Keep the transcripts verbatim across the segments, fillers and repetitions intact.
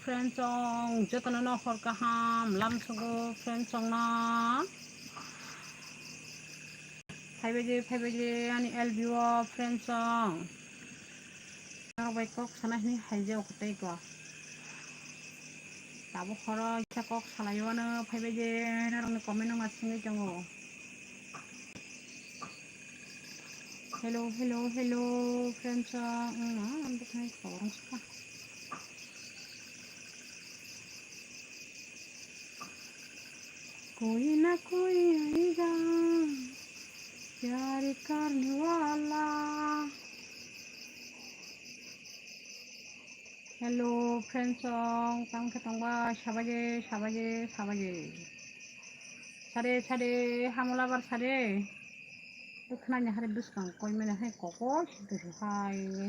Friends song, jotono no hor kaham lamsogo friends song no. Phaibaidi, phaibaidi ani L B O friends song. Norok bai kok sana hini haijao kwtwi ko. Tabuk horo kisa kok salai wano phaibaidi norokni comment no ma singwi tongo. Hello, hello, hello, friends. Ah, ang na, ang bwkhani khorang sakha. Koi na koi aayega, pyar karne wala. Hello, friends song, tamo khe tongbai, sabaidi, sabaidi, sabaidi. Sade, sade, hamolabar sade. Bwkhanani hari bwskang koi mani hai kokoi sidi hai.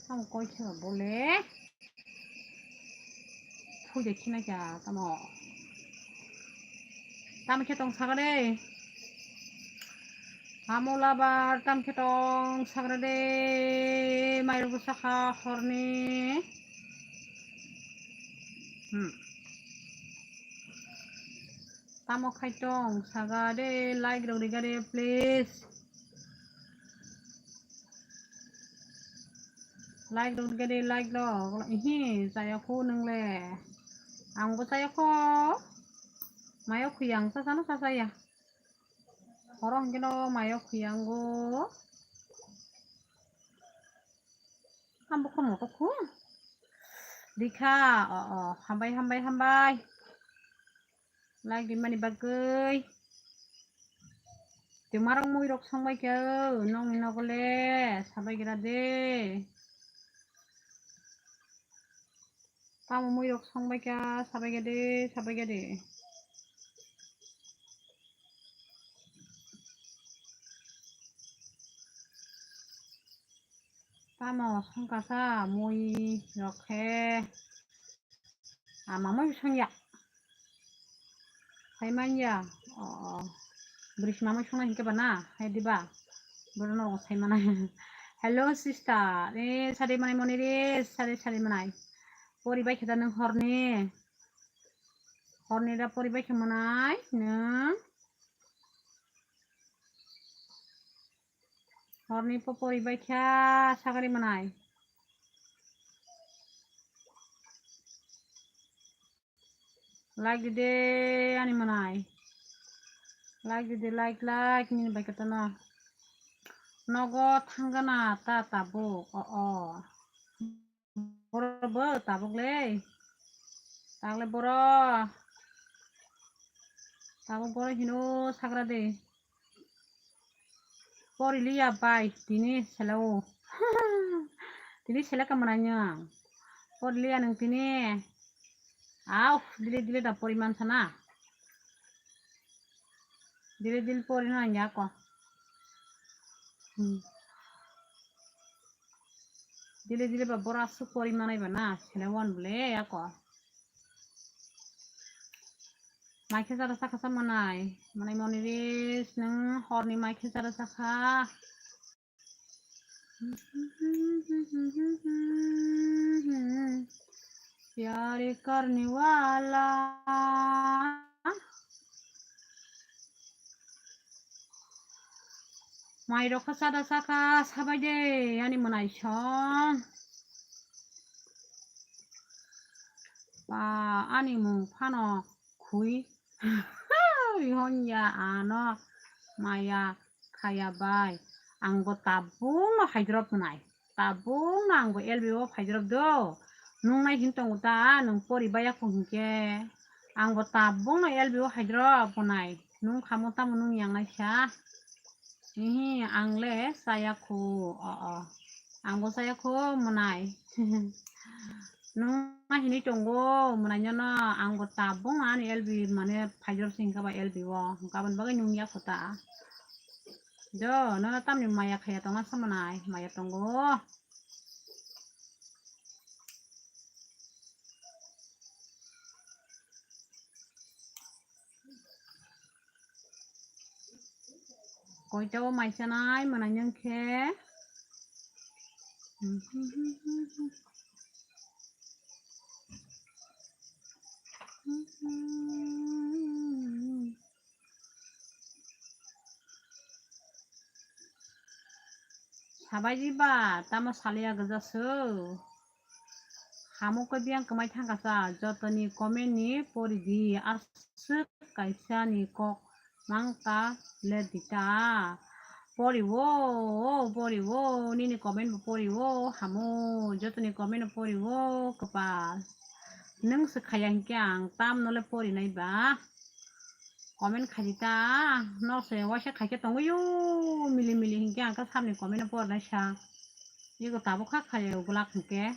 Tamo koi khe bole. Phuja khina kya tamo. Tamo khe tong sakha de. Hamolabar tamo khe tong sakha de. Mairok bwsakha horni. Hmm. Tamo khai tong sakha de, like rok riga de, please. Like rok riga de, like rok. Ihi, chaya khu nung le. Ang bo chaya kho. Mayo khuyang, sa sa no sa sa ya. Horo hingke no mayo khuyango. Hambo khomo to khu. Dikha, o, o, hambai, hambai, hambai. Like rimani bagwi. Twmarok muirok songbai khe, nongni nogo le, sabai gra de. Tamo muirok songbai kha, sabai kha de, sabai kha de. Tamo songkha sa muirok khe. Ama mui songya. Sai manya. O, o. Bwrwi sima mui songna hinkhe ba na, hai diba? Borok no sai mana. Hello sister. Eh, sari manai moni re, sari sari manai. Pori bai khe da nung horni. Horni da pori bai khe manai nung. Horni po pori bai kha sagari manai. Like di de ani manai. Like di de, like, like, nini bai kata no. Nogo thangana ta tabuk, o, o. Boro bo tabuk le. Tagle boro. Tabuk boro hino sagra de. Pori liya bai, tini sela o. Tini sela ka mananya. Pori liya nung tini. Au, dile dile da pori man sana. Dile dile pori no anya ko. Hmm. Dile dile ba bora su pori manai ba na, sela wan bole ya ko. Mai khe jara sakha sa manai. Manai moni ris nung horni mai khe jara sakha. Pyar karne wala. Mai rok kha sada sakha sabai de ani manai song. Ba ani mung phano khui. Hon ya ano maya khaya bai. Ang bo tabung no haidrop nai. Tabung no ang bo L B O haidrop do. Nung nai hin tongo ta, nung pori baya kho hinkhe. Ang bo tabung no L B O haidrop nai. Nung khamo tamo nung yang nai sa. Hihi, ang le chaya khu, o, o. Ang bo chaya khu mwnai. Nung ma hinui tongo, mwnai nono, ang bo tabung ani L B mane phaijor sing kha ba L B o. Gabon bagwi nung ya kho ta. Jo, nono tamni maya khaya tongna sa mwnai, maya tongo. Koita o mai chanai mwnai nung khe. Sabai di ba, tamo salia gajasuk. Hamuk khe biyang kwmai thangkha sa, jotoni comment ni pori di, aswk kaisa ni kok mang ta le di ta. Pori o, pori o, nini comment bo pori o, hamu, jotoni comment bo pori o, kwpal. Nwng se khaya hinkhe ang tamno le pori nai ba. Comment khai di ta, nok se waisa khai khe tongwi o, mili mili hinkhe ang khe samni comment pornai sa. Ego tabuk kha khai o glak hinkhe.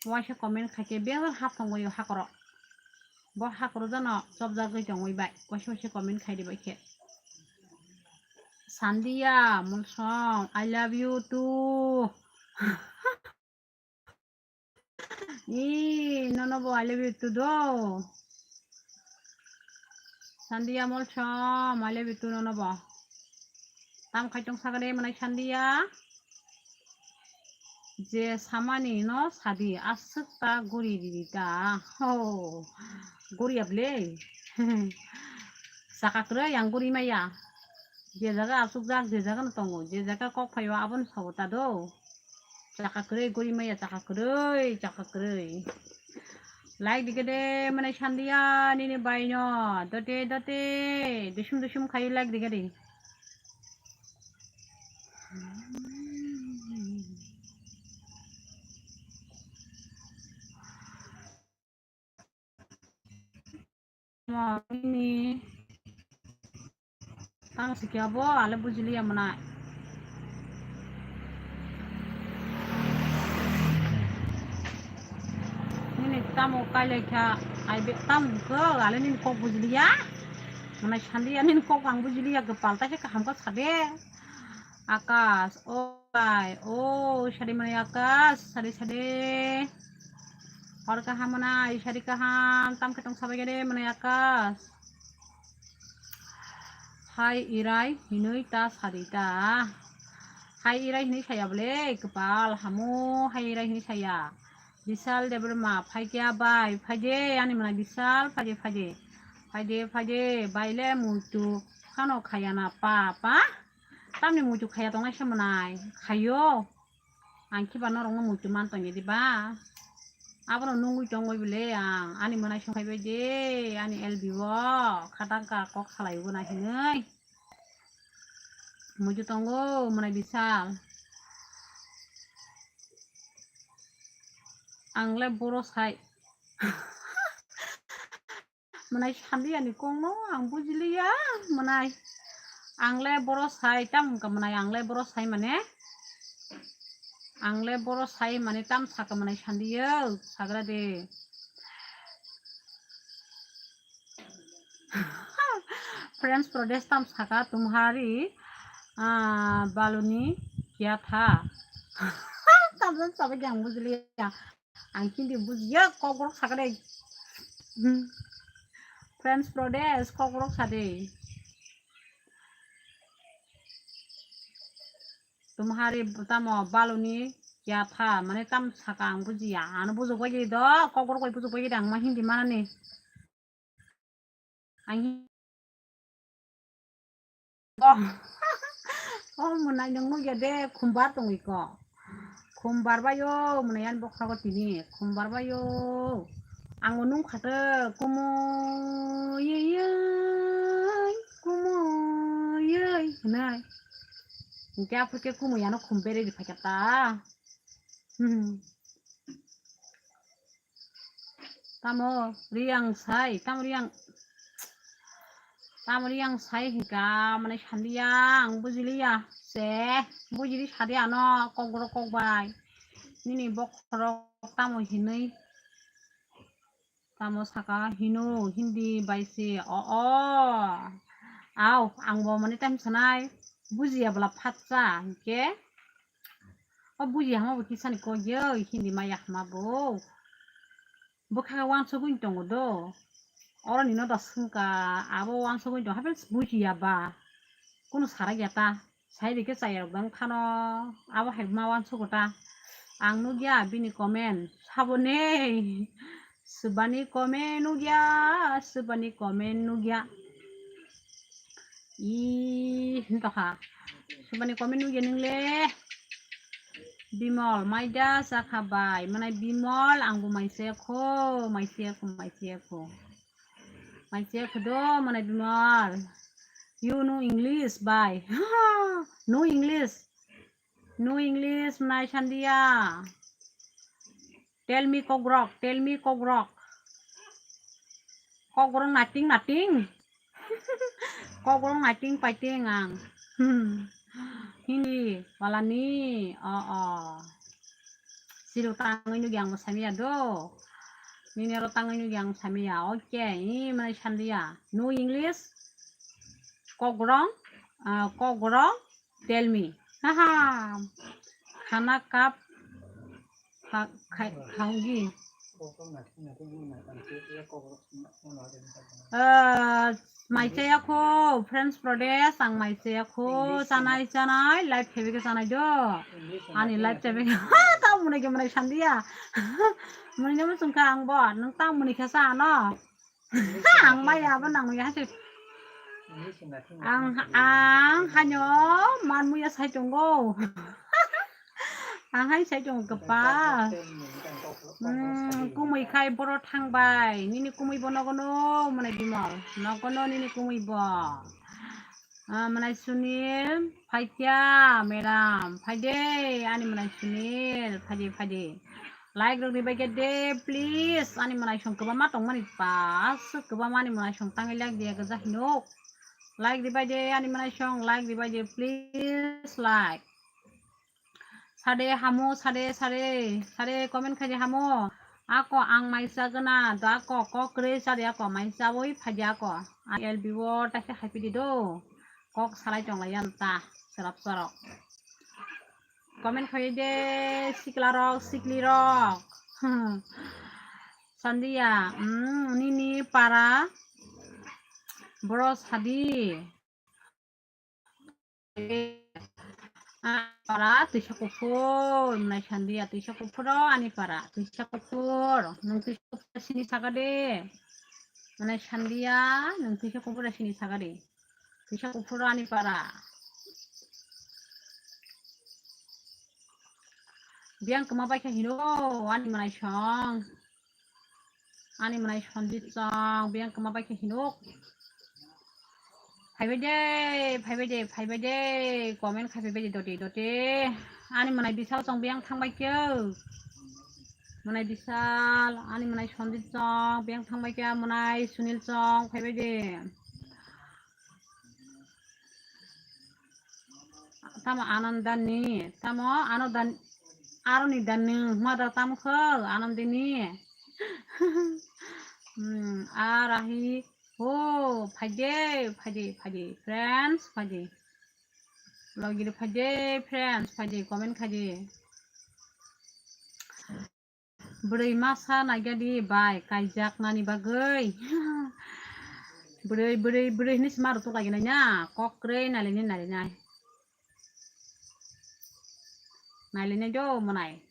Waisa comment khai khe bebak hap tongwi o hakoro. Bo hakoro jano chopjagwi tongwi bai. Waisa waisa comment khai di bai khe. Sandia Mulsong, I love you too. Ee, nono bo I love you too do. Sandia Molsom, I love you too nono bo. Tam khai tong sagade manai Sandia. Je samani no sadi aswk ta guri di ta. Ho, guri able. Saka kwrwi ang guri maya. Je jaga aswk jak, je jaga no tongo, je jaga kok phaio abono sao ta do. Chaka kwrwi guri maya, chaka kwrwi, chaka kwrwi. Like dikhe de, mane Sandia nini bai no. Dote, dote. Dusum, dusum khai like dikhe de. Nini tamo sikya bo ale bujiliya mwnai. Nini tamo kailai kha, ai be tamo khe ale nini kok bujiliya. Mwnai Sandia nini kok ang bujiliya, kwpal ta khe kaham khe sade. Akash, o bai, o sadi mwnai Akash, sadi sadi. Hor kaham mwnai, sadi kaham, tam khe tong sabai gede mwnai Akash. Hai Irai hinui ta sadi ta. Hai Irai hinui saya bole, kwpal hamu hai Irai hinui saya. Bisal Debbarma, phaikya bai, phaide, ani mwnai Bisal, phaide, phaide. Phaide, phaide, bai le muitu, khano khaya na pa, pa. Tamni muitu khaya tongnai se mwnai, khayo. Ang khiba norokno muitu man tongya diba? Abono nungwi tongwi bole ang, ani mwnai songkhai bai de, ani L B o, khatang ka kok salai bo na hinui. Muitu tongo, mwnai Bisal. Ang le boro sai. Mwnai Sandia ni kok no ang bujiliya, mwnai. Ang le boro sai, tamo wngkha mwnai, ang le boro sai mane. Ang le boro sai mane tam saka mwnai Sandia, sagra de. French Pradesh tam saka tumhari, ah, baluni kya tha. Tam jang sabai ang bujiliya. Ang Hindi bujiya, Kokborok sakha de. Hmm. French Pradesh, Kokborok sa de. Tumhari tamo baluni kya tha, mane tam saka ang bujiya. Ano bujok bai do, Kokborok bai bujok bai de ang ma Hindi manani. Ang oh, oh, mwnai nwng nukya de, khumbar tongwi ko. Khumbar bai o, mwnai ani bokhrogo tini, khumbar bai o. Ang o nung kha de, kumui yui yui, kumui yui, hwnwi. Hinkhe aphuru khe kumui ano khum berwi rw phaikha ta. Hmm. Tamo Riyang sai, tamo Riyang, tamo Riyang sai hinka, mane sandiya, ang bujiliya, se, bujili sadi ano, kokborok kokbai, nini bokhorok tamo hinui, tamo saka hino, Hindi bai se, o, o, au, ang bo mane tam sanai, bujiya bwla phatsa, hinke, O buji hama bo kisani kok ye, Hindi maya hama bo. Bwkha wansugwi tongo do. Oro nino da swngkha, abo wansugwi tong, haphel bujiya ba. Kunu sara ya ta. Sai rikhe chaya rok dang phano. Abo hai ma wansugo ta. Ang nukya bini comment. Sabo nei. Subani comment nukya, subani comment nukya. Ih, hinto kha. Subani comment nugya nung le. Bimol, maida sakha bai. Manai Bimol, ang bo mai se kho, mai se kho, mai se kho. Mai se kho do, manai Bimol. You know English bai. No English. No English, manai Sandia. Tell me Kokrok, tell me Kokrok. Kokrok nating nating. Kokrok nating paiting ang. Hmm. Hindi, walani, o, o. Siro tangwi nugi ang samia do. Nini aro tangwi nugi ang samia. Okay, i manai Sandia. No English. Kokrok, ah, Kokrok. Tell me. Haha. Khana kap kha-, khai-, khaogi. Ah, mai chaya kho, French Pradesh, ang mai chaya kho, chanai, chanai, live khebi khe chanai do. Ani live khebi khe, ta muni khe muni Sandia. Muni nemu sungkha ang bo, nung ta muni khe sa ano. Ang maya bo nang ya se. Ang, ang hanyo man muya sai tongo. Ang hai sai tongo kapa. Hmm, kumui khai boro thang bai. Nini kumui bo nogono mane Bimol. Nogono nini kumui bo. Ah, manai Sunil, phaikya, madam, phaide, ani manai Sunil, phaide, phaide. Like rok ribai khe de, please, ani manai song kwbangma tongmani pa, aswk kwbangma ani manai song tangwi like diya gwja hinuk. Like ribai de, ani manai song, like ribai de, please, like. Sade hamu, sade, sade, sade comment khaidi hamu. Ako ang mai chagwna, do ako kok kwrwi sade ako mai chawi phaidi ako. Ang L B o taisa haipidi do. Kok salai tong lai yan ta, serap serok. Comment khaidi sikla rok, sikli rok. Sandia, mm, nini para boro sadi. Ani para twisa kuphur, mwnai Sandia twisa kuphur o ani para, twisa kuphur, nwng twisa kuphur sini saka de, mwnai Sandia, nwng twisa kuphur sini saka de, twisa kuphur o ani para. Biyang kwma bai khe hino ani mwnai song. Ani mwnai Sanjit chong, biyang kwma bai khe hinuk. Phaibai de, phaibai de, phaibai de, comment khai phaibai de, doti, doti. Ani mwnai Bisal chong, biyang thangbai khe. Mwnai Bisal, ani mwnai Sanjit chong, biyang thangbai khe, mwnai Sunil chong, phaibai de. Tamo Anandani, tamo ano dan, aroni dani, mada tamo kho Anandini. Hmm, arahi, oh, phaide, phaide, phaide, friends, phaide. Logi phaide, friends, phaide, comment phaide. Bwrwi masa naigadi bai kaijaknani bagwi. Bwrwi, bwrwi, bwrwi hinwi se ma rwtuk laiginai na, kok kwrwi nailainai, nailainai. Nailainai do mwnai.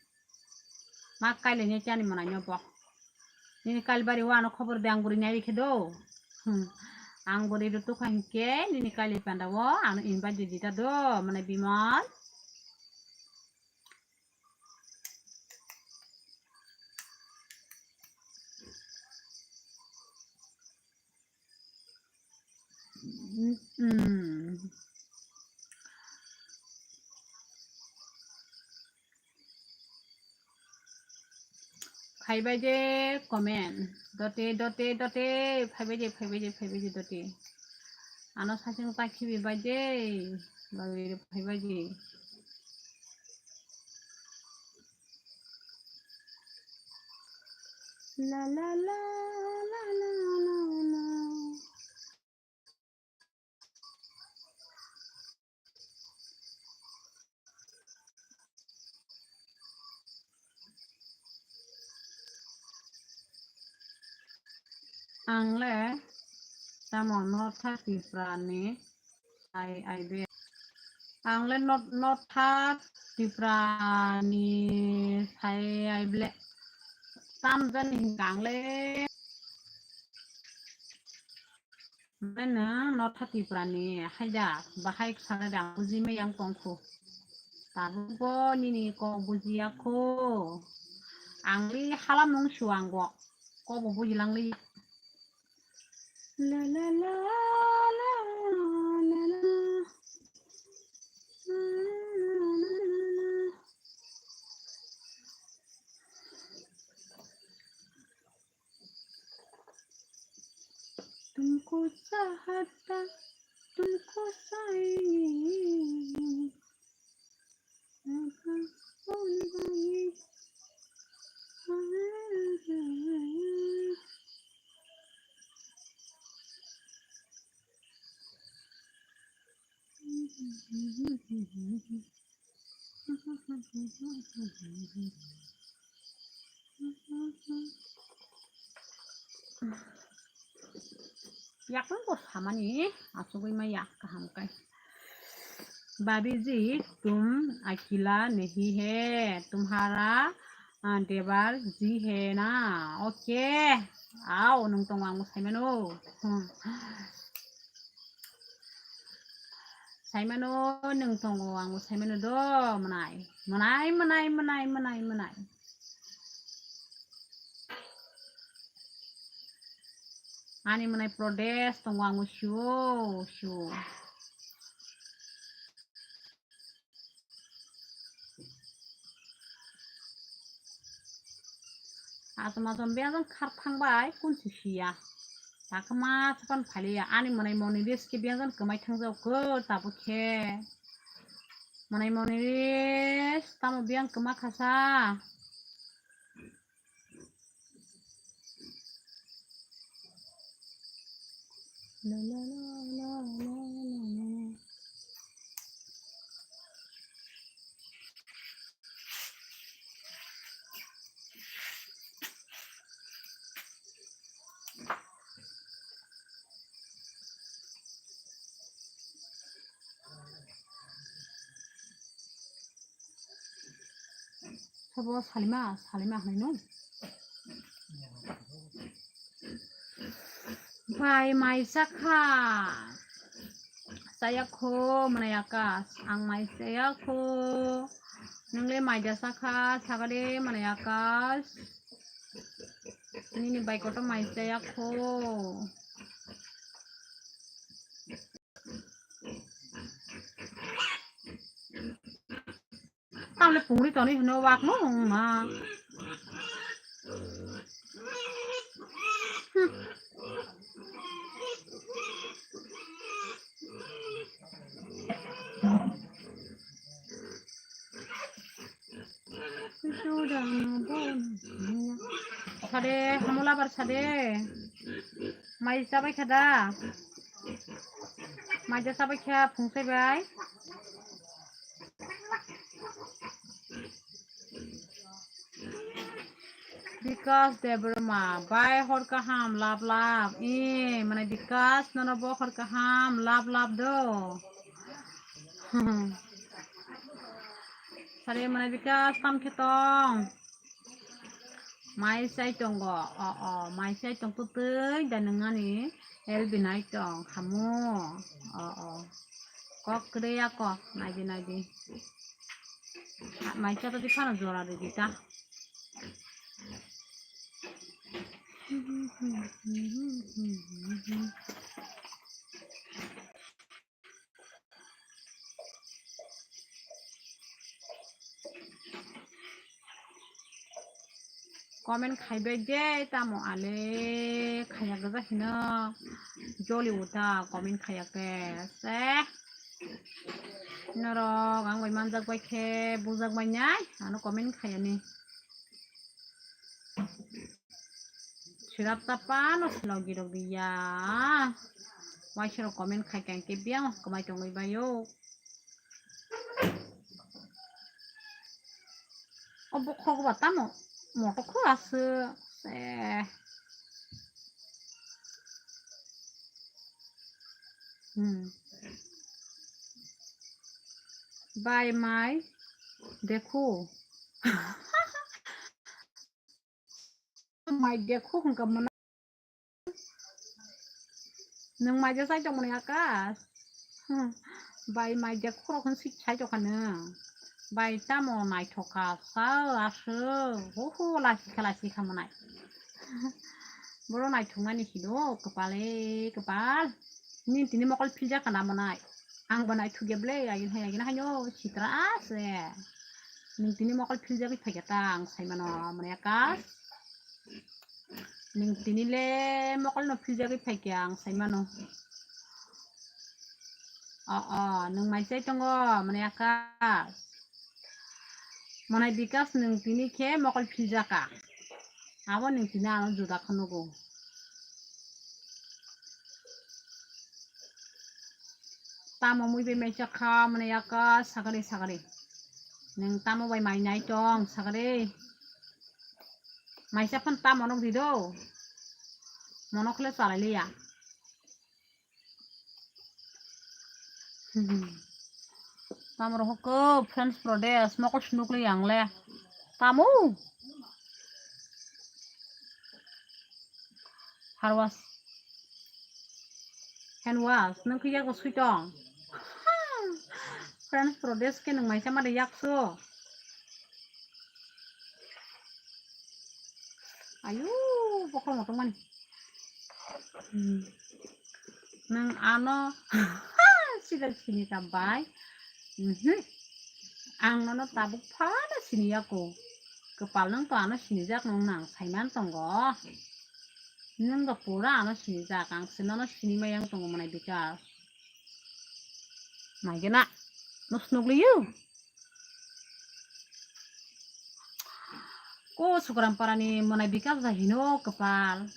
Ma kailainai chani mwnai no bo. Nini Kalbari o ano khobor de ang bwrwi nai rikhe do. Hmm. Ang bwrwi rwtuk kha hinkhe nini kailai panda o ano invite di dita do mwnai Bimal. Mm. Phaibai de comment. Dote, dote, dote. Phaibai de, phaibai de, phaibai de, dote. Ano sasing ta khibi bai de. Bai phaibai de. La, la, la, la, la, la, la. Ang le tamo notha Tripura ni sai aibe. Ang le not-, notha Tripura ni sai aible. Tam jani hingka ang le. Mane nwng notha Tripura ni haida bahai sana da buji me yang tongkhu. Tabuk bo nini kok bujiya kho. Ang li halam nung suang bo. Kok bo buji lang li. La la la la la la. तुमको चाहता, तुमको चाहिए। Yakung bo samani asugwi ma yak kaham kai. Bhabi ji, tum akila nahi hai, tumhara, ah, devar ji hai na. Okay. Ao, nung tongo ang bo saimano. Hmm. Saimano, nung tongo ang bo saimano do, mwnai. Mwnai, mwnai, mwnai, mwnai, mwnai. Ani mwnai Pradesh tongo ang bo sio, sio. Achom achom biyang khar thangbai kunsi siya. Takma sapan phaliya ani mwnai moni riski biyang kwmai thangjao ko tabuk khe. Mwnai moni ris tamo biyang kwma khasa. Sabo Salima, Salima hwnwi no? Bai mai chakha. Chaya kho, mwnai Akash. Ang mai chaya kho. Nwngle mai da chakha, sagade mwnai Akash. Nini bai koto mai chaya kho. Tamle pungri toni hino wak no ma. Sade, hamula bar sade. Mai chabai khada. Mai ja chabai kha phung sai bai. Bikas Debbarma, bai hor kaham, love love. Eh, mane Bikas, nono bo hor kaham, love love do. Sare mane Bikas, tam khe tong. Mai sai tongo, o, o, mai sai tong twi da nung ani L B nai tong, hamu, o, o. Kok kwrwi ya kok, naidi, naidi. Mai cha tadi phano jora ridi ta. Comment khaibai de tamo ale khaiya gajak hino joli uta comment khaiya ke se norok ang bai manjak bai khe bujak bai nai ano comment khaiya ni. Sirap ta pano silo girok diya. Wai sirok comment khai kang ke biang kwmai tongwi bayo. O bokhok ba tamo moto kho aswk se. Hmm. Bai mai dekho. Mai dekho hwnkha mwnai. Nwng maija chai tongmani Akash? Hmm. Bai maija khorok hwn sik chai tongkha nwng. Bai tamo naithok kha sa aswk. Oho, lasi kha, lasi kha mwnai. Boro naithokmani sino kwpal e kwpal. Nini tini mokol philjak kana mwnai. Ang bo naithokya ble, agini hai, agini haino sitra se. Nwng tini mokol philjagwi phaikha ta ang saimano mwnai Akash. Nwng tini le mokol no philjagwi phaikha ang saimano. O, o, nwng mai chai tongo mwnai Akash. Mwnai Bikash nwng tini khe mokol philjaka. Abo nwng tini ano juda khe nugo. Tamo mui bai mai chakha mwnai Akash, sagari, sagari. Nwng tamo bai mai nai tong sagari. Maisa phan tamo nok di do. Mono khle chalai liya. Hmm. Tamo rok kok French Protest mokol swnuk le yang le. Tamo? Harwas. Hand wash. Nang khe yago sui tong. French Protest ke nang maisa ma de yak so. Ayu, bokol moto mani. Hmm. Nwng ano sida sini ta bai. Mhm. Ang nono tabuk phano sini yako. Kwpal nwng to ano sinijak nwng nang saiman tongo. Nwng bo pura ano sinijak, ang se nono sini mayang tongo mwnai Bikash. Naigena. No swnuk liyu. Ko Sugram parani mwnai Bikash bai hino kwpal.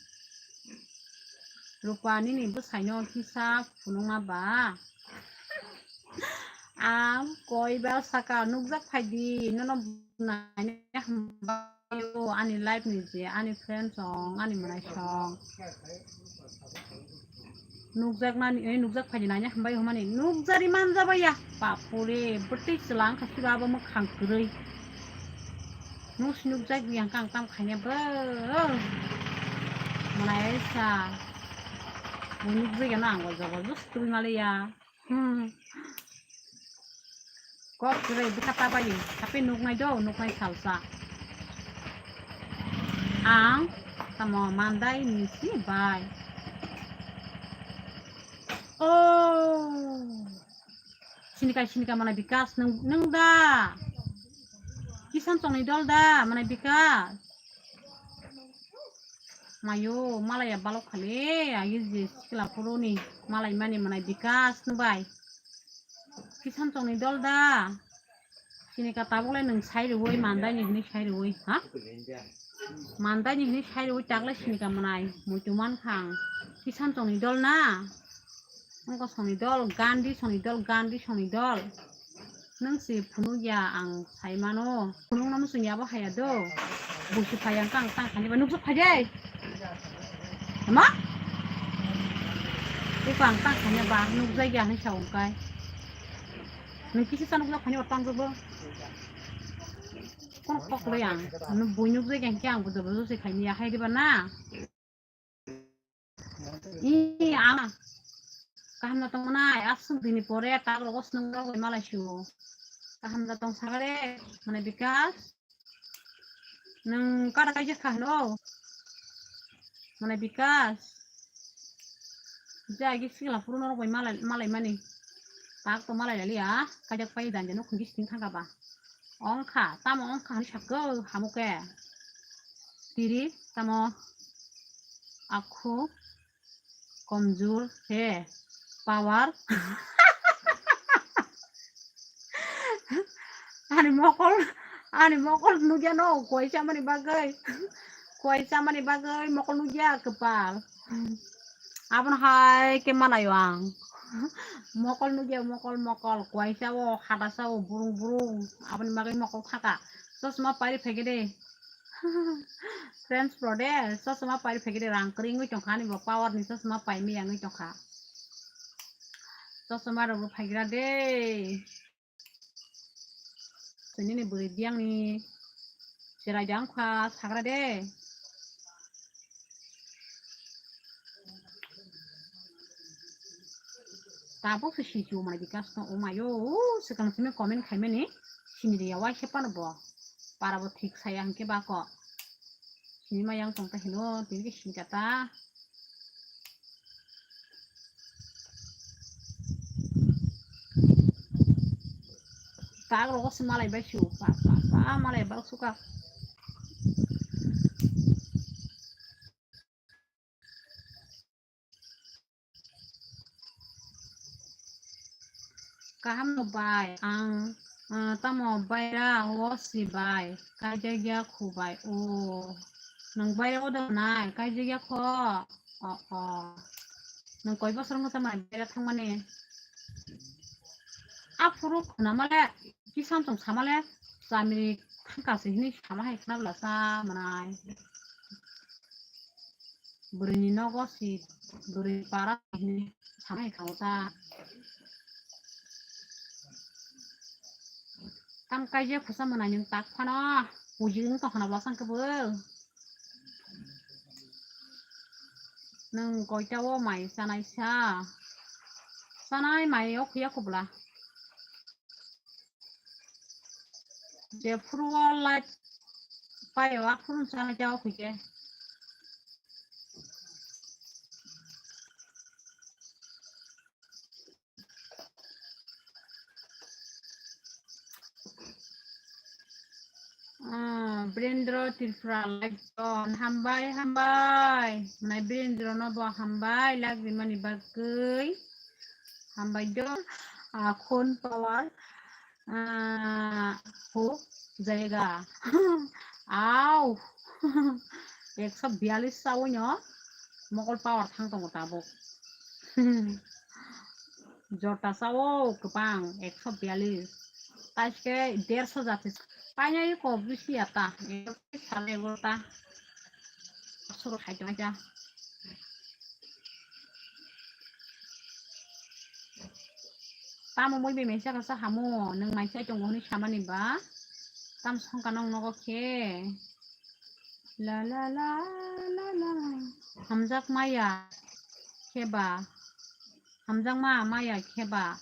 Rupa nini bwsaino kisa phunukma ba. Ang koi ba saka nukjak phaidi nono naina hambai o ani life ni je ani friend song ani mwnai song. Nukjaknani, eh, nukjak phaidi naina hambai hwnmani. Nukjari manjabaiya. Bapore, bwtwi chwla wngkha siro abo mwkhang kwrwi. Nung si nukjak biyang kang tam khaina bo. Mwnai sa. Bo nukjagano ang bo jabardast tubui maliya. Hmm. Kok kwrwi bwkha ta bai, happy nuknai do, nuknai salsa. Ang tamo mandai ni si bai. Oh. Sinika, sinika mwnai Bikash nung, nung da. Kisan chongni dol da, mwnai Bikash. Mayo, malaya balok khale, agi je sikla phuru ni malai mani mwnai Bikash nung bai. Kisan chongni dol da. Sinika tabuk le nwng sai rwui, mandai ni hwnwi sai rwui, ha? Mandai ni hwnwi sai rwui tak le sinika mwnai, muitu man kha ang. Kisan chongni dol na? Wngkha songni dol, Gandhi songni dol, Gandhi songni dol. Nwng si phunuk ya ang sai mano. Phunuk no muchung ya bo haya do. Busi phai ang kang tang khani ba nukjak phai de. Ama? Iko ang tang khani ba nukjak ya hinwi sa wngkai. Nwng kisa sa nukjak phani ba tang jabo. Kono kok le ang. Nwng bui nukjak ya hinkhe ang bo jabo josi khaini ya hai diba na. Ih, ama. Kaham na tongmani, aswk dini pore tak rogo snung rok bai malai sio. Kaham na tong sagare, mane Bikash. Nwng kada kaijak kha hwno? Mane Bikash. Je agi sikla phuru norok bai malai, malai mani. Tak to malai laliya, kaijak pai dan jano khungki sting thangka ba. Ongkha, tamo ongkha hwnwi sakgo, hamuke. Tiri, tamo akhu, komjur, he, power. Ani mokol, ani mokol nugya no, kuai chamani bagwi. Kuai chamani bagwi mokol nugya kwpal. Abono hai khe manayo ang. Mokol nugya, mokol, mokol. Kuaisa o, hadasa o, burung, burung. Aboni bagwi mokol thaka. Chosma pari phaikhe de. French Protest, chosma pari phaikhe de. Rang kwrwi wngwi tongkha ani bo. Power ni chosma pai miyang wngwi tongkha. Chosma rok bo phaigra de. Nini bwrwi biyangni cherai da wngkha sagra de. Tabuk se sini chumo nai bikash no, o mayo, o swkang simi comment khaimani, sini riya wai khe pano bo. Para bo thik saya hwnkhe bako. Sini ma yang tong ta hino, tini khe sini kata. Tak rogo se malai bai su, pa, pa, pa, malai bai su ka. Kaham no bai, ang, ah, tamo baira o si bai, kaijak ya khu bai, o. Nwng baira o da nai, kaijak ya kho, o, o. Nwng koi bosor wngkha tamo baira thangmani? Aphuru khuna male, kisam tong samale, chamiri thangka se hini sama hai khna bwla sa manai. Bwrwini nogo si, bwrwini para hinwi samai khango ta. Tam kaijak khusa mwnai nwng tak phano, bujik wng tong khna bwsang khe bo. Nwng koita o mai chanai sa? Chanai mai o khuya kubla. Jephuru o light paio, aphuru chana jao khuike. Ah, Birendra Tripura light on. Hambai, hambai. Mwnai Birendra no bo hambai, lagrimani bagwi. Hambai do. Ah, khun power. Ah, ho jayega. Au. Ekso biyalish sawi no mokol power thang tongo tabuk. Jota sao kwbang ekso biyalish. Taske derso jati. Painai ko bisi ata. Ekso sale gota. Suru khai tong ja. Tamo moi bai mai saka sa hamo, nwng mai sai tongo hwnwi samani ba? Tam songka nong nogo khe. La la la la la. Hamjak maya khe ba? Hamjak ma maya khe ba?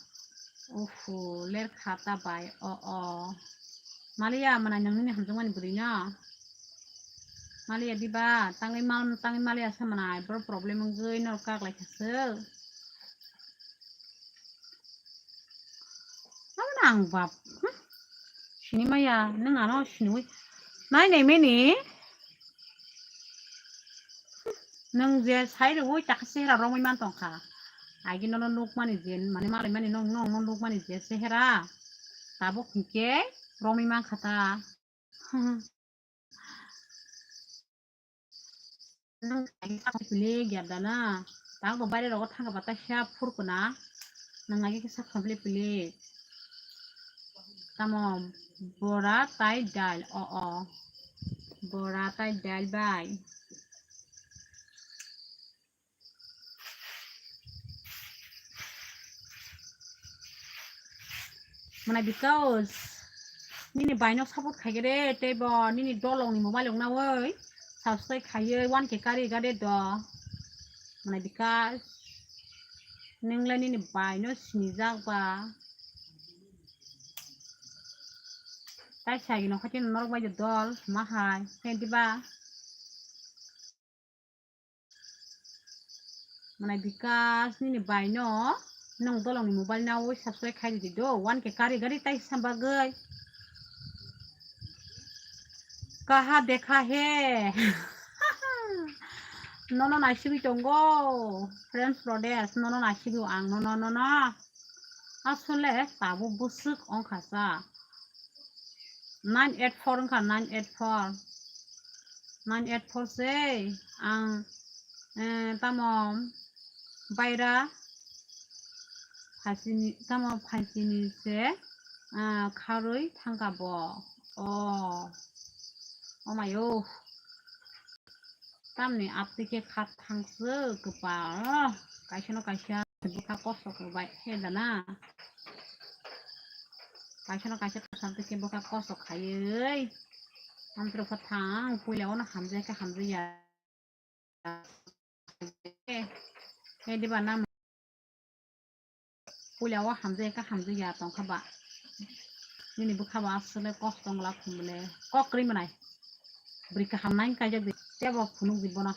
Ufu, ler kha ta bai. O, o. Maliya mwnai nwng nini hamjakmani bwrwi no? Maliya diba? Tangwi mal, tangwi maliya sa mwnai. Boro problem wngwi norok kak lai kha se. Abo na ang bap. Hmm? Sini maya, nwng ano siniwi. Nai nai meni. Nwng je sai rwui takha sehera romwi man tong kha. Agi nono nukmani je, mane malaimani nwng, nwng, nwng nukmani je sehera. Tabuk hinkhe romwi man kha ta. Nwng agi sak pili gyadana. Tang bo baire rogo thangkha ba ta sha phurkuna. Nwng agi khe sak pili pili. Tamo bora tai dal, o, o. Bora tai dal bai. Mwnai because nini baino support khaigere, tei bo nini dolongni mobile wngnaui subscribe khaiwi one K kari gade do. Mwnai because nwng le nini baino sinijak ba. Tai sagi nokha chini norok bai dol, ma hai, khe diba? Mwnai Bikas nini baino nwng dolongni mobile naui subscribe khai di do, one K kari gari tai sam bagwi. Kaha dekha he. Nono naisigwi tongo, friends brothers, nono naisigwi ang, nono, nono. Asole tabuk bwswk wngkha sa. Nine eight four wngkha, nine eight four. Nine eight four se ang, eh, tamo baira phaisini, tamo phaisini se, ah, kharwi thangkha bo. O, o mayo. Tamni aptwi khe kha thangswk kwpal. Kaisa no kaisa bwkha kosok rwbai khe dana. Kaisa no kaisa kosok khe bwkha kosok khaiwi. Amtwrwkha thang puila ono hamjai khe hamjai ya. Khe diba na. Puila o hamjai ka hamjai ya tongkha ba. Nini bwkha ba aswk le kok tong la khum le. Kok kwrwi mwnai. Bwrwi kaham nai kaijak di. Tebo phunuk di bono.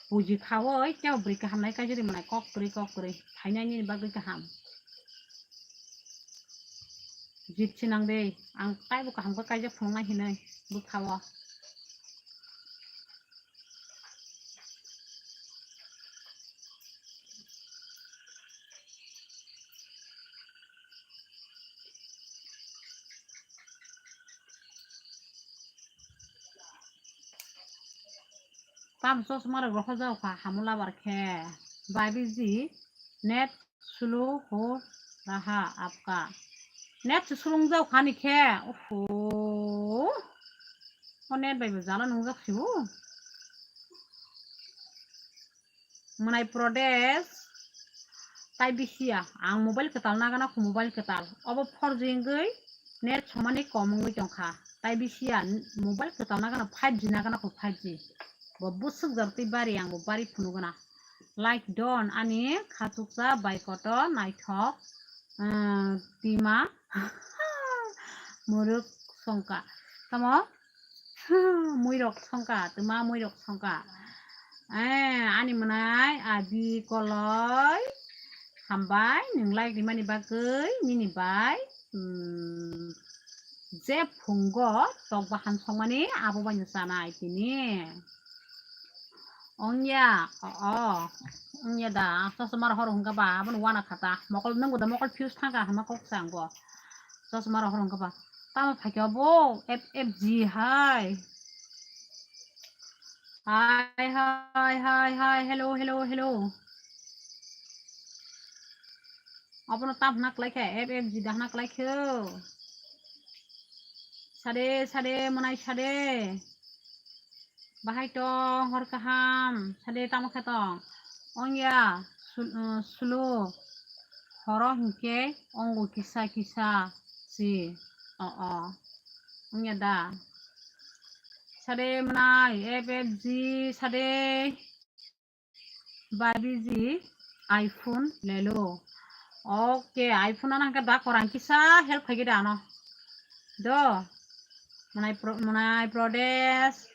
Puji khawi tebo bwrwi kaham nai kaijak di mwnai. Kok kwrwi, kok kwrwi. Phainai nini bagwi kaham. Jip sinang de. Ang taibo kaham khe kaijak phunuknai hinwi bwkha o. Tam chosma rok rohorjak kha, hamula bar khe. Baibiji net slow ho raha apka. Net se sulung jau khani khe. Oho. O net bai bo jala nungjak sibu. Mwnai Pradesh. Tai bisiya. Ang mobile kwtal nagana kho mobile kwtal. Obo four G wngwi net somani kom wngwi tongkha. Tai bisiya mobile kwtal nagana five G nagana kho five G. Bo bwswk jor twi bari ang bo bari phunugana. Like don ani khachuksa bai kotor naithok, ah, tima muruk songka. Tamo? Muirok songka, tima muirok songka. Eh, ani mwnai abi koloi hambai nwng like rimani bagwi nini bai, hmm, je phungo tok bahan songmani abo baino chanai tini. Ongya, o, o. Ongya da, chosma rok horo hwnkha ba, abono wana khata. Mokol, nwngbo da mokol fuse thangkha hwnma kok sa ang bo. Chosma rok horo hwnkha ba. Tamo phaikhe obo, F F G hai. Hai, hai, hai, hai, hello, hello, hello. Abono tam hwna kwlai khe, F F G da hwna kwlai khe. Sade, sade, mwnai sade. Bahai tong, hor kaham, sade tamo khe tong. Ongya, sul-, uh, sulu. Horo hinkhe ongo kisa kisa si. O, o. Ongya da. Sade mwnai, F F G, sade. Babiji iPhone lelo. Okay, iPhone ano hwnkhe da korang kisa help khaigwi da ano. Do. Mwnai Pro-, Mwnai Pradesh.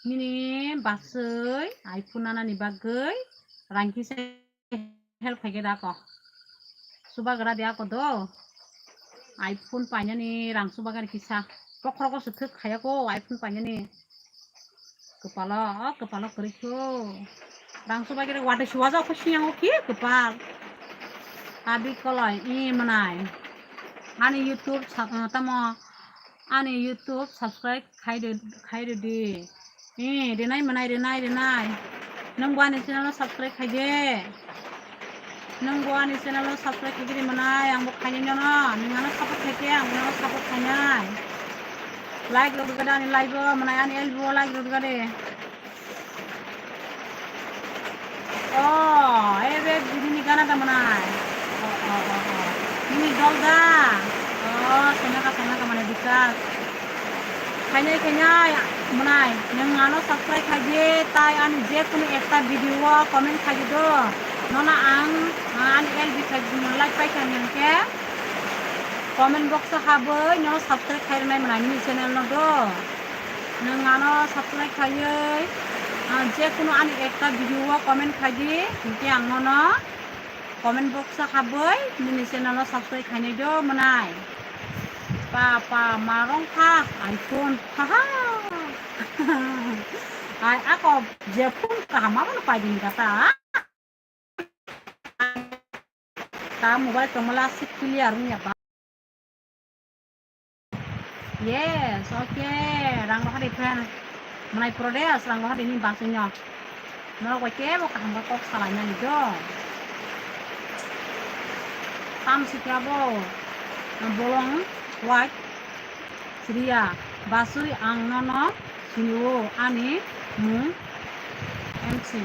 Nini baswi iPhone nanani bagwi rang kisa help khaigwi da ako. Subagra de ako do. iPhone painani rang subagra kisa. Pokhorogo se thwk khaya ko iPhone painani. Kwpalo, o kwpalo kwrwi kho. Rang subagra watwi suwajak kho siyang o ki kwpal. Abi koloi i mwnai. Ani YouTube sa-, eh, tamo ani YouTube subscribe khai rw-, khai rwdi. Eh, rinai mwnai, rinai, rinai. Nwng bo ani channel no subscribe khai de. Nwng bo ani channel no subscribe khai de mwnai, ang bo khainai nono. Nwng ano support khai khe, ang bo nono support khainai. Like rw rwgade ani live o, mwnai ani L B o like rw rwgade. Oh, ebe bini gana da mwnai. Oh, oh, oh, oh. Bini dol da. Oh, sonaka, sonaka mane bikas. Khainai, khainai, mwnai, nwng ano subscribe khai di, tai ani je kunu ekta video o comment khai di do. Nono ang, ah, ani L B khai di, like pai kha hwnkhe comment box o habwi nono subscribe khai rwnai mwnai nini channel no do. Nwng ano subscribe khaiwi, ah, je kunu ani ekta video o comment khai di, hinkhe ang nono comment box o habwi nini channel o subscribe khainai do mwnai. Pa, pa, ma rong kha, iPhone, ha, ha. Ai, ako je phone kaham abono pai di kha ta. Ta mobile tongmala si clear wngya ba. Yes, okay. Rang rohadi friend. Mwnai Pradesh, rang rohadi ni basing no. Norok bai kebo kaham khe kok salai nani do. Tam sikya bo. Bolong white. Sriya. Basuri ang nono siniwo ani mung M C.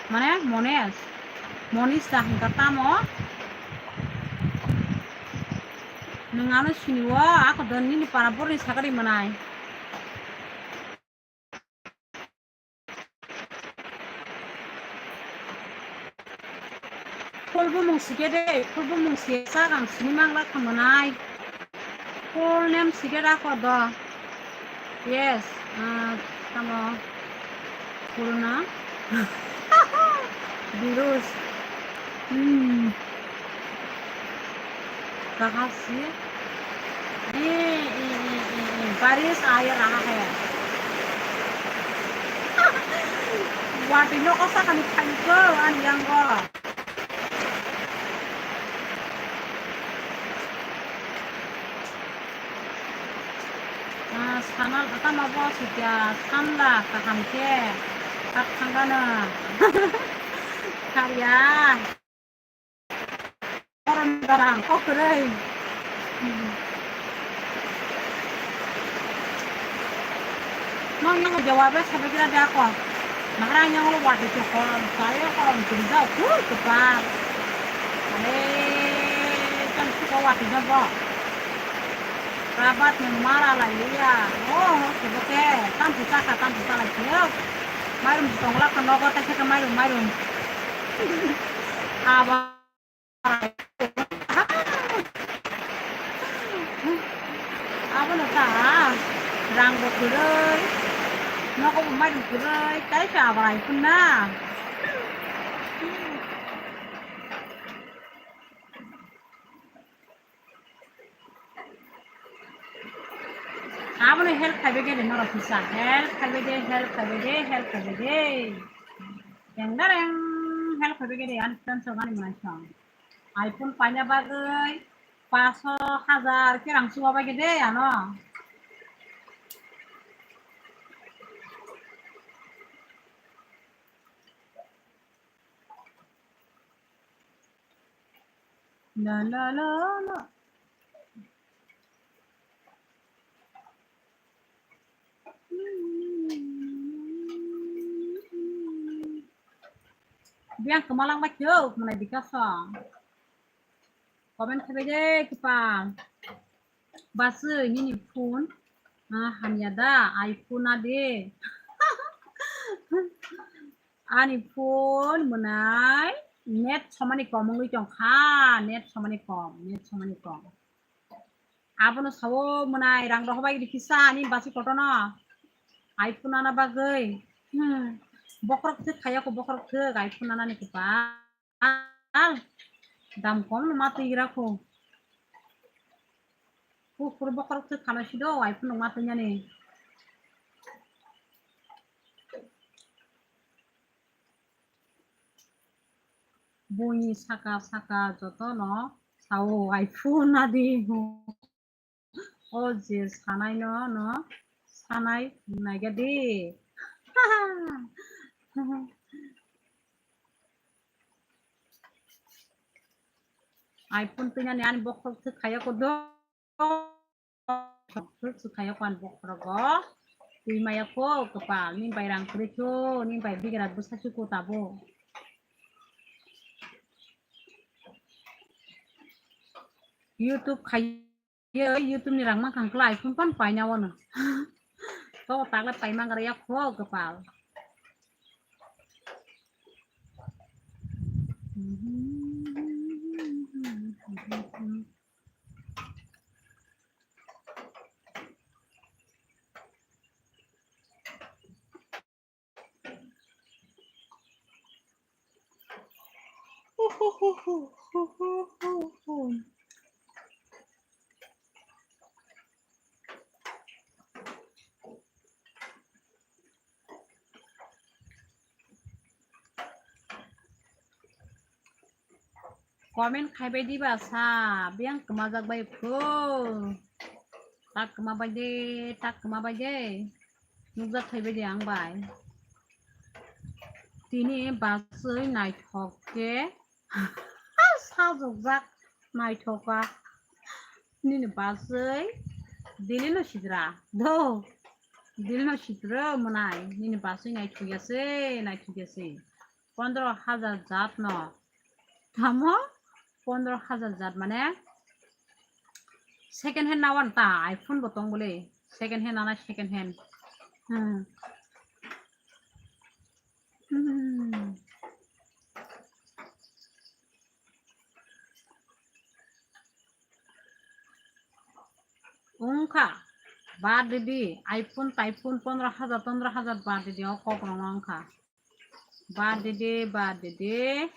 Mane Monesh. Monisha hwnkha tamo? Nwng ano siniwo, ako do nini para borni sakari mwnai. Full bumung sike de, full bumung sike sak ang sini mangla khamanai. Full name sike rako do. Yes, ah, tamo. Full na. Virus. Hmm. Kaham si. Eh, eh, eh, eh, eh. Baris aa raha hai. Watwi no kosa kani thango ani yango. Ah, sana tama bo sitya sanla kaham khe tak thangano. Karya. Koron barang kok kwrwi. Nang yang jawab sabai kira dia ko. Nahara yang lo wadi tu koron, saya koron cerita tu cepat. Ale, kan tu kau wadi jabo. Rabat ni mara la iya. Oh, sebeke, tam pusa ka, tam pusa la iya. Mairum tongla ka nogo ta seke mairum, mairum. Aba. Abono ta rang bo kwrwi, nogo bo mairum kwrwi, tai sa aba iphun na. Abono help khaibai de norok kisa. Help khaibai de, help khaibai de, help khaibai de. Deng dareng, help khaibai de, ani friends rok ani mwnai song. iPhone paina bagwi paso hajar khe rang chubabai de ano. La, la, la, la. Biang kemalang bai kyo, mana bikasa. Comment khaibai de, kipang. Baswi nini phone, ah, hamya da, iPhone na de. Ani phone mwnai net somani kom wngwi tong kha, net somani kom, net somani kom. Abono sao mwnai rang rohobai rikisa ani basi kotono. iPhone ana bagwi. Hmm. Bokrok thwk khaya ko bokrok thwk iPhone anani kipang. Al, dam kom no ma twi gra kho. Kukur bokorok thwk khana si do, iPhone no ma twi nani. Buini saka saka joto no sao iPhone na di. O je sanai no, no sanai naiga di. iPhone twi nani ani bokhorok thwk khaya ko do. Thwk khaya ko ani bokhorok go. Twi maya ko kwpal, ni bai rang kwrwi kho, ni bai bigra bwsa khe ko tabo. YouTube khai Ye, YouTube ni rang mankha hwnkhe iPhone phano paina wano. To takle paimang gra yak kho kwpal. Comment khaibai diba sa, biyang kwmajak bai phu. Tak kwma bai de, tak kwma bai de. Nukjak thaibai de ang bai. Tini baswi naithok khe sajokjak naithoka. Nini baswi dili no sidra do. Dili no sidra mwnai. Nini baswi naithok ya se, naithok ya se. Pondro hajar jat no. Tamo? Pondro hajar jat mane second hand na wan ta iPhone bo tong bole. Second hand ana second hand. Hmm. Hmm. kha. Bad didi, iPhone, iPhone pondro hajar, pondro hajar bad didi, o kok rong wng kha. Bad didi, bad didi.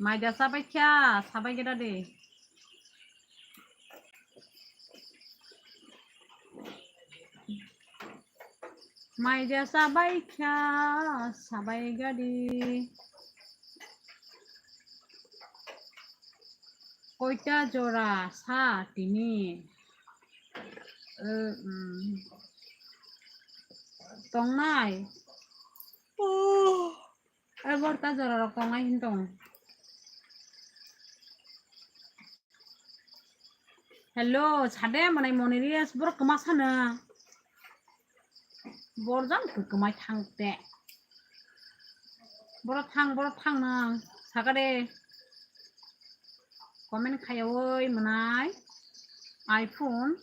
Maida sabai kha, sabai geda de. Maida sabai kha, sabai gadi. Koita jora sa tini? Eh, mm. Tongnai. Oh. Ai, borta jora rok tongnai hin tong. Hello, sade manai Moniris, borok kwma sana. Borjang kwkwmai thang te. Borok thang, borok thang nang. Saka de. Comment khayawoi manai. iPhone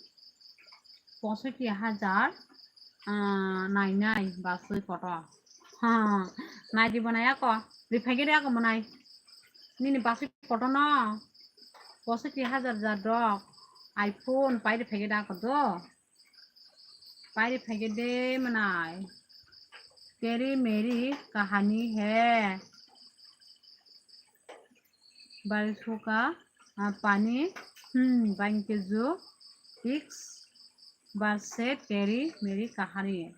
posotti hajar, ah, nai nai basui kotor. Ha, nai di manai ako. Riphai gede ako manai. Nini basui kotor no. Posotti hajar jar dok. iPhone pai riphai gede ako do. Pai riphai gede manai. Teri meri kahani hai. Barsu ka, ah, pani, hmm, bangke ju, fix, barse, teri, meri, kahani.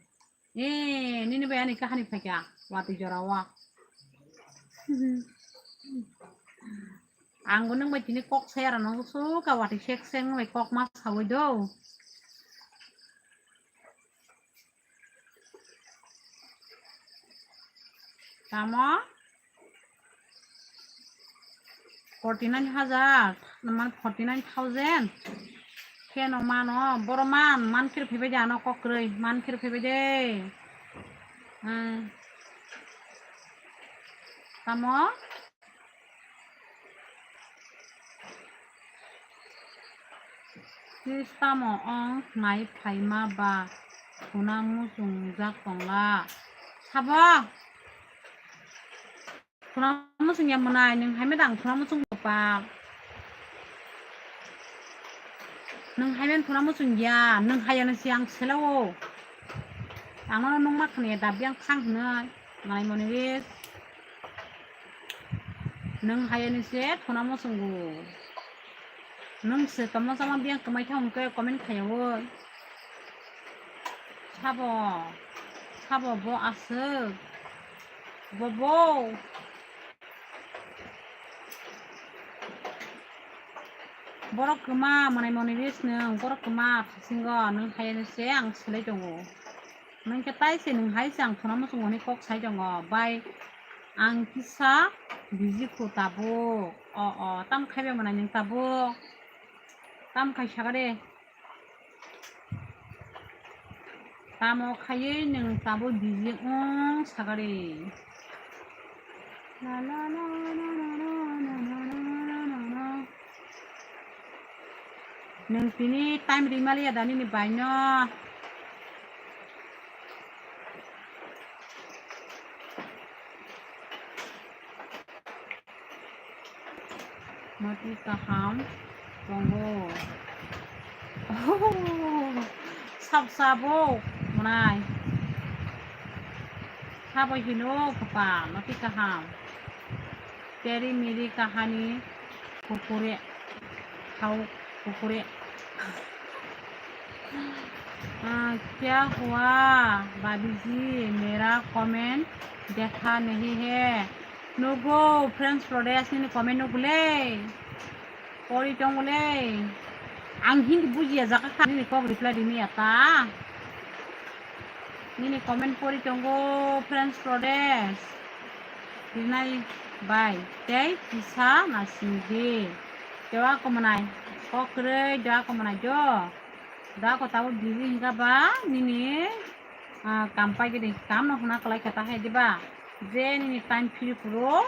Eh, nini bai ani kahani phaikha, watwi jora o. Ang bo nwng bai tini kok sai aro nw suka watwi sek sek nwng bai kok ma sawi do. Tamo? Forty nine hajar, man forty nine thousand. Keno mano, boro man, man kiri phaibai de ano kok kwrwi, man kiri phaibai de. Hmm. Tamo? Sis tamo ong nai phaima ba thuna muchungjak tongla. Sabo? Thuna muchungya mwnai, nwng hai meda ang thuna muchung pa. Nwng hai meda thuna muchungya, nwng hai ano si ang selao. Ang ano nung ma khani dabi ang khang hwnwi, nai moni ris. Nwng hai ani se thuna muchungo. Nwng se tamo sama biyang kwmai thang hwnkhe comment khaiyaui. Sabo, sabo bo aswk. Bo bo. Borok kwma mwnai moni ris nwng, borok kwma bisingo nwng hai ani se ang selai tongo. Nwng khe tai se nwng hai se ang thuna muchungo hwnwi kok sai tongo. Bai ang kisa busy kho tabuk. O, o, tam khaibai mwnai nwng tabuk? Tam khai saka de. Tamo khaiwi nwng tabuk busy wng saka de. La, la, la. Nwng tini time rimaliya da nini baino? Mati kaham tongo. Oh, sab sabo mwnai. Sabo hino kwpal, mati kaham. Teri miri kahani kukure, khau kukure. Ah, kya hua, bhabiji, mera comment dekha nahi hai. Nugo, French Pradesh nini comment nugo le. Pori tongo le. Ang Hindi bujiya jaka kha nini kok reply rini ya ta. Nini comment pori tongo French Pradesh. Rinai bai tei kisa nasingdi. Dewa komonai. Kok kwrwi dewa komonai jo. Da ko tabo busy hinka ba nini, ah, kam pai gidi kam no huna kalai kata hai diba. Je nini time free puro,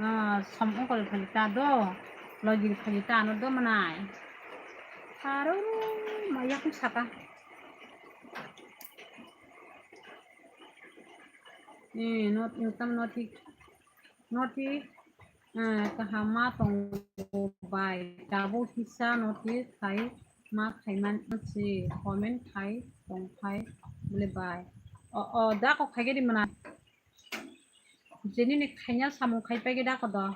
ah, som ongkol phali ta do, logir phali ta ano do manai. Aro ma yakung saka. Eh, not, income not, not, eh, kaham ma tongo bai. Tabuk kisa notice khai ma khaiman se comment khai tong khai bole bai. O, o, da kok khai di mana. Jeni ni khaina samung khai pai ge da ko do.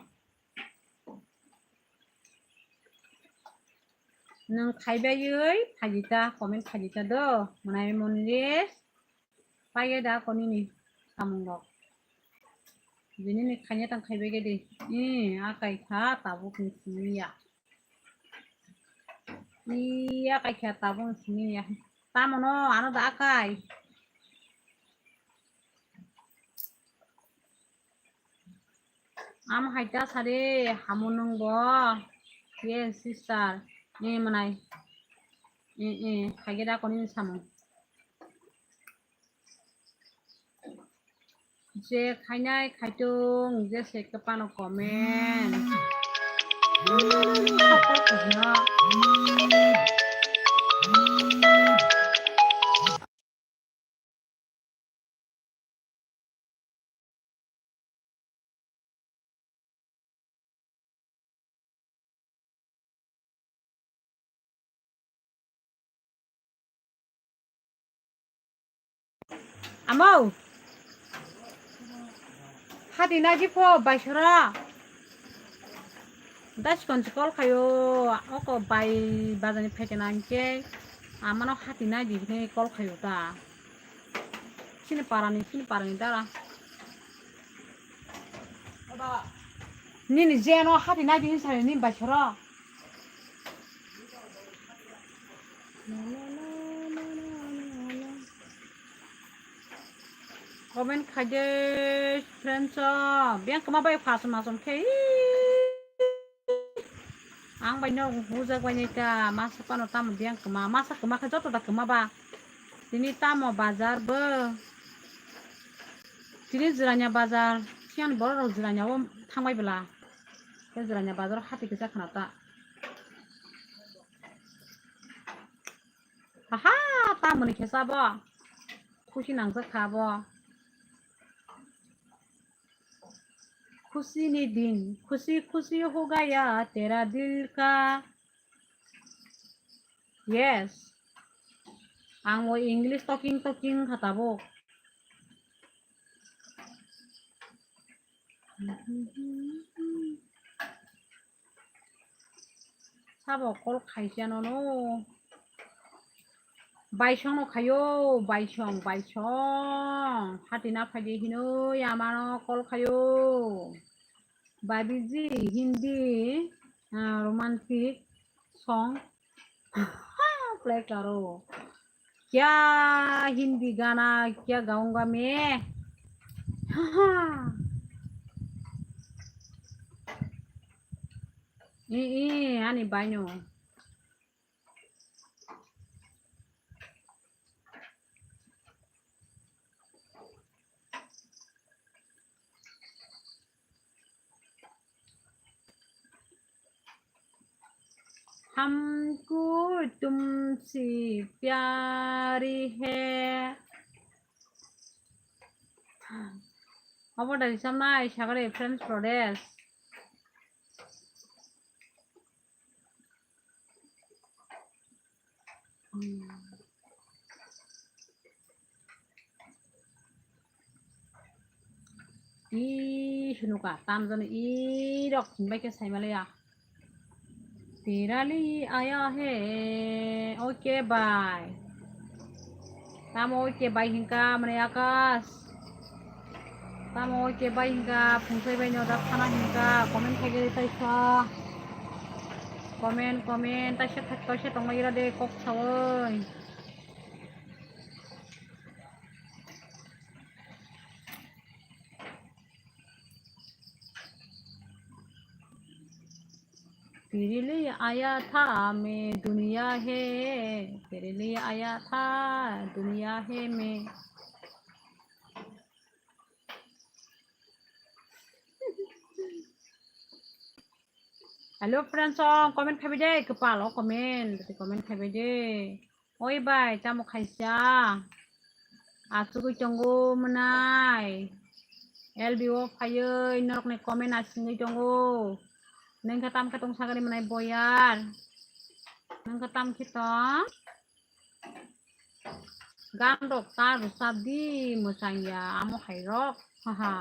Nwng khaibaiwi phaijita, comment khaijita do, mwnai monire. Paiye da konini samung rok. Bini ni khaina tang khaibai ge di. Ih, akai kha tabuk ni simi ya. Ih, akai kha tabuk ni simi ya. Tamo no, ano da akai. Am hai ta sari hamu nung bo. Yes, sister. Eh, manai. Eh, eh, hai ge da koni samung. Je khainai khaitung, je se kepano comment. Amo. Hati naji pho baisora. Das konsi call khayo. Oko bai bazani phaikena anke. Amano hati naji hine call khayo ta. Sini parani, sini parani dara. Nini jeno hati naji hine sari nini baisora. Comment khaide friends o, biyang kama bai phasom masom khe. Ang bai no hujak bai nai ta, masa pano tamo biyang kama, masa kama khe joto da kama ba. Tini tamo bazar bo. Tini Jirania bazar, siyan borok rok Jirania o thangbai bela. Tei Jirania bazar hati kisa khana ta. Aha, tamoni khe sabo. Khusi nangjak kha bo. Khusi ni din, khusi khusi ho gaya tera dil ka. Yes. Ang o English talking talking kha tabuk. Sabo call khaisya nono. Baisong no khayo, baisong, baisong. Hati na phaidi hinoi amano call khayo. Babiji, Hindi, ah, romantic song play karo. Kya Hindi gana kya gaunga main? Eh, eh, ani baino. हमको तुमसे प्यारी है। Obo da rijak nai sagari French Prodes. Ih, nuka, tamjani ih rok hinbai khe saimaliya. Tirali aya he, okay bye. Tamo okay bye hinka, mane Akash. Tamo okay bye hinka, phungsai bai no da thana hinka, comment khai gari taisa. Comment, comment, taisa thak, taisa tongma ira de kok sawi. तेरे लिए आया था मैं दुनिया है, तेरे लिए आया था दुनिया है मैं। Hello friends, o comment khaibai de, kwpal o comment, comment khaibai de. Oi bai, tamo khaisa? Achugwi tongo mwnai. L B O phaiwi norokni comment asingwi tongo. Nengkhe tamkhe tong sagari mwnai boyar. Nengkhe tamkhe tong. Gan rok ta rwchap di mwchang ya amo hai rok. Haha.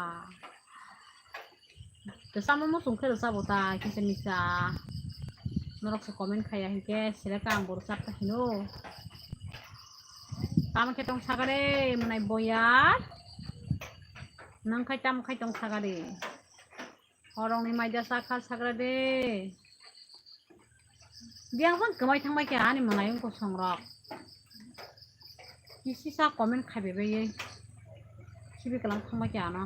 Rwchapma muchung khe rwchabo ta kisa misa. Norok se comment khaiya hinkhe selek ang bo rwchap ta hino. Tamo khe tong sagare mwnai boyar. Nang khai tamo khai tong sagare. Horongni maida sa kha sagra de. Biyang bang kwmai thangbai khe ani mwnai wngkha songrok. Kisi sa comment khai bai bai. Sibi kalang thangbai khe ano.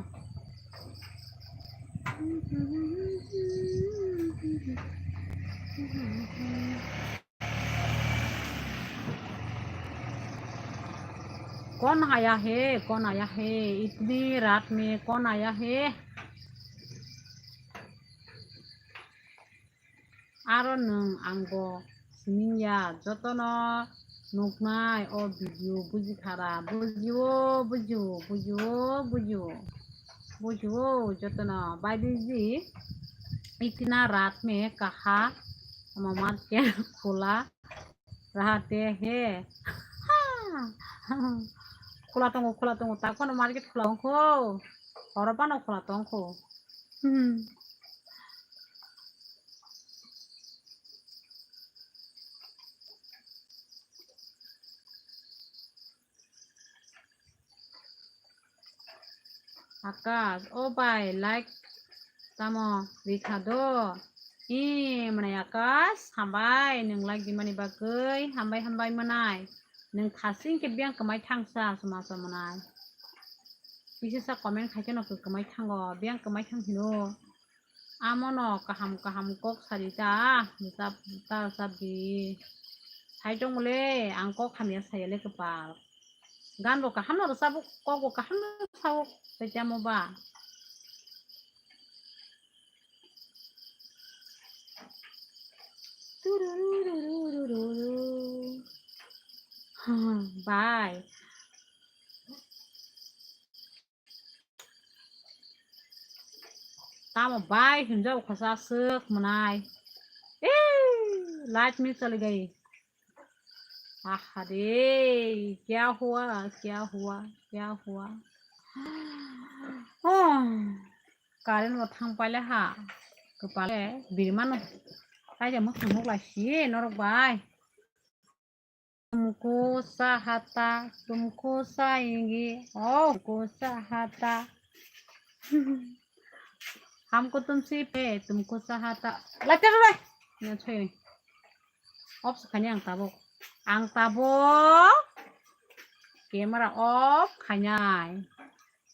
कौन आया है, कौन आया है, इतनी रात में कौन आया है? Aro nwng ang bo simi ya, jotono nuknai o video buji khara, buji o, buji o, buji o, buji o, buji o, jotono. Baidi ji, इतना रात में कहाँ, mama ke khula. Rahate he. Khula tongo, khula tongo. Tak phano market khula ongkho. Oro phano khula tongkho. Hmm. Akash, o bai, like tamo rikha do? Ee, mwnai Akash, hambai, nwng like dimani bagwi, hambai, hambai mwnai. Nwng thasing khe biyang kwmai thangsa, suma sa mwnai. Kisa sa comment khaikhe no kwmai thango, biyang kwmai thang hino. Amono kaham kaham kok sari ta, ta, ta, ta di. Sai tongole, ang kok hamya sayale kwpal. Gan bo kaham no rwchabo, kok bo kaham no sao, sai tamo ba. Tururururururu. Bye. Tamo bai hinjao khasa aswk mwnai. Eh, light ni chali gai. Aha re, kya hua, kya hua, kya hua? Oh, current bo thang paile ha. Kwpale birmano. Kaisa mwkhang nuklai si norok bai. तुमको चाहता, तुमको चाहेंगे, ओ तुमको चाहता। हमको तुमसे पे, तुमको चाहता। Later bai. Nya choi. Off se khani ang tabuk. Ang tabuk. Camera off khainai.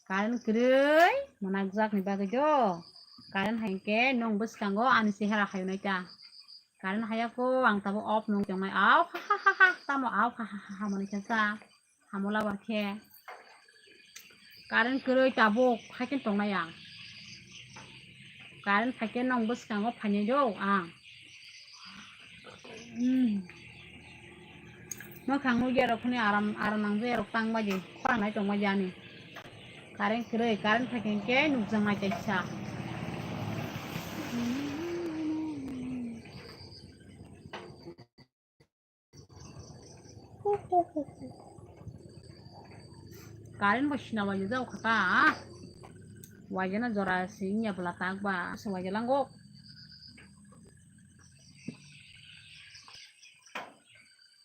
Current kwrwi mwnakjakni bagwi do. Current hai khe nwng bwskango ani chehera hayunai ta. Current haya kho ang tabuk off nung tongnai. Au ha ha ha ha. Tamo au ha ha ha ha mani khe sa. Hamo labar khe. Current kwrwi tabuk hai khe tongnai ang. Current hai khe nwng bwskango phainai do ang. Hmm. Mwkhang nukya rok phone aram, aram nang je rok tang bai di. Khorang nai tong bai di ani. Current kwrwi, current phai khe hwnkhe nukjak nai kaisa. Current bo sina bai jak kha ta. Waijana jora si wngya bwla tak ba se waija lango.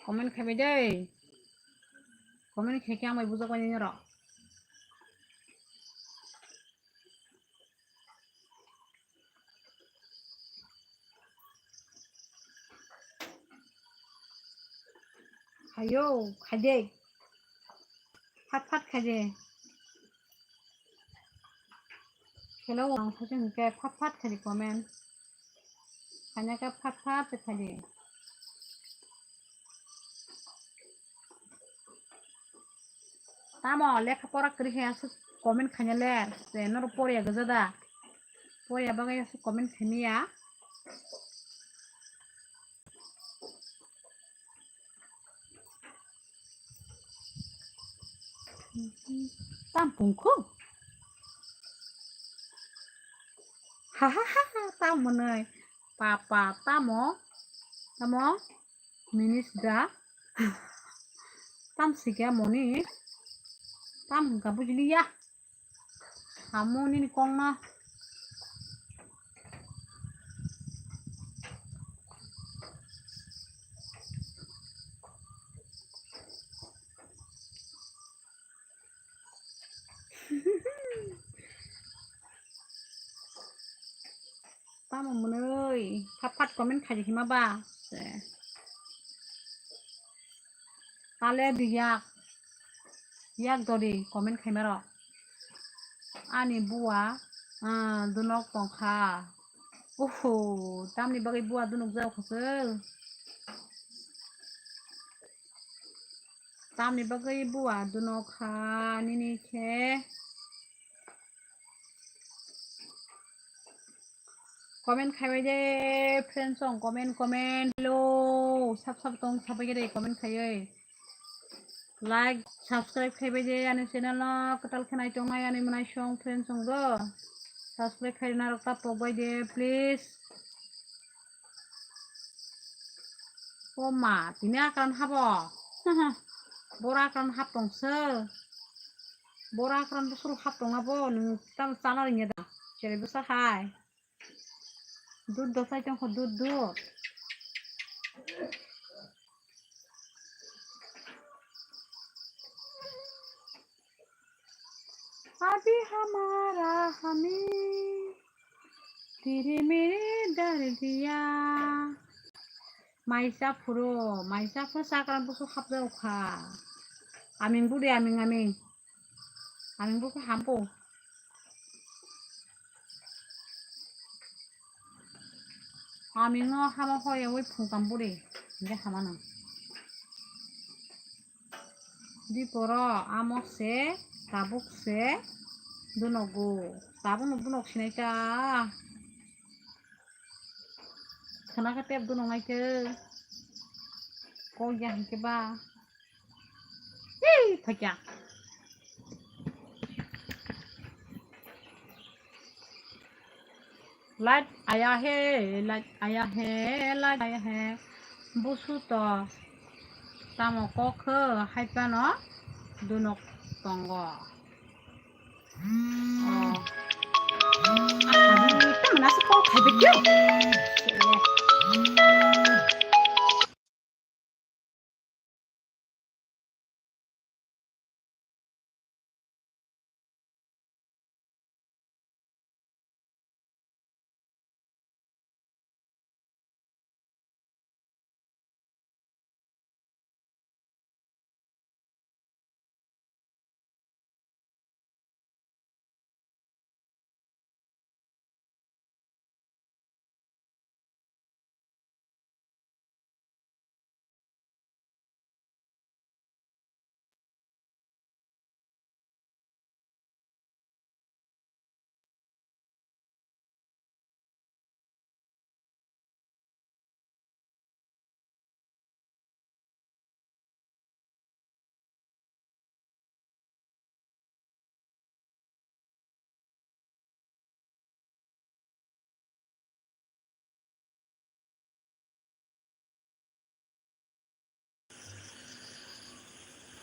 Comment khai bai de. Comment khai khe ang bai bujak bai nini rok. Hayo, khai de. Phat phat khai de. Hello, ang sachi hwnkhe phat phat khai di comment. Khaina khe phat phat se khai di. Tamo lekha pora kwrwi khe aswk comment khaina le, se norok poriya gwja da? Poriya bagwi aswk comment khaimaya. Tam pungkhu. Ha ha ha ha, tamo mwnwi. Papa, tamo? Tamo? Minis da? Tam sikya moni? Tam hwnkha bujiliya. Amo nini kongma. Tamo mwnwi phat phat comment khaidi hima ba se. Tale di yak, yak dori comment khaima rok. Ani bua, ah, dunok tongkha. Oho, tamni bagwi bua dunok jao khoswk? Tamni bagwi bua dunok kha nini khe? Comment khaibai de, friends song, comment, comment. Hello, sab sab tong sabai de comment khaioi. Like, subscribe khaibai de ani channel no, kwtal khe nai tongnai ani mwnai song friends song go. Subscribe khai narok ta pok bai de, please. O ma, tini akran habo. Bora akran hap tong se. Bora akran busur hap tong abo, nung tam chana ringya da. Chere busa hai. Dud dosai tongkho, dud, dud. Abhi hamara hami tiri miri dar diya. Maisa phuru, maisa phuru sakran busu hapjao kha. Aming budi, aming, aming. Aming buku hampu. Aming no hamo hoye wi phungkam buri. Hingke hamano. Di poro amo se, tabuk se, dunogo. Tabuk no bunok sinai ta. Khana khe tep duno ngai khe. Kok ya hingke ba. Ei, thakya. Light aya he, light aya he, light aya he. Busu to tamo kok khe hai phano dunok tongo. Oh. Ah, tamo nasa kok hai phano.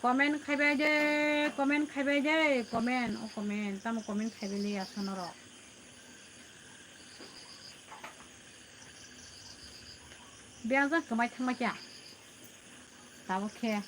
Comment khaibai de, comment khaibai de, comment, o comment, tamo comment khaibai le asa norok. Biyang jang kwmai thangma kya? Tabuk khe.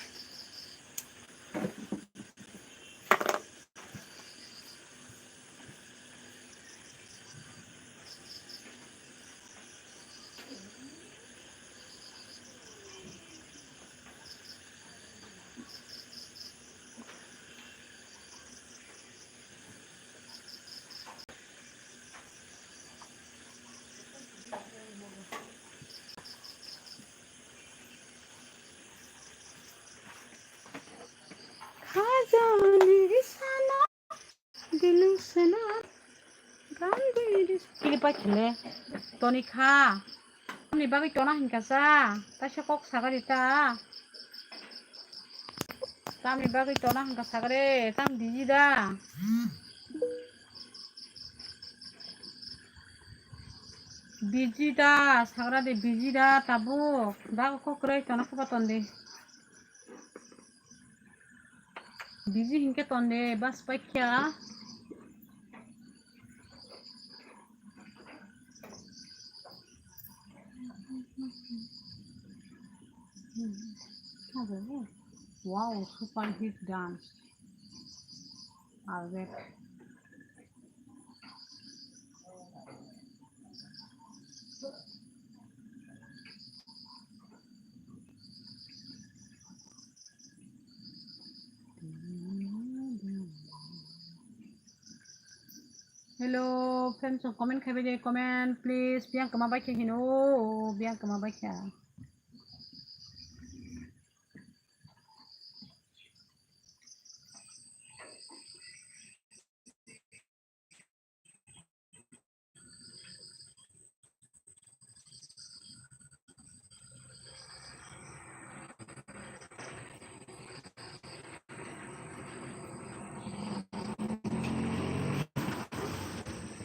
Khajani sana, dilung sana, gandhi. Kilipai khele, toni kha. Tamni bagwi tona hinkha sa, taisa kok sagari ta. Tamni bagwi tona hinkha sagari, tam diji da. Busy da, sagra de busy da, tabuk. Da kok kwrwi tona khe ba ton de. Busy hinkhe ton de, bas paikha. Wow, super hit dance. Albert. Hello, friends, comment khai bai de, comment, please. Biyang kama bai khe hino, biyang kama bai khe.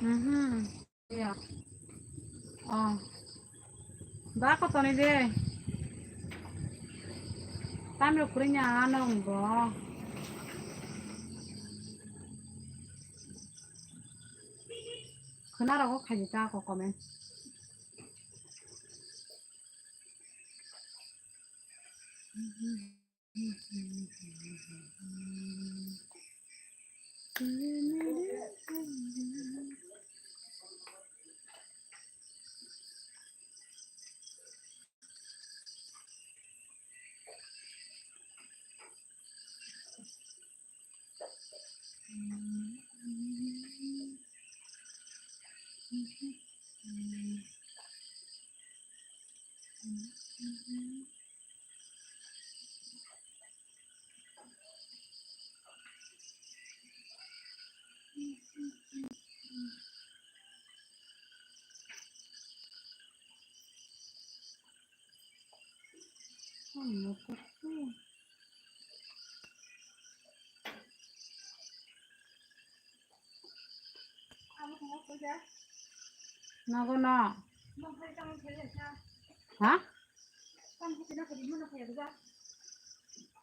Mhm. Ya. Oh. Da ko toni de. Tamro kurinya anong bo. Khwna rogo khaidi ta ko comment. Nogo no. Ha?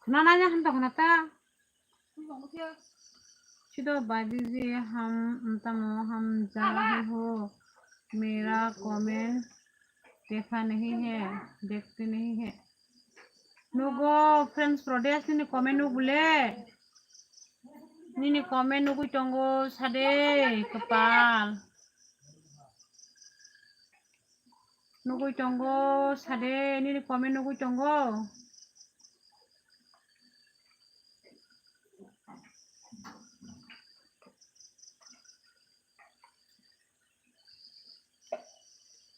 Khna nanya hwn to khna ta. Chido baji ji ham tamo ham ja hi ho. Mera comment dekha nahi hai, dekhte nahi hai. Nugo friends Pradesh nini comment nugule. Nini comment nugui tongo sade kwpal. Nugui tongo sade nini comment nugui tongo.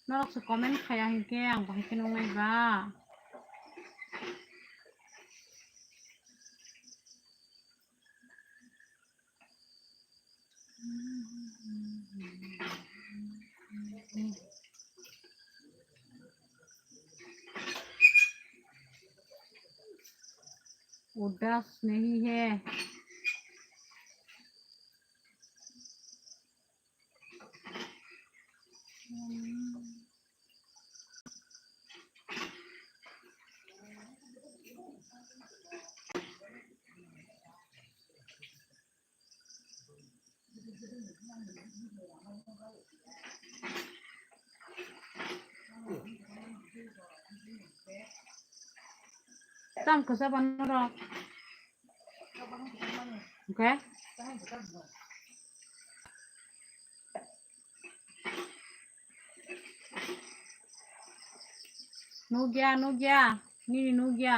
Norok se comment khaya hinkhe ang bahai khe nungnai ba. Udas nahi hai. Tam kasa banoro. Okay. Nugya, nugya, nini nugya.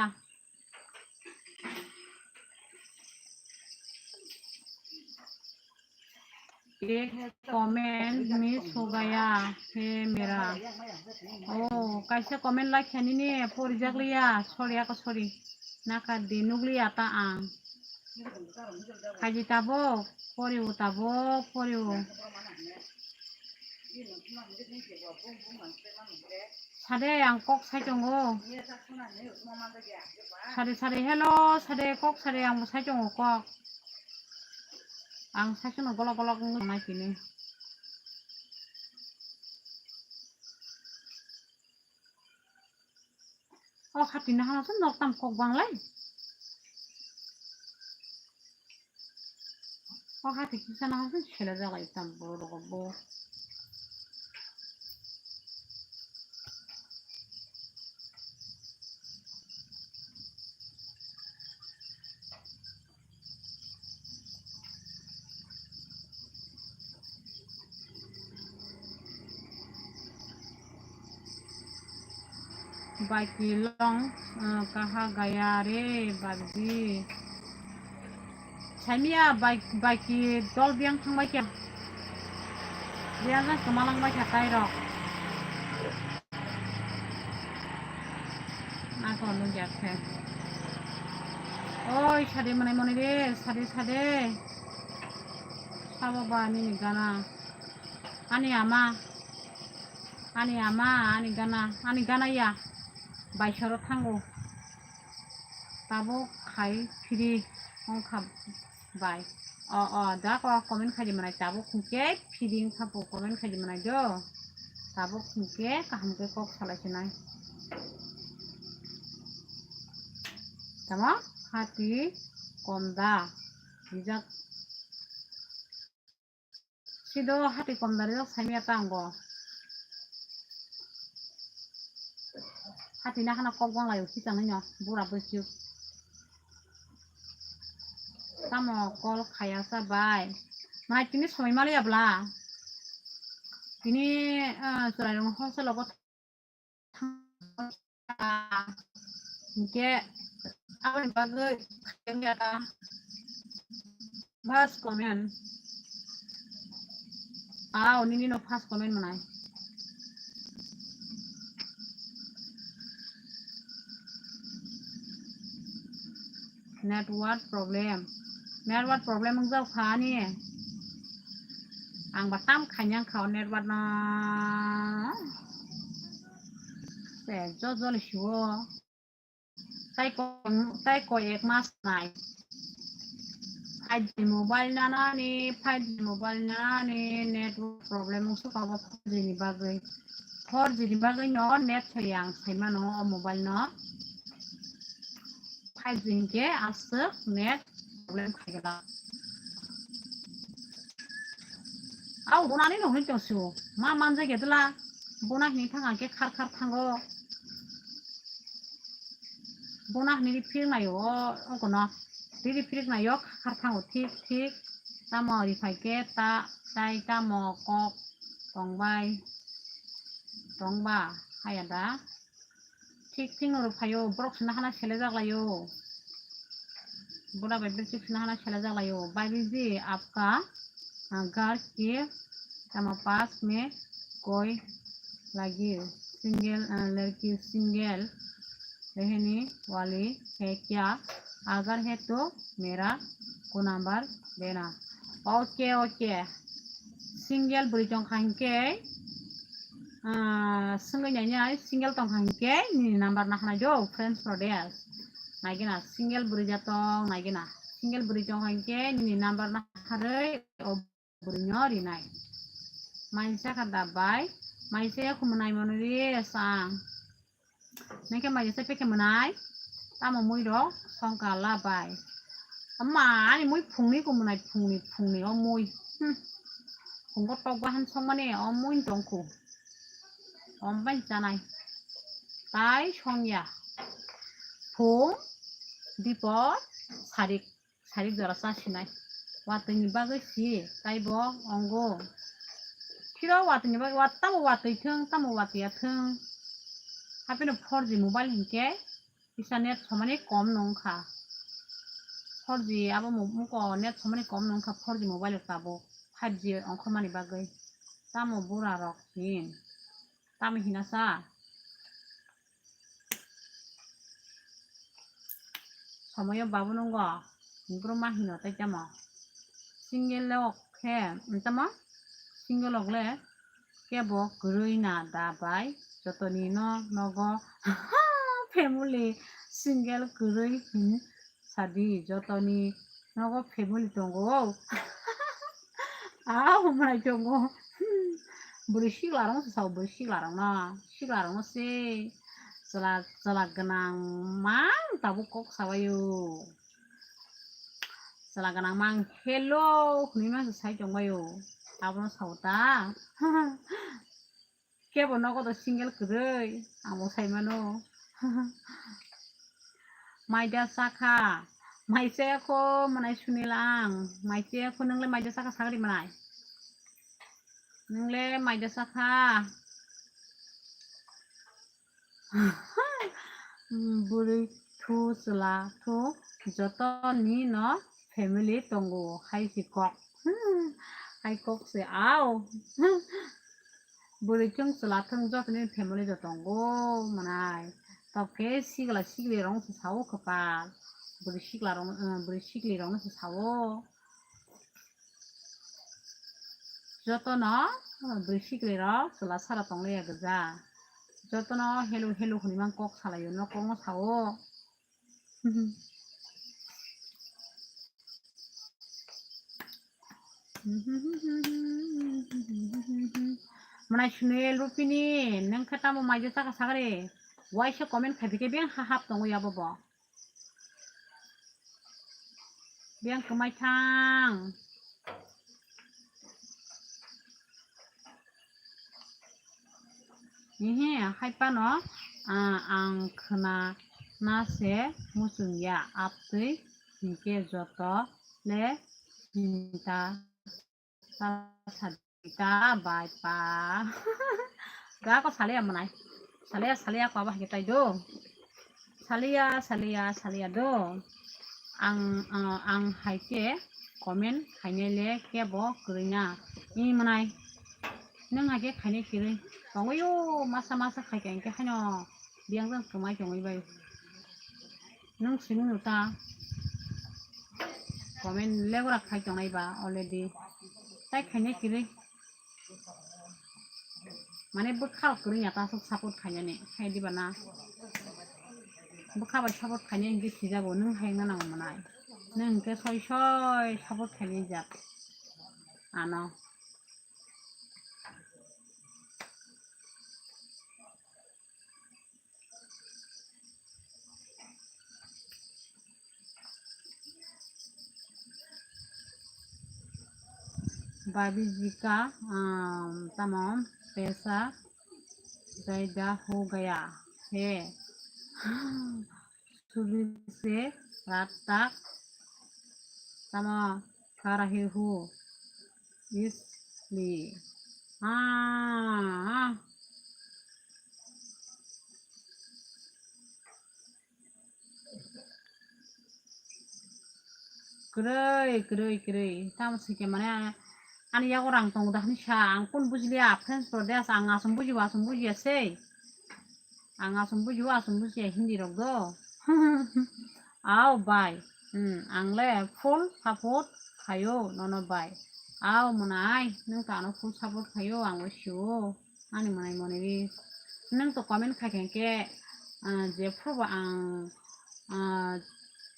एक comment miss हो गया है मेरा। Oh, kaisa comment like khe nini porijak liya, sorry ako sorry. Nakar di nukliya ta ang. Khaji tabuk, poriwo tabuk, poriwo. Sade ang kok sai tongo. Sade, sade, hello, sade, kok sade, ang bo sai tongo kok. Ang sai tongo golok golok wngwi tongnai tini. O hati nahana se nok tam kok bang lai. O hati kisa nahana se sele jaga itam borok bo. Baki long, ah, kaha gaya re, babji. Saimia bai-, baiki dol biyang thangbai kya? Biyang jang kwma langbai kha tai rok. Ako nung jak khe. Oi, sade manai mani re, sade, sade. Sabo ba nini gana. Ani ama. Ani ama, ani gana, ani gana ya. Bai soro thango. Tabuk khai phiri wngkha bai. O, o, da ko comment khai di manai tabuk hwnkhe phiri wngkha po comment khai di manai do. Tabuk hwnkhe kaham khe kok salai sinai. Tamo hati komda rijak. Sido hati komda rijak saimya ta ango. Hati nahana kok bang laio khichang nino bura bwswk. Tamo call khaya sa bai. Mai tini somoi maliya bla. Tini, ah, chwrai rong hostel obo thang-, hinkhe aboni bagwi khayang ya ta. First comment. Aw, nini no first comment manai. Network problem. Network problem wngjak kha ani. Ang ba tam khainang kha o network no. Se jo jo le shuo. Tai ko, tai ko ek mas nai. Five G mobile nanani, five G mobile nanani network problem wngsuka o four G ni bagwi. Four G ni bagwi no net soya ang saimano o mobile no. Five G hinkhe aswk net problem khaigala. Au bonani no hwnwi tongsu. Ma manjak ya dula. Bona hini thang angke khar khar thango. Bona hini ri phir nayo o, o kono. Ri ri phir nayo khar thango thik thik. Tamo ri phaikhe ta, tai tamo kok tongbai. Tongba haya da. Thik thik no rw phaio, borok sina hana sele jak laio. Bura bai bwswk sina hana sele jak laio. Bhaibhi ji, apka, ah, ghar ke tamo paas mein koi lagi, single, ah, ladki single rehne wali hai kya? Agar hai to mera ko number dena. Okay, okay. Single bwrwi tong kha hinkhe, ah, swngwi nainai, single tong kha hinkhe nini number naharnai do, friends rok de. Naigena single bwrwi ja tong, naigena single bwrwi tong kha hinkhe nini number naharwi o bwrwino rinai. Maisa kha da bai, maisa ya khumu nai mano re sang. Nangkhe mai jesa pekhe mwnai, tamo mui rok songkha la bai. Amma ani mui phungni ko mwnai, phungni, phungni o mui. Hmm. Phungo tok bahan songmani o mui tongkhu. Om bai chanai. Tai songya. Phung, dipor, sarik. Sarik jora cha sinai. Watwi ni bagwi si, taibo ongo. Phiro watwi ni bagwi, wat-, tamo watwi thung, tamo watwi ya thung. Hapheno four G mobile hinkhe, kisa net somani kom no wngkha. Four G abo mo-, muko net somani kom no wngkha four G mobile o tabuk. Five G ongkhormani bagwi. Tamo bura rok hin. Tamo hinasa. Somoyo babu nungo, bro ma hino tai tamo. Single lok khe, tamo? Single lok le kebo kwrwi na da bai, jotoni no nogo family single kwrwi hin sadi, jotoni nogo family tongo. Ah, humrai tongo. Bwrwi sikla rong se sao, bwrwi sikla rong no, sikla rong no se. Chwla, chwla gwnang mang tabuk kok sabaio. Chwla gwnang mang hello hwnwi mang se sai tongbaio. Abono sao ta. Kebo nogo do single kwrwi, ang bo sai mano. Maida chakha, mai chaya kho mwnai Sunil ang, mai chaya kho, nwng le maida chakha sagri mwnai? Nwng le maida chakha? Bwrwi thu chwla thu joto ni no family tongo hai si kok. Hai kok se ao. Bwrwi chwng chwla thwng joto ni family do tongo mwnai. Tok khe sikla sikli rong se sao kwpal. Bwrwi sikla rong, eh, bwrwi sikli rong se sao. Jotono bwrwi sikli rok chwla sara tonglaia gwja. Jotono hello hello hwnwi mang kok salaio, no kokno sao. Mwnai Sunil Rupini, nwng khe tamo maida chakha sagri? Waisa comment khai phikhe beng ha hap tongo yabo bo. Beng kwmai thang. Ehe, hai phano, ah, ang khwna na se muchung ya, aptwi hinkhe joto le hinta ta sadita bai pa. Ga ko salia mwnai. Salia, salia ko aba hai tai do. Salia, salia, salia do. Ang, ah, ang hai khe comment khainai le kebo kwrwi na. I mwnai. Nwng hai khe khainai kwrwi. Tongwi o masa masa khai khe, hwnkhe haino biyang jang kwmai tongwi bai. Nwng simi no ta comment legora khai tongnai ba already. Tai khainai kwrwi. Mane bwkha kwrwi ya ta aswk support khainani, khai diba na? Bwkha bai support khainai hinkhe sijago, nwng hai wngna nango mwnai. Nwng hinkhe soi soi support khainai jak ano. भाभी जी का, अम, तमाम पैसा ज्यादा हो गया है। सुबह से रात तक तमाम खा रहे हो, इसलिए। हाँ। Kwrwi, kwrwi, kwrwi. Tamo se khe mane ani yago rang tongo da hwnwi sa, ang kun bujiliya, French Pradesh, ang aswng bujibo, aswng bujiya sei. Ang aswng bujibo, aswng bujiya Hindi rok do. Ao bai. Hmm, ang le full support khaio nono bai. Ao mwnai, nwng to ano full support khaio, ang bo sio. Ani mwnai mwnai ri. Nwng to comment khai khe hwnkhe, ah, jephru bo ang, ah,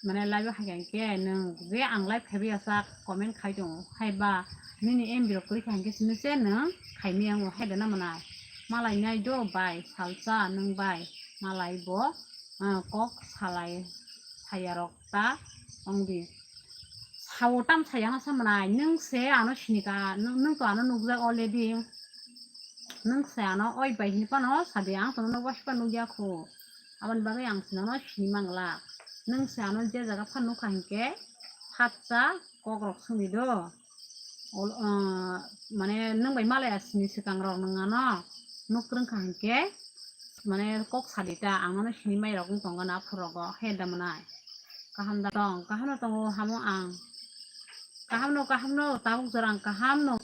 mane live o hai khe hwnkhe nwng je ang live khaibai ya sak comment khai tongo. Haiba nini M B rok kwrwi kha hwnkhe simi se nwng khaimaya wngo, hai da na mwnai? Malai nai do bai, salsa nwng bai. Malai bo, ah, kok salai saya rok ta wng di. Sao tam saya no sa mwnai, nwng se ano sini ka, nwng, nwng to ano nukjak already. Nwng se ano oi bai hini phano sadi, ang to nono waisa phano nukya kho. Aboni bagwi ang sini no sini mangla. Nwng se ano je jaga phano nukha hinkhe phatsa kok rok swngwi do. Ol-, ah, mane nwng bai malaya sini swkang rok nwng ano nuk kwrwng kha hinkhe mane kok sadi ta, ang nono sini mai rok wng tongo na aphuru rogo, he da mwnai? Kaham da tong, kaham no tongo, hamo ang. Kaham no, kaham no, tabuk jora ang kaham no.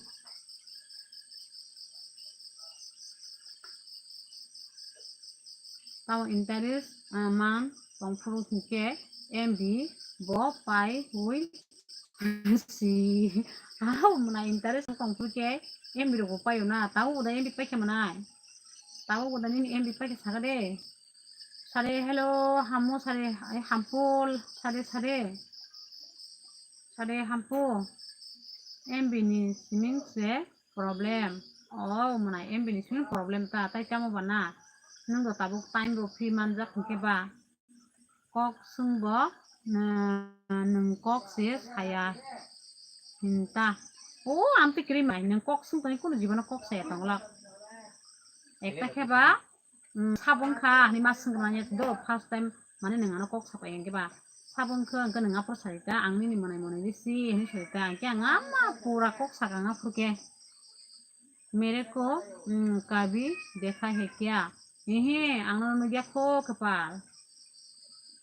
Tamo interest, ah, man tongphuru hinkhe M B bo pai hui si. Aho mwnai interest tongphuru khe M B rok bo paio na. Tabuk bo da M B paikha mwnai. Tabuk bo da nini M B paikha saga de. Sare hello, hamo sare, ai hampol, sare sare. Sare hampo. M B ni siming se problem. Oh, mwnai M B ni simi problem ta, tai tamo ba na? nwng do tabuk time bo free manjak hwnkhe ba kok swngbo, nwng kok se saya hinta. O, ang twi kwrwi mai, nwng kok swng tongwi kunu jibono kok saya tongla. Ekta khe ba, mm, sabo wngkha, hinwi ma swngna ya do, first time, mane nwng ano kok sapai hwnkhe ba. Sabo wngkha, hwnkhe nwng aphuru sarita, ang nini mwnai mwnai risi, hinwi sarita, hwnkhe ang ama pura kok saka ang aphuru khe. Mere ko, mm, kabhi dekha hai kya? Ehe, ang nono nukya kho, kwpal.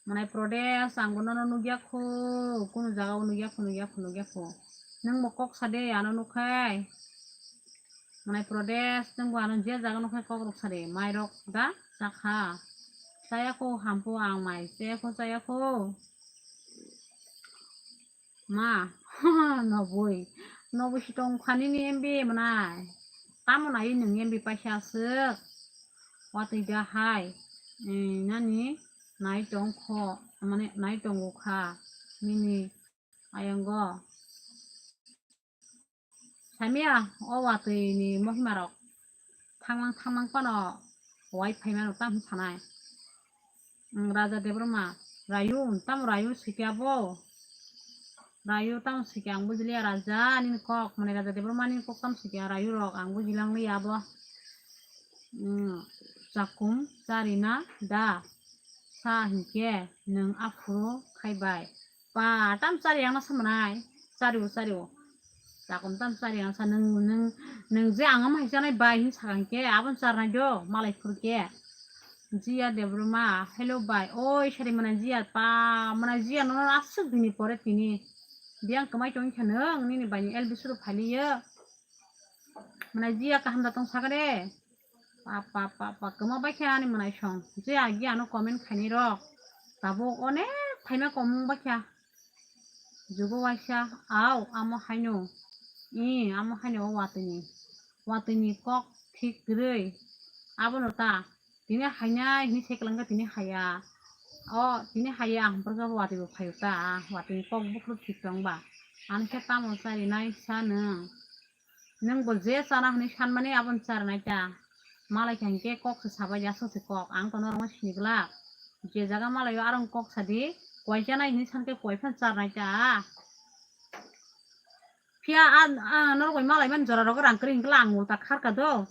Mwnai Prodesh, ang bo nono nukya kho, kunu jaga o nukya kho, nukya kho, nukya kho. Nwng bo kok sa de, ano nukhai. Mwnai Prodesh, nwng bo ano je jaga nukhai kok rok sa de, mai rok da, chakha. Chaya kho, hampu ang mai, chaya kho, chaya kho. Ma, noboi. Noboi si tong kha nini M B mwnai. Tamo nai nwng M B paisa aswk. Watwi da hai. Eh, nani nai tong kho, mane nai tongo kha. Nini ayongo. Samia, o watwi ni mohima rok. Thangmang thangmang phano wai phaimano tamo sanai. Mm, Raja Debbarma, Rayu, tamo Rayu sikya bo? Rayu tamo sikya ang bujiliya Raja nini kok, mane Raja Debbarma nini kok tamo sikya Rayu rok ang bujilang liya bo. Mm, chakum charina da sa hinkhe nwng aphuru khaibai. Pa, tam chari ang na samanai. Chari o, chari o. Chakum tam chari ang sa nwng, nwng, nwng je ang ama hai chanai bai hin sakang khe, abon charnai do, malai phur khe. Jiya Debbarma, hello bai. Oi, sari mana jiya pa, mana jiya nono aswk dini pore tini. Biyang kwmai tong kha nwng, nini bai ni L B suru phaliyo. Mana jiya kaham da tong sakare. Pa, pa, pa, pa, kwma bai khe ani mwnai song. Je agi ano comment khainai rok. Tabuk onek phaima komung bai kha. Jugo waisa, au, amo haino. I, amo haino o watwini. Watwini kok thik kwrwi. Abono ta. Tini hainai hini se kwlangkha tini haya. O, tini haya, hamprokhe watwi bo phaio ta. Watwini kok buphuru thik tong ba. Ani khe tamo charinai sa nwng. Nwng bo je chana hwnwi sanmani aboni charnai ta. Malai khe hinkhe kok se sabai ya, aswk se kok. Ang to norokno sini glak. Je jaga malai o arong kok sadi, koi chanai hwnwi sankhe koi phan charnai ta. Phiya a, a, norok bai malai mani jora rogo rang kwrwi hinkhe angul ta kharka do.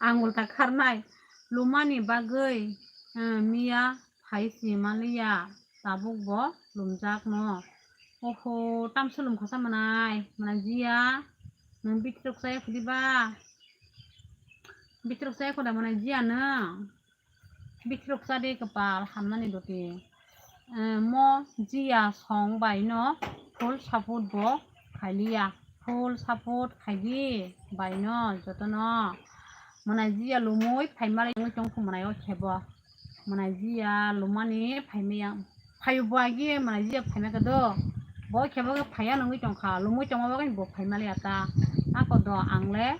Angul ta kharnai. Lumani bagwi, eh, miya phai si maliya, tabuk bo lumjak no. Oho, tamso lum khasa mwnai, mwnai jiya. Nwng bitrok chaya khudi ba? Bitrok chaya khoda mwnai jiya nwng? Bitrok chade kwpal hamnani doti. Eh, mo jiya song bai no full support bo khailiya. Full support khaidi bai no jotono. Mwnai jiya lumui phaimari wngwi tong kho mwnai o khebo. Mwnai jiya lumani phaimaya. Phaio bo agi mwnai jiya phaimaya khe do. Bo khebo khe phaiya nungwi tong kha. Lumui tongma bagwi bo phaimaliya ta. Ako do ang le,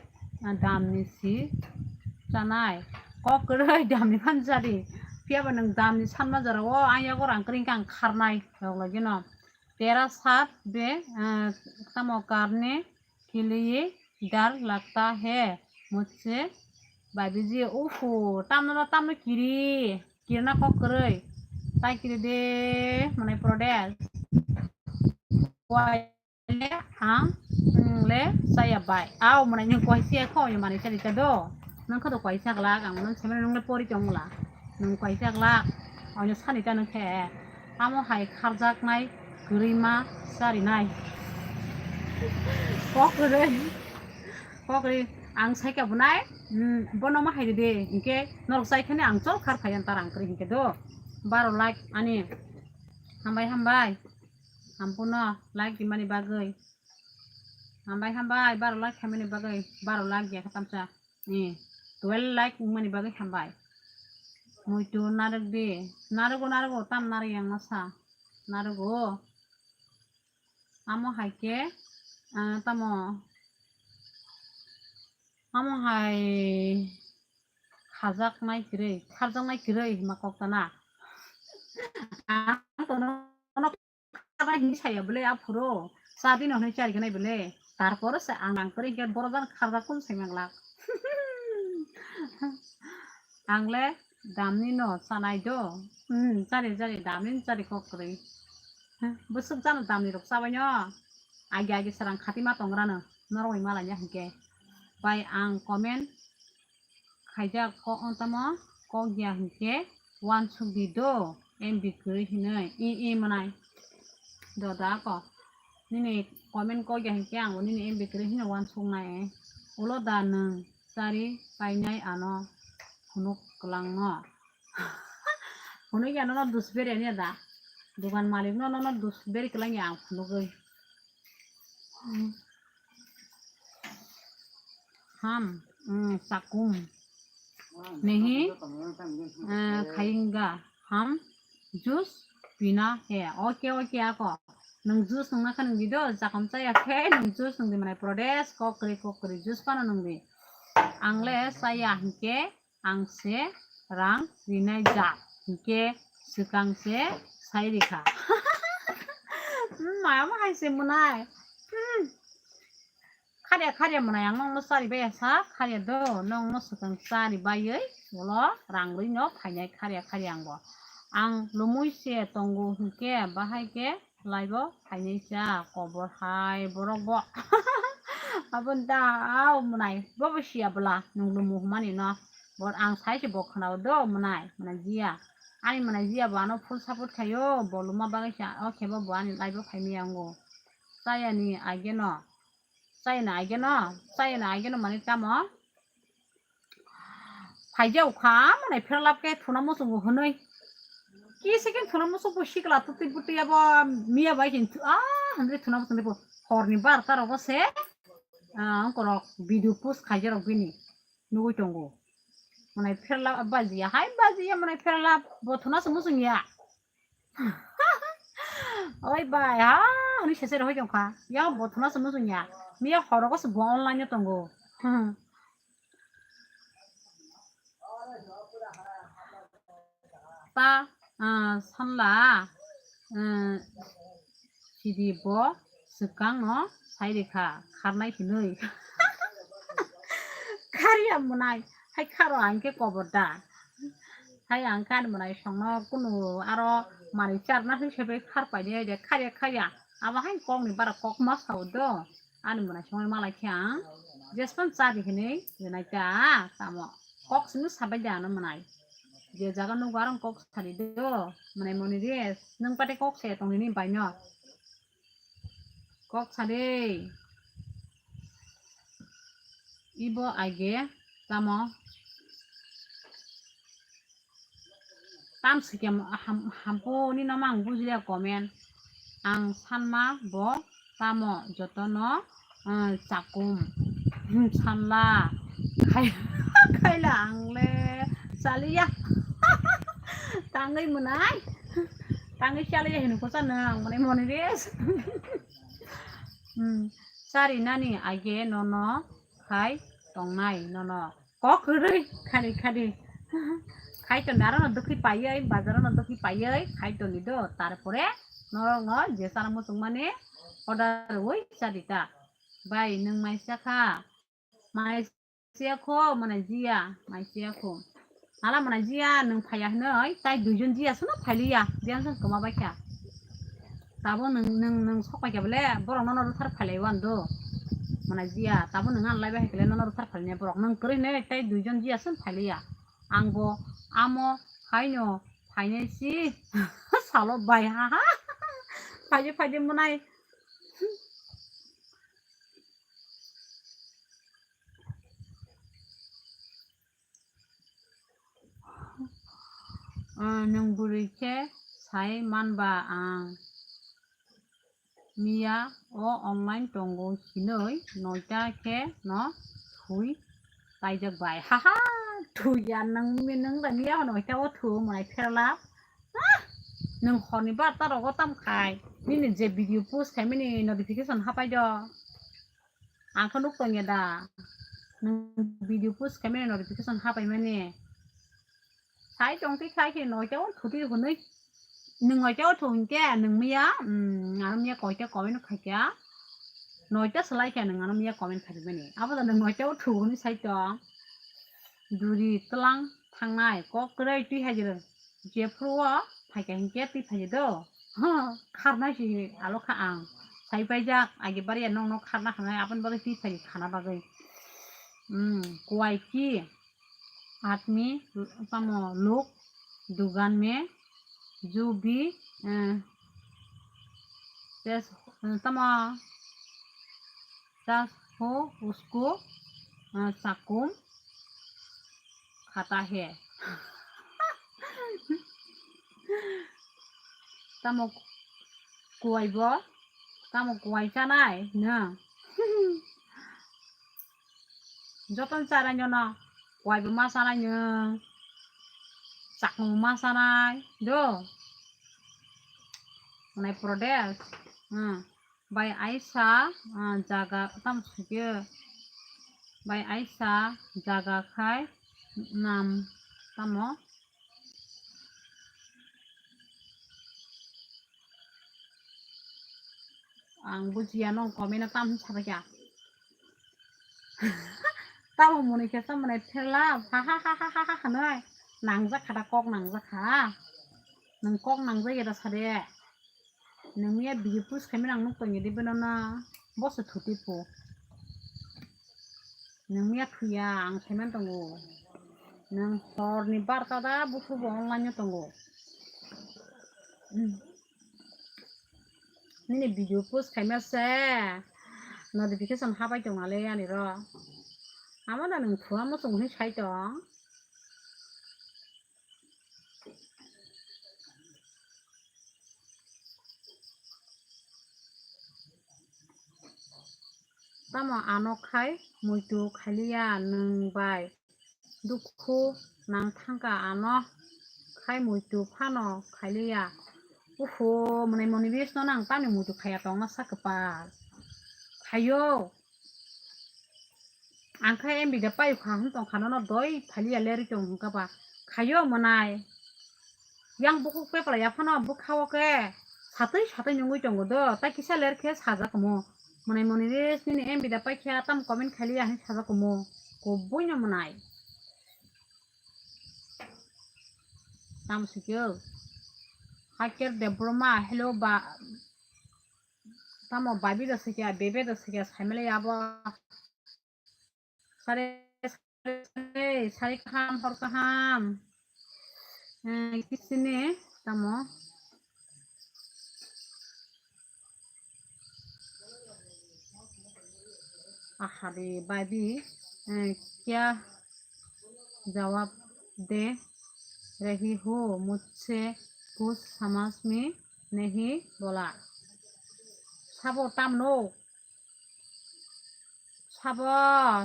ah, damni si chanai. Kok kwrwi damni phan chadi. Phiya ba nwng damni sanma jora o ang yago rang kwrwi khe ang kharnai rok lagino. Tera sat de, ah, tamo karne ke liye dar lagta hai, mujhse bhabi ji, uhu, tamno, tamno kiri, kirna kok kwrwi, tai kiri de, mane Prodesh. Koi le ang, nwng le chaya bai. Au, mane nwng koi siya kho, mane chari cha do. Nwng kho do koi sa glak, ang nwng semene nwng le pori tong la. Nwng koi sa glak, ang sani ta nwng khe. Amo hai kharjaknai kwrwima charinai. Kok kwrwi, kok kwrwi ang saikha bunai, mm, bono ma hai de, hinkhe norok chai khani ang chol khar phaiyan ta rang kwrwi hinkhe do. Baro like ani hambai, hambai. Hampuno like rimani bagwi. Hambai, hambai, baro like khaimani bagwi, baro like ya khatamsa. Ni, twelve like wngmani bagwi hambai. Muitu narwk di. Narwgo, narwgo, tam narwk yang masa. Narwgo. Amo hai khe, ah, tamo, amo hai khajaknai kwrwi, kharjaknai kwrwi hima kok tana. Ang tono kharnai hinwi saya bwle aphuru, cha dino hinwi chariganai bwle. Tarpore se ang nang kwrwi hinkhe boro jani kharjak kun sai manglak. Ang le damni no chanai do. Hmm, chari chari damni chari kok kwrwi. Bwswk jano damni rok chabai no. Agi agi sarang khati ma tongrano. Norok bai malai ya hinkhe. Bai ang comment khaijak kok wng tamo kok ya hinkhe uansuk di do. M B kwrwi hinwi i i mwnai. Doda ko. Nini comment kok ya hinkhe ang nini M B kwrwi hinwi uansuk nai. Ulo da nwng chari painai ano phunuk kwlangno. Phunuk ya nono dusberi ani da. Dukan malik no nono dusberi kwlang ya ang phunugwi. Hmm. Ham, hmm, sakum. Nahi, eh, khayinga. Ham, juice pina hai. Okay, okay, ako. Nwng juice nwngna kha nwng di do, jakom chaya khe nwng juice nwng di mwnai Pradesh, kok kwrwi, kok kwrwi juice phano nwng di. Ang le chaya hinkhe ang se rang rinai jak hinkhe swkang se sai rikha. Hmm, maya ma hai se mwnai. Hmm. Kharya kharya mwnai ang nokno chari bai sa kharya do, nokno swkang chari baiwi ulo rang rwi no phainai kharya kharya ang bo. Ang lumui se tongo hinkhe bahai khe Laibo phainai cha kobor hai borok bo. Aboni da au mwnai bobo siya bwla nwng lumu hwnmani no. Bor ang sai se bo khwnao do mwnai, mwnai jiya. Ani mwnai jiya bo ano full support khaio, bo luma bagwi sa o khe bo bo ani laibo phaimaya wngo. Chayani ageno. Chayani ageno, chayani ageno mani tamo? Phaijao kha, mwnai pherlap khe thuna muchungo hwnwi. Ki second thuna muchung bo sikla tutwi butwi abo miya bai hin thu-, ah, hwnwi thuna muchung bo horni barta rogo se, ah, ongkorok video post khaijarok bini nugwi tongo. Mwnai pherlap bajiya, hai bajiya mwnai pherlap bo thuna se muchung ya. Oi bai, ha, ani sese rohoi tongkha. Ya bothona se muchung ya. Miya horogo se bo online tongo. Hmm. Ta, ah, sanla, ah, sidi bo swkang no sai rikha, kharnai hinwi. Kharya mwnai, hai kharo ang khe kobor da. Hai ang khe ani mwnai songno kunu aro manwi charna hwnwi se bai khar paide de kharya kharya. Abo hai kokni bara kok ma sao do. Ani mwnai songwi malai khe ang jespan chadi hinwi rinai ta tamo. Kok simi sabai de ano mwnai. Je jaga nugo aro kok sadi do. Mwnai moni de nwng pate kok se tong nini bai no. Kok sadi. Ibo age tamo? Tam sikhe ham-, hampu ni no mang bujiya comment. Ang sanma bo tamo jotono, eh, chakum. Hmm, sanla. Khai-, khaila ang le chaliya. Tangwi mwnai. Tangwi chaliya hino kosa nang mwnai moni res. Hmm, chari nani age nono khai tongnai nono. Kok kwrwi khari khari. Khai toni aro no dukhi paiwi, bazar no dukhi paiwi khai toni do. Tarpore norok no je chana muchung mani order rwi chadi ta. Bai nwng mai cha kha. Mai Siya kho, mwnai jiya, mai siya kho. Hala mwnai jiya, nwng phaiya hinoi, tai duijon jiya, sono phailiya, jiyan song kwma baikha. Tabo nwng, nwng, nwng sok paikha bole, borok nono ruthar phailai wando. Mwnai jiya, tabo nwng an laibai haikhe nono ruthar phailai borok. Nwng kwrwi hinoi, tai duijon jiya, sono phailiya. Ang bo amo haino phainai si, salo bai ha ha. Phaidi, phaidi mwnai. Ah, nwng bwrwi khe sai manba ang. Miya o online tongo hinoi noita khe no thwi taijak bai. Haha, thwi ya nwng mi-, nwng da miya o noita o thwi mwnai pherla. Ah, nwng horni barta rogo tam khai. Nini je video post khai mani notification hapai do. Ang khe nuk tongya da. Nwng video post khaimani notification hapaimani. Sai tongtwi khai khe noita o thuti hwnwi. Nwng noita o thu hinkhe nwng miya, mm, ano miya koita comment khaikha. Noita swlai khe nwng ano miya comment khaimani. Abo da nwng noita o thu hwnwi sai tong. Duri tlang Thangnai kok kwrwi twi hai jero. Jephuru o phaikha hinkhe twi phai do. Kharnai si alo kha ang. Sai paijak agi bari ya nong nok kharna khanai aboni bagwi twi phai khana bagwi. Hmm, kuai ki admi tamo lok dugan me jo bhi, eh, tes-, tamo tes ho usko, eh, sakum khata hai. Tamo kuai bo, tamo kuai chanai no. Jotono charai nono, kuai bo ma chanai no, chakung bo ma chanai do. Nai Pradesh, hmm. Bai aisa, ah, jaga tamo sukhe. Bai aisa jaga khai nam tamo. Ang bujiya nong comment o tam sabaikha. Tamo muni khe tamo nai phela ha ha ha ha ha ha hanai. Nangjak kha da kok nangjak kha. Nang kok nangjak ya da sade. Nang miya video post khaimani ang nuk tongya di beno na. Boso thuti pho. Nang miya thuya ang saiman tongo. Nang horni barta da bukhu bo online o tongo. Hmm. Nini video post khaima se notification habai tong ale ani ro. Amo da nang thua mo tong hin sai tong. Tamo ano khai muitu khailiya nwng bai dukhu nang thangkha ano khai muitu phano khailiya. Uhu, mwnai moni ris no nang tamni muitu khaiya tongna sa kwpal. Khaio. Ang khe M B da paiyok kha hwn tong kha, nono doi phaliya lerwi tong hwn kha ba. Khaio mwnai. Yang bukhuk pepla ya phano bwkha o khe satwi satwi nungwi tongo do, tai kisa ler khe sajak omo. Mwnai moni ris nini M B da paikha tam comment khailiya hwn sajak omo. Kubui no mwnai. Tamo sikyo. Haker Debbarma, hello ba. Tamo babi da sikya, bebe da sikya, saimale abo. Sare, sare, sare kaham, hor kaham. Eh, kisine, tamo. Aha re, babi, eh, kya jawab de rahi ho, mujhse kuch samajh mein nahi bola. Sabo tamno. Sabo,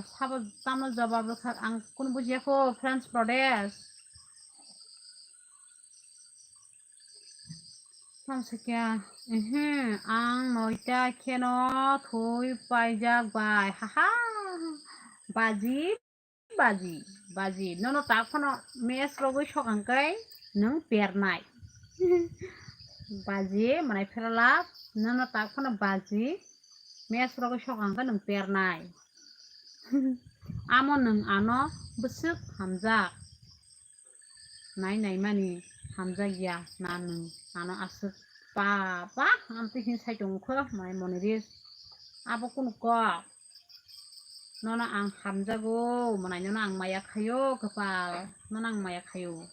sabo tamo jawab rwkha ang kunu bujiya kho, French Pradesh. Tamo sakya, ehe, ang noita kheno thwi paijak bai. Haha, baji, baji, baji. Nono tak phano mes rogwi sokang kai nwng pernai. Baji, mwnai pheralap, nono tak phano baji. Mes rogwi sokang khe nwng pernai. Amo nwng ano bwswk hamjak. Nai nai mani hamjak ya na nwng ano aswk pa pa amtwi hin sai tong kho mwnai moni ris. Abo kunu kok. Nono ang hamjago, mwnai nono ang maya khaio kwpal. Nono ang maya khaio.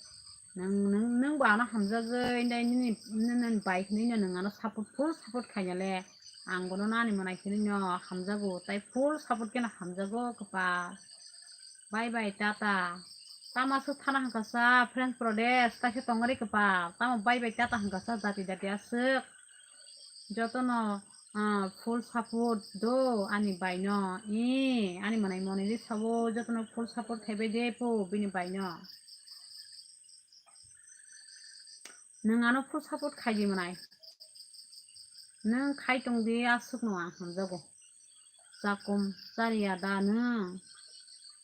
Nwng, nwng, nwng bo ano hamjagwi, indai nini, nini, nini bai hinwi no nwng ano support, full support khaina le. Ang bono nani mwnai hinwi no hamjago, tai full support khe no hamjago kwpal. Bye bye, tata. Tamo aswk thana hwnkha sa, French Pradesh, kaisa tongri kwpal. Tamo bye bye, tata hwnkha sa, jati jati aswk. Jotono, ah, full support do ani baino. Ee, ani mwnai moni ri sabo jotono full support khaibai de po bini baino. Nwng ano full support khaidi mwnai. Nwng khai tongdi aswkno ang hamjago. Chakum chariya da nwng?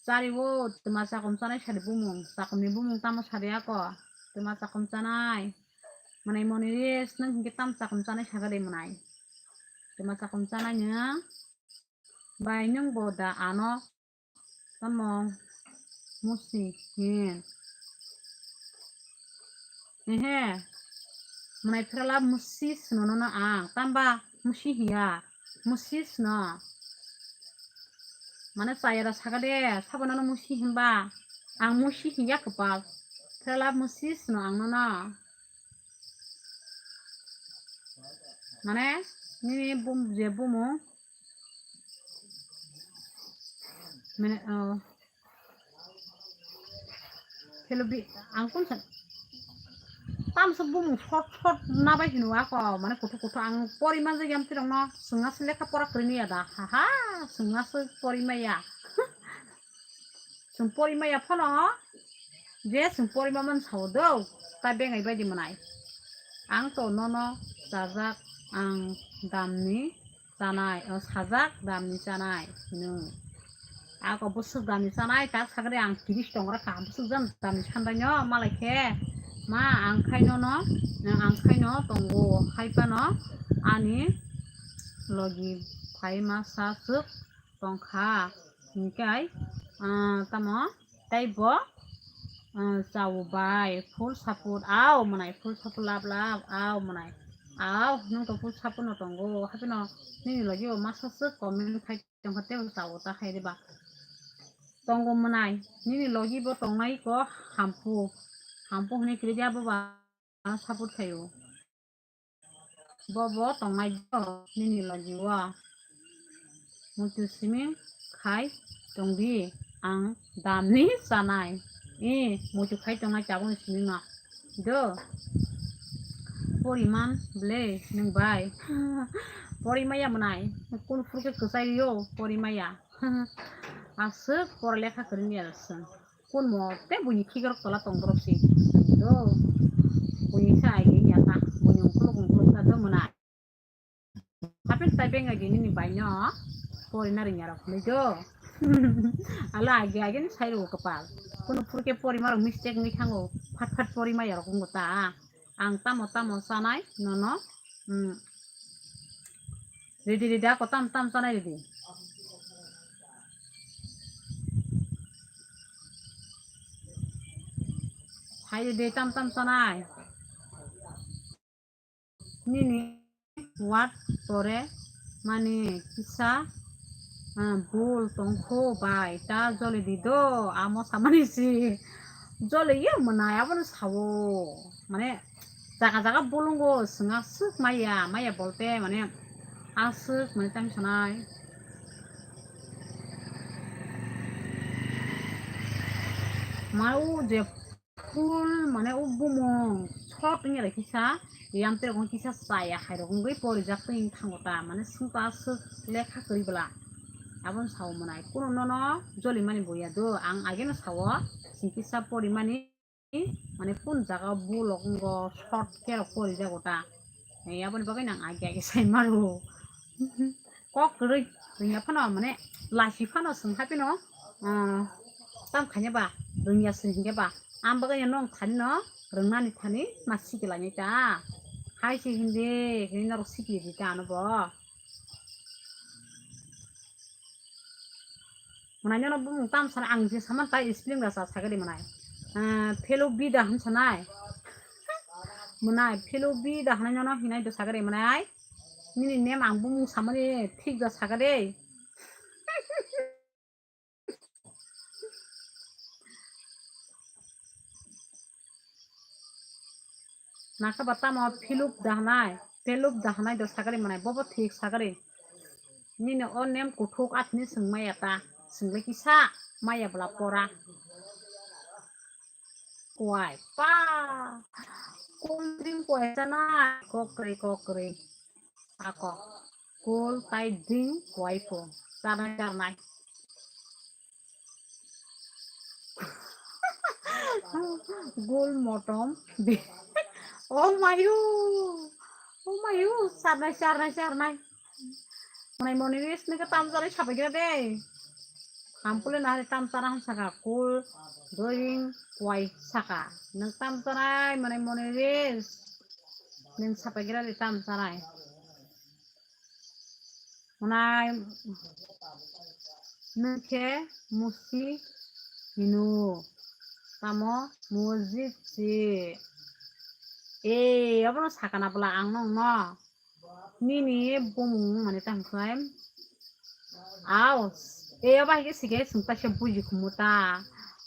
Chariwo, twma chakum chanai sadi bumung. Chakumni bumung tamo sadi ako? Twma chakum chanai. Mwnai moni ris nwng hinkhe tam chakum chanai sagade mwnai. Twma chakum chanai nwng? Bai nwng bo da ano tamo musi hin. Ehe. Mwnai pheralap musi sino nono ang. Tamba musi hiya. Musi sino. Mane chayara saka de. Sabo nono musi himba. Ang musi hiya kwpal. Pheralap musi sino ang nono. Mane nini bum je bumung. Mane, oh. Hello, bi, ang kun san. Tam se bumung short short na bai hino ako, mane kutu kutu ang pori man jagi am tirong no, sengna se lekha pora kri ni ada, ha ha, sengna se pori maya. Seng pori maya phano, je seng pori ma man sao do, ta bengai bai di manai. Ang to nono chajak ang damni chanai, o sajak damni chanai hino. Ako bwswk damni chanai, tak sagri ang tiris tong rakha, bwswk jani damni sandaino, malai khe, ma ang khaino no, ang khaino tongo, hai phano ani logi phai masa swk tongkha, hinkhe, ah, tamo, tei bo, ah, chao bai, full support, ao mwnai, full support lap lap, ao mwnai, ao, nwng to full support no tongo, haphino, nini logi bo masa swk comment khai tongkha, tei bo chao ta khai de ba. Tongo mwnai, nini logi bo tongnai ko hampu, hampu hwnwi kiri dia bo ba, ano support khaio. Bobo tongnai do nini logi o. Muitu siming khai tongdi ang damni chanai. E, muitu khai tongnai tabukni siming no. Do. Poriman ble nwng bai. Porimaya mwnai. Kun phuru khe kwchai rio porimaya. Aswk pora lekha kwrwngya swng. Kun mo te buini khikrok tola tong borok si. Do. Buini sa ai ya ta. Buini ungkuluk ungkuluk ta do mwnai. Hapin tai bengai di nini bai no. Pori na ringya rok hwnwi do. Ala age age ni sai rw kwpal. Kunu phuru khe pori ma rok mistake wngwi thango. Phat phat pori ma ya rok wngbo ta. Ang tamo tamo sanai nono. Hmm. Ready ready ako tam tam sanai ready. Hai ready tam tam sanai. Nini what tore mani kisa, ah, bul tongkho bai ta joli di do amo samani si joli ye mwnai abono sawo mane jaga jaga bolongo swnga swk maya maya bolte mane aswk mane tang sanai mau je Phul mane o bumung sot wngya bai kisa, yam tere kisa chaya hai rok wngwi porijak twi thango ta, mane swngpa swk lekha kwrwi bwla. Aboni sao mwnai, kunu nono joli mani boya do, ang ageno sao, sing kisa porimani, mane kun jaga bulok wngo sot khe rok porijago ta. Aboni bagwi nang age age sai maro. Kok kwrwi rwngya phano mane lasi phano swng haphino, ah, tam khaina ba rwngya swng hinkhe ba. Ang bagwi no nong thani no rwngnani thani ma sikilani ta. Hai se hindi hini norok sikili di ta ano bo. Mwnai nono bumung tam sana ang je saman tai spelling rasa sagadi mwnai. Ah, phelo bida han sanai. Mwnai phelo bida hanai nono hinai do sagadi mwnai. Nini nem ang bumung samani thik da saka de. Naka ba tamo philup da hanai, philup da hanai do saka de mwnai, bobo thik saka de. Nini o nem kuthuk atni swng maya ta, swng le kisa maya bwla pora. Kwai pa. Cold drink kwai chana. Kokri kokri. Ako. Cold tai drink kwai po. Charnai charnai. Gol motom. Oh mayu. Oh mayu. Charnai charnai charnai. Mwnai moni ris nike tam chara sapai gira de. Hampule nahari tam chara han saka kul doing kwai saka. Nwng tam charai mwnai moni ris. Nwng sapai gira de tam charai. Mwnai nwng khe musi hino. Tamo mojit si. Eh, abono sakana bwla ang nokno. Nini bumung mani tang khlai. Aw, eh, abo hai khe sikhe chwng kaisa buji khumu ta.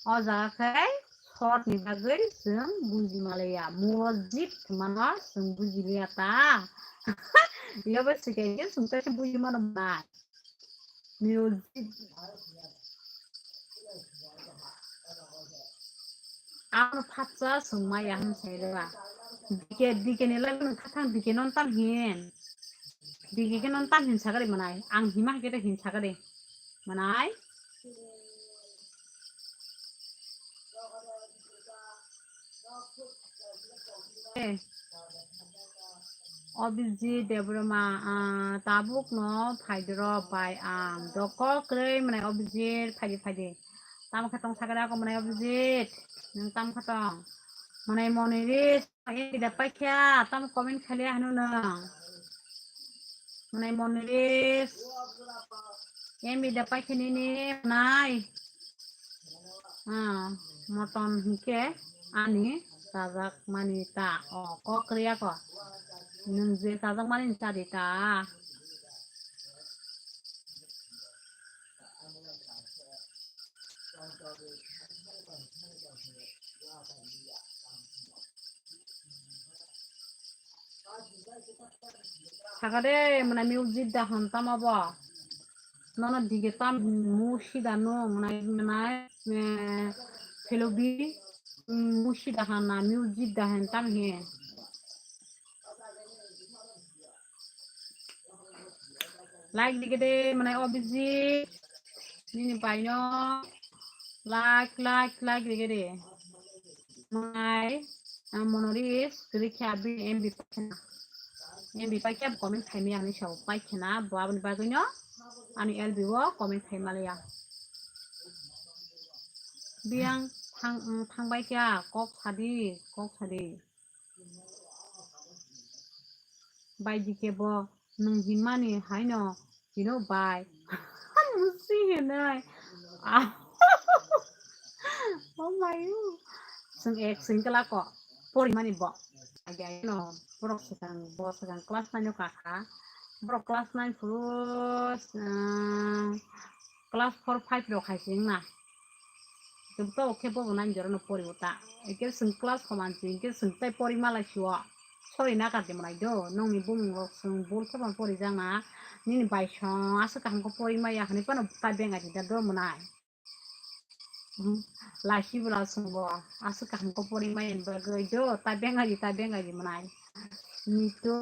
O jaga khe short ni bagwi chwng buji malaya. Mosjid mano chwng buji liya ta. Abo sikhe khe chwng kaisa buji mano nai. Music. Ano phatsa sungma ya hwn sai reba. Dike, dike ni lagi nung khathang dike non tam hin. Dike ke non tam hin sagari manai. Ang hima ke hin sagari. Manai. Eh. Abhijit Debbarma, ah, tabuk no phaidoro bai ang. Doko kwrwi mwnai Abhijit, phaidi, phaidi. Tamo khe tong sakhe da ko mwnai Abhijit. Nwng tamo khe tong. Mwnai Moniris, eh, da paikha, tamo comment khalia hanu nwng. Mwnai Moniris, eh, da paikha nini mwnai. Ah, motom hinkhe ani chajakmani ta. O, kok kwrwi ya ko. Nwng je chajakmani cha di ta. Sakade, mwnai music da hwn tamo bo. Nono dige tam musi da no, mwnai, mwnai, eh, Phelobi, mm, musi da hwn na, music da hwn tam he. Like dige de, mwnai Abhijit, nini bai no, like, like, like dige de. Mwnai, ah, Moniris, kwrwi khe abini M B paikha na. M B paikha comment khaimaya hinwi sao, paikha na, bo aboni bagwino ani L B o comment khaimaliya. Biyang thang, mm, thangbai kha, kok sadi, kok sadi. Bai dike bo nwng hinmani haino hino bai. Musi hinai. Oh my. Chwng ek singkla ko porimani bo. Agi no borok swkang, bo swkang class nine o kakha. Borok class nine phuru, ah, class four five rok hai se wngna. Tubto khe bobo nani jora no pori uta. Eke chwng class koman chwng eke chwng tai pori malai sio. Sori na kar de mwnai do. Nongni bumung rok chwng bul khe bo pori jang na. Nini bai song aswk kaham khe pori maya hinwi phano ta benga di da do mwnai. Hmm. Lachi bwla chwng bo aswk kaham khe pori maya ni bagwi do ta benga di, ta benga di mwnai. Nitu,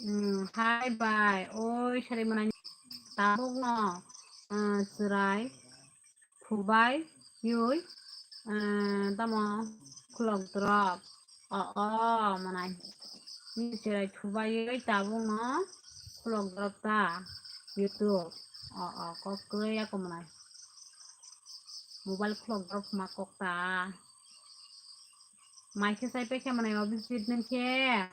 hmm, hai bai, oi sari mwnai tabuk no, hmm, chwrai. Thubai, yui, eh, tamo khulok drop. O, o, mwnai. Ni cherai thubai yui tabuk no khulok drop ta. YouTube. O, o, kok kwrwi ya ko mwnai. Mobile khulok drop ma kok ta. Mai khe sai paikha mwnai Abhijit nang khe.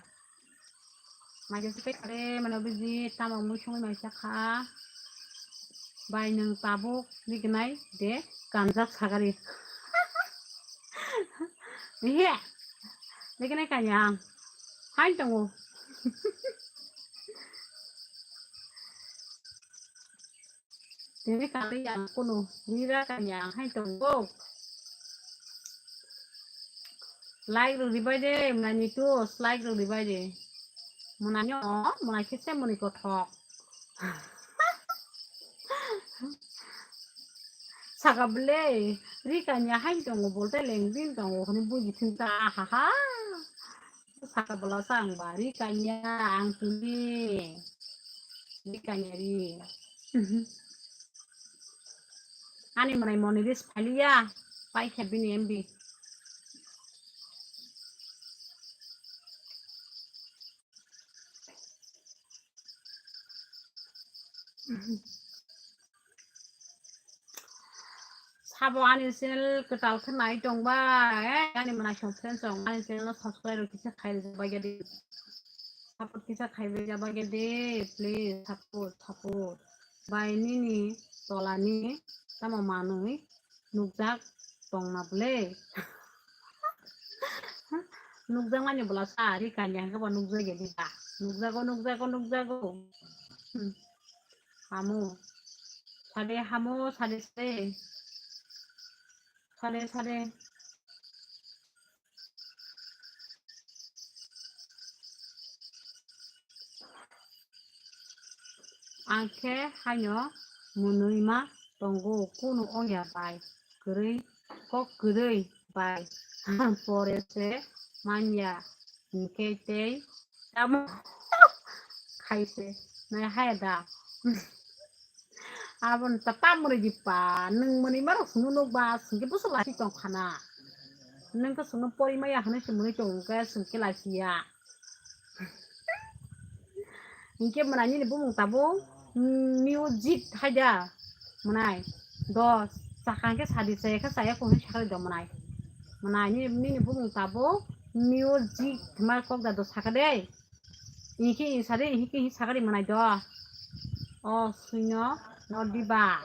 Mai khe sai paikha re mwnai Abhijit tamo mui songwi mai sakha. Bai nwng tabuk rignai de kanjak sagari. Ihe. Rignai kanya. Hai tongo. Tini kali yang kuno rira kanya hai tongo. Like rw ribai de, mwnai nitu, like rw ribai de. Mwnai nyo, mwnai khe se muni kothok. Saka bwle, ri kanya hai tongo, bolte leng din tongo, hwnwi buji thung ta, ha ha. Saka bwla sa ang ba, ri kanya ang tini. Ri kanya ri. Ani mwnai Moniris phailiya, paikha bini M B. Sabo ani channel kwtal khe nai tong ba, eh, ani mwnai song friends rok ani channel no subscribe rok kisa khai rijak bai di. Support kisa khai rijak bai di, please support, support. Bai nini tola ni tamo manwi nukjak tongna bwle. Nukjakmani bwla sa, ri kanya hwnkhe bo nukjakya di ba. Nukjago, nukjago, nukjago. Hmm. Hamu. Sade hamu, sade sade. Sade sade. Ang khe haino mwnwi ma tongo, kunu ongya bai kwrwi, kok kwrwi bai pore se manya, hinkhe tei tamo khai se nai haya da. Aboni ta tamrwi di pa, nwng mwnwi ma rok sunu nuk ba, sungke busu lasi tong khana. Nwng khe sunu pori maya hwnwi se mwnwi tong khe sungke lasiya. Hinkhe mwnai nini bumung tabuk, mm, music haida mwnai. Dos, chakha hinkhe sadi chaya khe chaya khe hwnwi sakha do mwnai. Mwnai nini, nini bumung tabuk music thwmai kok da do sakha de. Hinkhe hinsa de, hinkhe hinsa sakha de mwnai do. O suino no diba.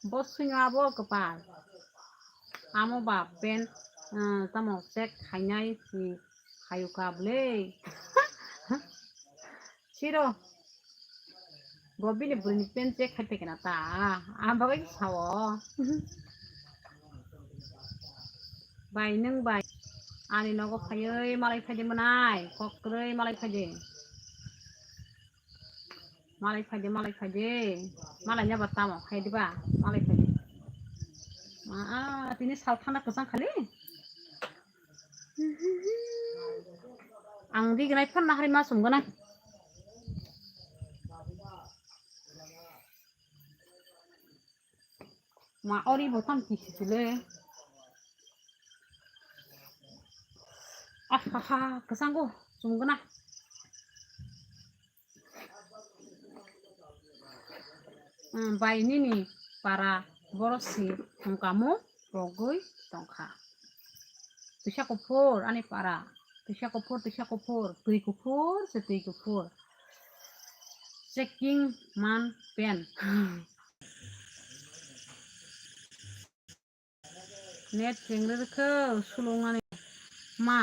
Bo suino abo kwpal. Amo ba pen, ah, tamo check khainai, hmm, khayu ka bwle. Siro. Bo bini bwrwini pen check khai phaikhe na ta. Ang bagwi sao. Bai nwng bai. Ani nogo phaiwi malai phaidi mwnai. Kok kwrwi malai phaidi. Malai phaidi, malai phaidi. Malai nya ba tamo khai diba? Malai phaidi. Ah, tini sal thana kwchang khali. Ang rignai phan nahari ma sumgana. Ma ori bo tam kisi sile. Ah, ha, ha, kwchanggo sumgana. Hmm, bai nini para borok si thongkamu rogwi tongkha. Twisa kuphur ani para. Twisa kuphur, twisa kuphur, twi kuphur se twi kuphur. Checking man pen. Net chengre rwkhe sulungmani ma.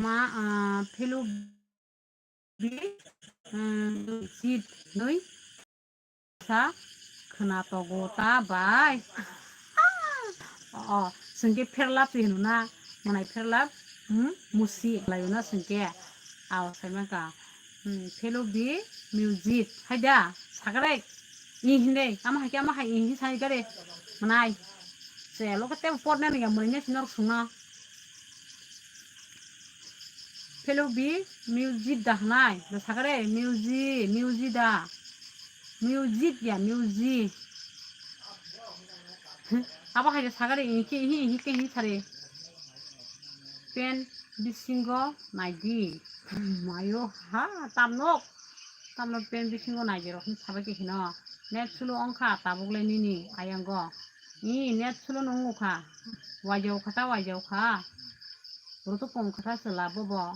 Ma, ah, philu bi, um, sit nui sa khna togo ta bai. O, sengke pherlap ri hwnwi na, mwnai pherlap, hmm, musi laio na sengke. Aw, sai mangka. Hmm, phelo bi music. Haida, sagarek. I hinde, ama hai, ama hai, i hi sai gare. Mwnai. Se, lo kete pot na ni ga mwnai ne sinor sungna. Phelo bi music da hnai. Da sagare music, music da. Music ya, music. Abo hai da sagare, i ke, i hi, i ke, i sare. Pen bisingo naidi. Mayo ha, tamnok. Tamnok pen bisingo naidi rok sabai ke hino. Net sulu ongkha tabuk le nini ayango. I net sulu nungkha. Wajau khata, wajau kha. Rutuk pung khata sela bobo.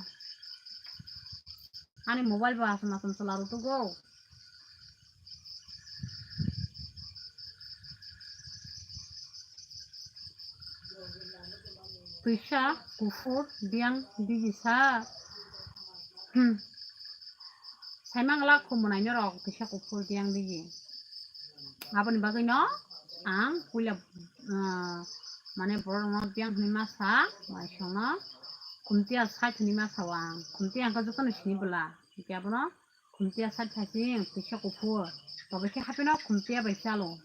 Ani mobile bo asam asam sela rutugo. Twisa kuphur biyang digi sa. Hmm. Saimang lak khumunai norok twisa kuphur biyang digi. Aboni bagwi no ang puila, ah, mane borok no biyang hwnwi masa, waisong no khumtiya side hwnwi masa o ang. Khumtiya ang khe jotono sini bwla. Hwnkhe abono khumtiya side phai sing twisa kuphur. Tobo khe hapheno khumtiya bai chalo.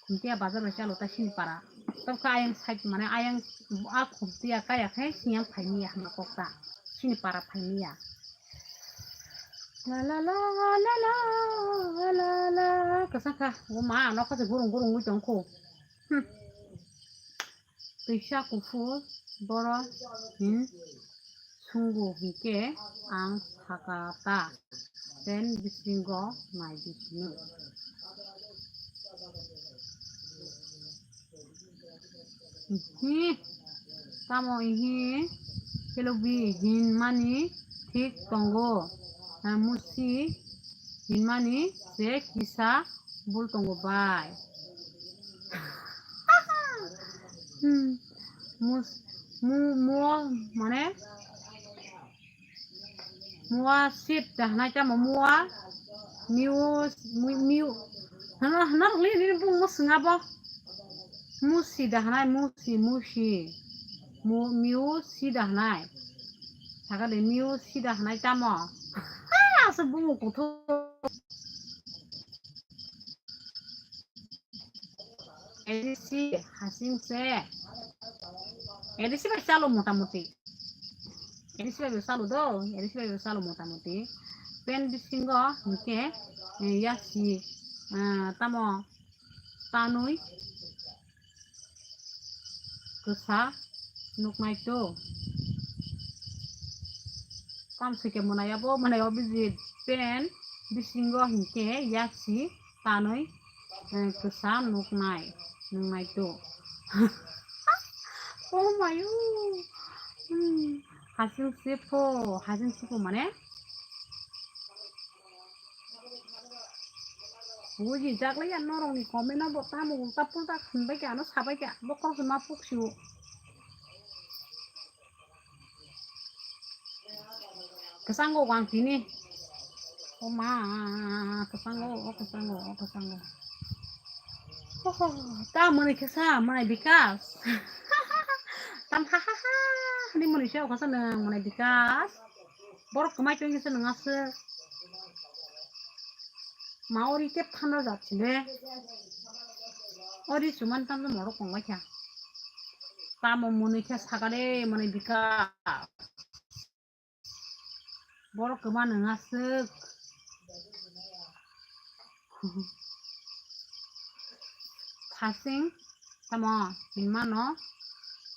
Khumtiya bazar bai chalo ta sini para. Tobokhe ayang side mane ayang a khumtiya kaya khe siyang phai miya hwnma kok ta. Sini para phai miya. La la la la la la la. Kwchang kha. O ma, nokha se gurung gurung wi tong kho. Hmm. Twisa kuphur boro hin sungo hinkhe ang sakha ta, pen bisingo naidi sino. Ihi, tamo ihi, kelobi hinmani thik tongo, musi hinmani se kisa bul tongo bai. Hmm. Mus-, mu-, mu-, mane? Mua sit da hanai tamo mua. Miu, miu, miu. Hana, hana rwgli nini bung mo swnga bo. Musi da hanai, musi, musi. Mu, miu si da hanai. Saka de miu si da hanai tamo. Ha, asa bung kuthuk. A D C hasing se. A D C bai chalo motamuti. A D C bai chalo do, A D C bai chalo motamuti. Pen bisingo hingke, eh, yasi, ah, tamo tanwi kwsa nuknai to. Kam sike mwnai abo, mwnai o biji pen bisingo hingke yasi tanwi, eh, kwsa nuknai, nungnai to. Oh mayo. Hmm. Hasing sipho, hasing sipho mane? Buji jak lai ya norok ni comment no bo tamo ulta pulta khanbai kha, ano sabai kha, bo kok ma puk siu. Kwchango wang tini. O ma, kwchango, o kwchango, o kwchango. Oho, ta mwnwi khe sa, mwnai Bikas. Tam ha ha ha, ni mwnwi se o kasa nang mwnai Bikas. Borok kwmai tongwi se nang aswk. Ma ori tep thanda jat chile. Ori chuman tam morok kongbai kha. Tamo mwnwi khe sakare mwnai Bikas. Borok kwma nung aswk. Phasing tamo hinmano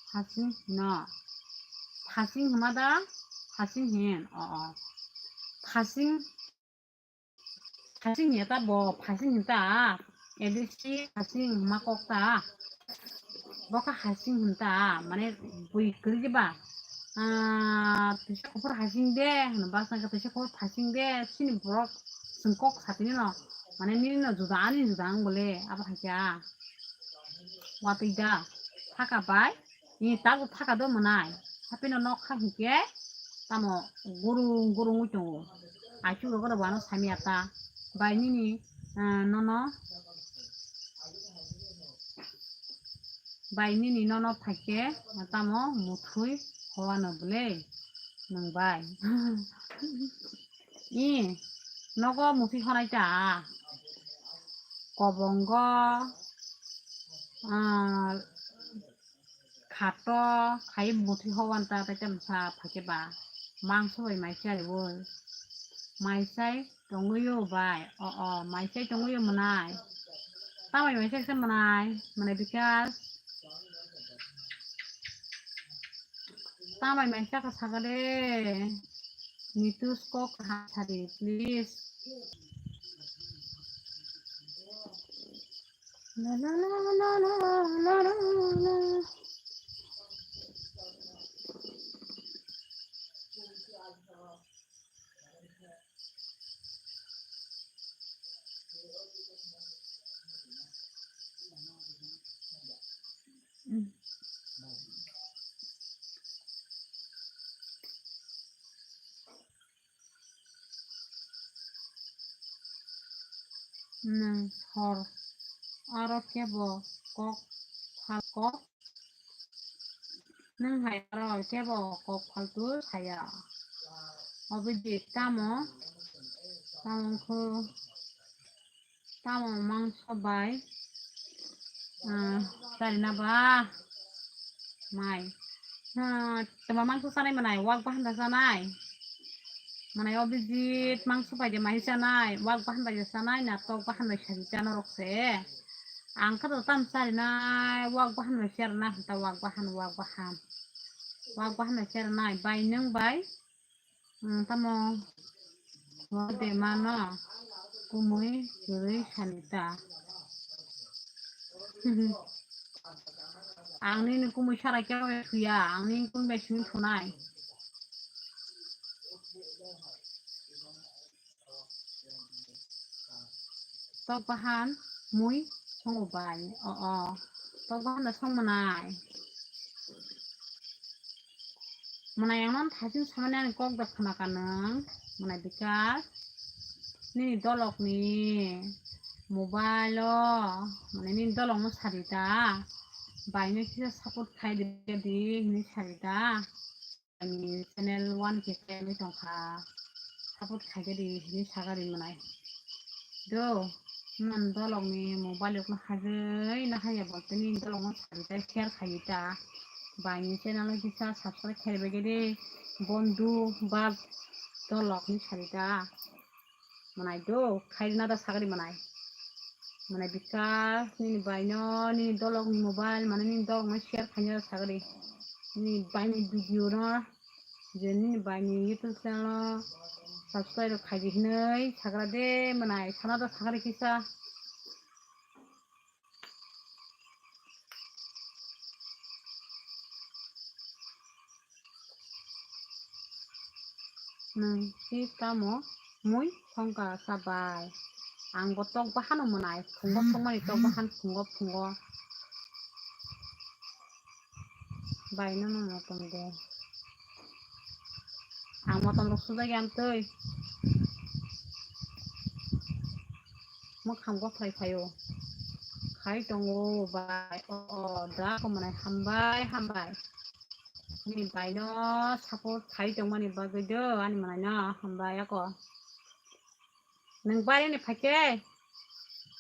phasing hino. Phasing hima da? Phasing hin. O, o. Phasing Phasing ya ta bo, phasing hinta, A D C phasing ma kok ta, bo kha hasing hinta, mane bui kwrwi ba, ah, tisa kuphur hasing de, hwnba sangkha tisa kuphur phasing de, chini borok chwng kok satini no, mane nini no juda ani juda ang bole, abo hai kha, watwi da, thaka bai. Ni tago thaka do mwnai. Hapeno nok kha hinkhe tamo gurung gurung wi tongo. Aichuk rogo rok ano samya ta. Bai nini, ah, nono, bai nini nono phaikhe tamo muthui howano bwle nwng bai. I nogo muthui honai ta. Kobongo, ah, khato khai muthwi howan ta tai tamo sa phaikhe ba mangso bai mai chai bo. Mai chai tongwi o bai. O, o, mai chai tongwi o mwnai. Tamai mai chai se mwnai. Mwnai Bikas. Tamai mai chai ka sakale. Nitus kok kaham sadi, please. La, la, la. Mm. Nwng hor aro kebo kok phal kok. Nwng hai aro kebo kok phaltu saya. Obidi tamo, tamo kho. Tamo mangso bai, ah, charina ba mai. Ah, tamo mangso chanai manai, wak bahanda chanai. Manai Obijit mangso bai de mai chanai, wak bahan bai de chanai, na tok bahan bai sari chana rok se. Ang kha to tam charinai, wak bahan bai charina, ta wak bahan, wak bahan. Wak bahan bai charina, bai nwng bai. Hmm, tamo de mano kumui kwrwi sanita. Ang nini kumui sara khe thuya, ang nini kumui bai simi thunai. Tok bahan mui songo bai. O, o. Tok bahan da song manai. Mwnai ang nono thaichung samani ani kok da khna ka nwng, mwnai Bikas. Nini dolok ni mobile o, mwnai nini dolok no sari da. Bai no kisa support khai di, di hinwi sari da. Ani channel one K khe wngwi tongkha, support khaikhe di hinwi sakha di mwnai. Do, nwng dolokni mobile rokno hajwi na haya bo tini dolokno sari ta share khaiwi ta. Baini channel no kisa subscribe khaibai di bondhu ba dolokni sari ta. Mwnai do, khairina da sagri mwnai. Mwnai Bikas, nini baino, nini dolok ni mobile, mane nini dolok no share khaina da sagri. Nini baini video no, je nini baini YouTube channel no subscribe khaidi hinoi sagra de mwnai, sana da sagri kisa. Nwng si tamo mui songka sa bai? Ang bo tok bahano mwnai, phungo songmani tok bahan phungo phungo. Bai no no motom de. Ang motom rok sujak ya twi. Mwkhang gothlai phaio. Khai tongo bai. O, o, da ko mwnai hambai, hambai. Nini bai no support khai tongmani bagwi do, ani mwnai no hambai ako. Nwng bai ani phaikhe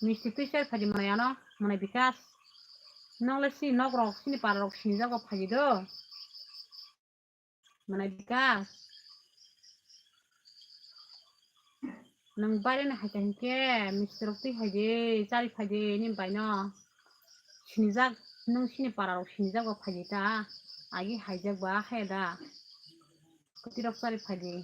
misti twi chai phaidi mwnai ano, mwnai Bikas. Nokle si nok rok, sini para rok sini jago phaidi do. Mwnai Bikas. Nwng baireni hai kha hinkhe misti rok twi hai di, chari phai di, nini bai no. Sinijak, nwng sini para rok sinijak ba phai di ta. Agi haijak ba haya da. Kwtwi rok chari phai di.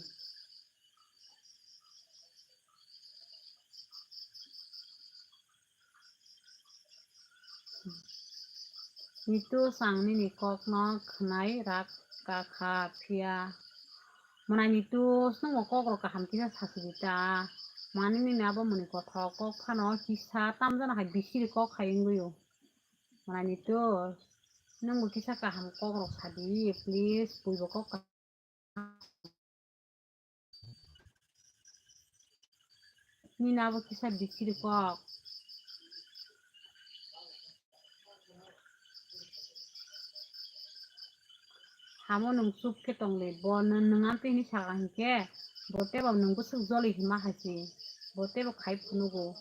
Nitu chwng nini kokno khwnai rak ka kha phiya. Mwnai Nitu, nwng bo kok rok kaham kisa sasi di ta. Mani nini abo mwnwi kothok kok phano kisa tamjana hai bisiri kok hai wngwi o. Mwnai Nitu, nwng bo kisa kaham kok rok sadi, please, buibo kok kaham. Nini abo kisa bisiri kok. Hamo nwng chup khe tong le, bo nwng, nwng ang twi hwnwi saka hinkhe, bo tebo nwng bwswk joli hima hai se, bo tebo khai phunugo,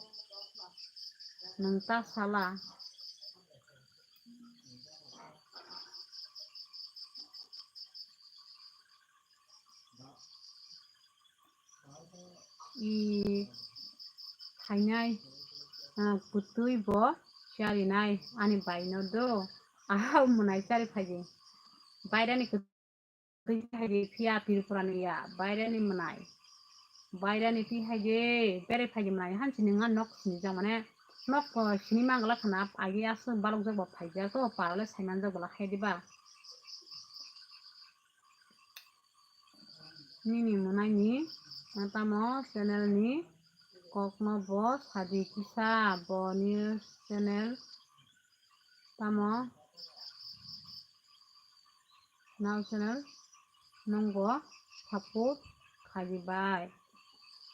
nwng ta sala. I phainai, ah, kwtwi bo charinai ani bai no do. Ahau mwnai chari phaidi. Bairani kwtwi phaidi phiya Tripura ni ya. Bairani mwnai. Bairani twi haidi. Bere phaidi mwnai. Hansi nwnga nok sini jang mane. Nok, oh, sini mangala khana agi aswk balok jak bo phaijak to. Parale saiman jak bola khaidi ba. Nini mwnaini, ah, tamo channel ni kokno bo sadi kisa, bo ni channel tamo nao channel nungbo support khaibai.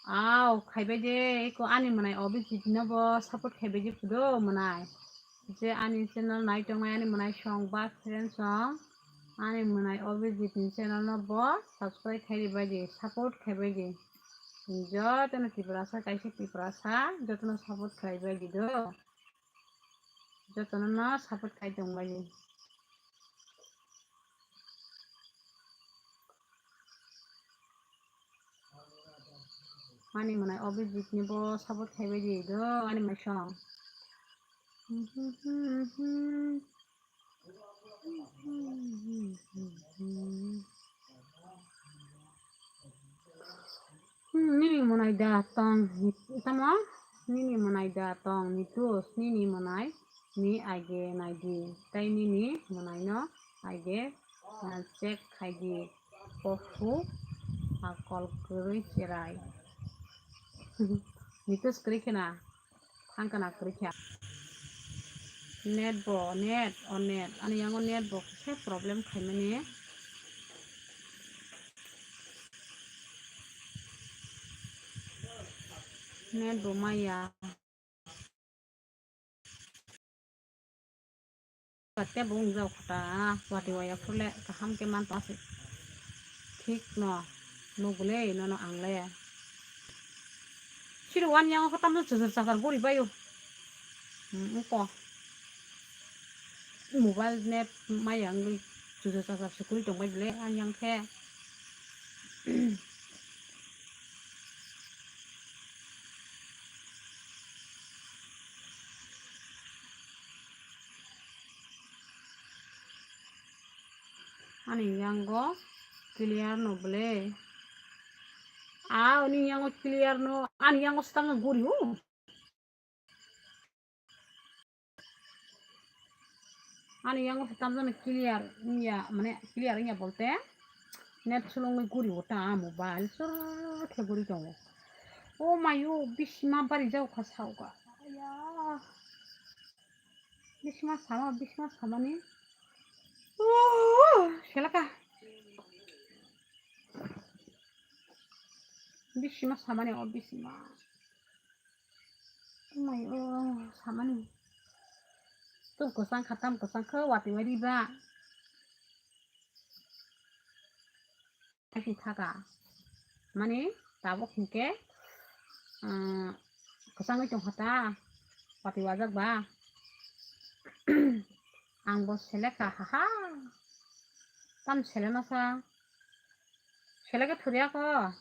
Au, khaibai de, eko ani mwnai Abhijit no bo support khaibai de phudo mwnai. Je ani channel nai tongnai ani mwnai song ba friend song. Ani mwnai Abhijit ni channel no bo subscribe khai ribai di, support khaibai di. Jotono Tiprasa, kaisa Tiprasa, jotono support khaibai di do. Jotono no support khai tongbai di. Ani mwnai Abhijit ni bo support khaibai di do, ani mwnai song. Hmm, nini mwnai da tong, tamo? Nini mwnai da tong, Nitu, nini mwnai ni age naidi, tai nini mwnai no age, ah, check khaidi, kophru akol kwrwi cherai. Nitu kwrwi khena. Thang kana kwrwi kha. Net bo, net, o net. Ani yango net bo khe problem khaimani. Net bo maya. Kate bo wng jao kha ta, wati waya phurle kaham khe man tong se. Thik no, nugule nono ang le. Siri wan yang kho tamno chujur chajur guri baio. Hmm, wngko. Mobile net maya wngwi chujur chajur se guri tong bai bile, ang yang khe. Ani yango clear no bole. A, ani yango clear no, ani yango swtang guri o. Ani yango se tamjani clear wngya, mane clear wngya bolte net slowly guri o ta mobile sur khe guri tongo. O mayo bisima bari jao kha sao kha. Aya. Bisima sama, bisima samani. Oh, selaka. Bisima samani o bisima. Mai o samani. Tu kwchang khatam kwchang khe watwi wari ba. Asi thaka. Mani tabuk hinkhe, ah, kwchangwi tongkha ta. Watwi wajak ba. Ang bo seleka haha. Tam seleno sa. Seleke thuriya ko.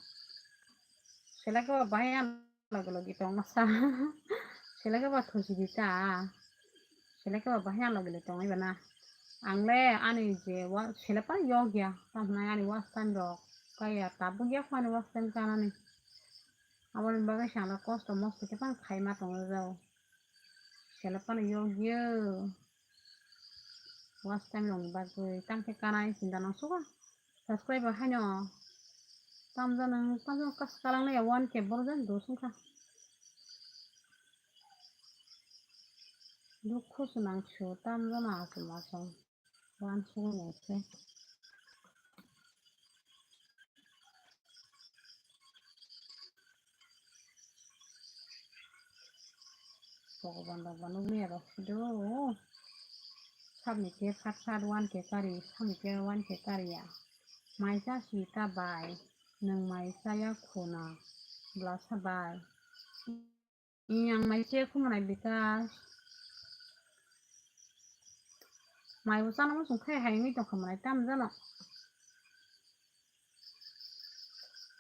Seleke ba bahai ang logi logi tong masa. Seleke ba thusi di ta. Seleke ba bahai ang logi logi tong iba na. Ang le ani je wa selepa yok ya. Tam hwnai ani was time rok. Kaya tabuk ya ani was time kanani. Aboni bagwi sangla kosto mosto khe phano khaima tongo jao. Selephano yokgio. Watch time rokni bagwi tang khe kanai sinda nang suka. Subscriber haino tamjani, tamjani kas kalang nai one K borok jani dos wngkha. Dukhu se nang su tamjani aswk aswk. Uansukgwi naikhe. Bhogoban rok bo nukliya rok sido. Sabni khe sat sat one K kari, sabni khe one K kariya. Maisa sita bai, nwng maisa ya khuna, blasa bai. Yang mai che khumnai bikas. Mai bo chana muchung khai hai wngwi tongkha manai tam jano.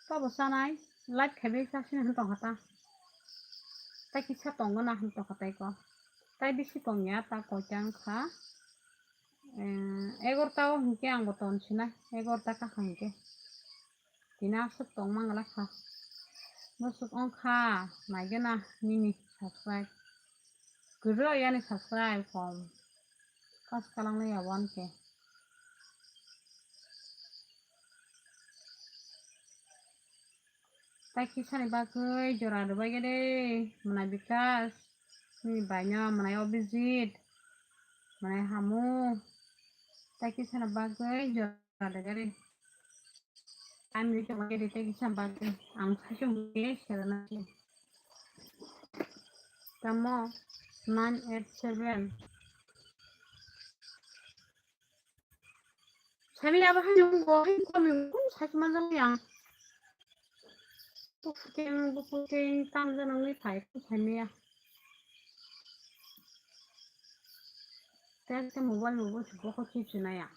Tobo chanai live khaibai chasini hwn tongkha ta. Tai kisa tongo na hwn tongkha tai ko. Tai bisi tongya ta koita wngkha. Eh, egarota o hinkhe ang bo ton sinai. Egarota kakha hinkhe. Tini aswk tong mangala kha. Bwswk wng kha, naigena nini subscribe. Kwrwi yani subscribe kom. Kas kalang le ya one K. Tai kisani bagwi jora rwbaikhe de, mwnai Bikas, nini baino mwnai Abhijit, mwnai Hamu. Tai kisani bagwi jora. Kadagari. Time ni chama kiri tegi sampai ang sasung ni serana. Tamo nine eight seven. Sami aba hani ungo hin komi kun sasuma jang yang. Bukuting, bukuting, tam janang ni phai, phai maya. Tei khe mobile, mobile se bokol chip se naya.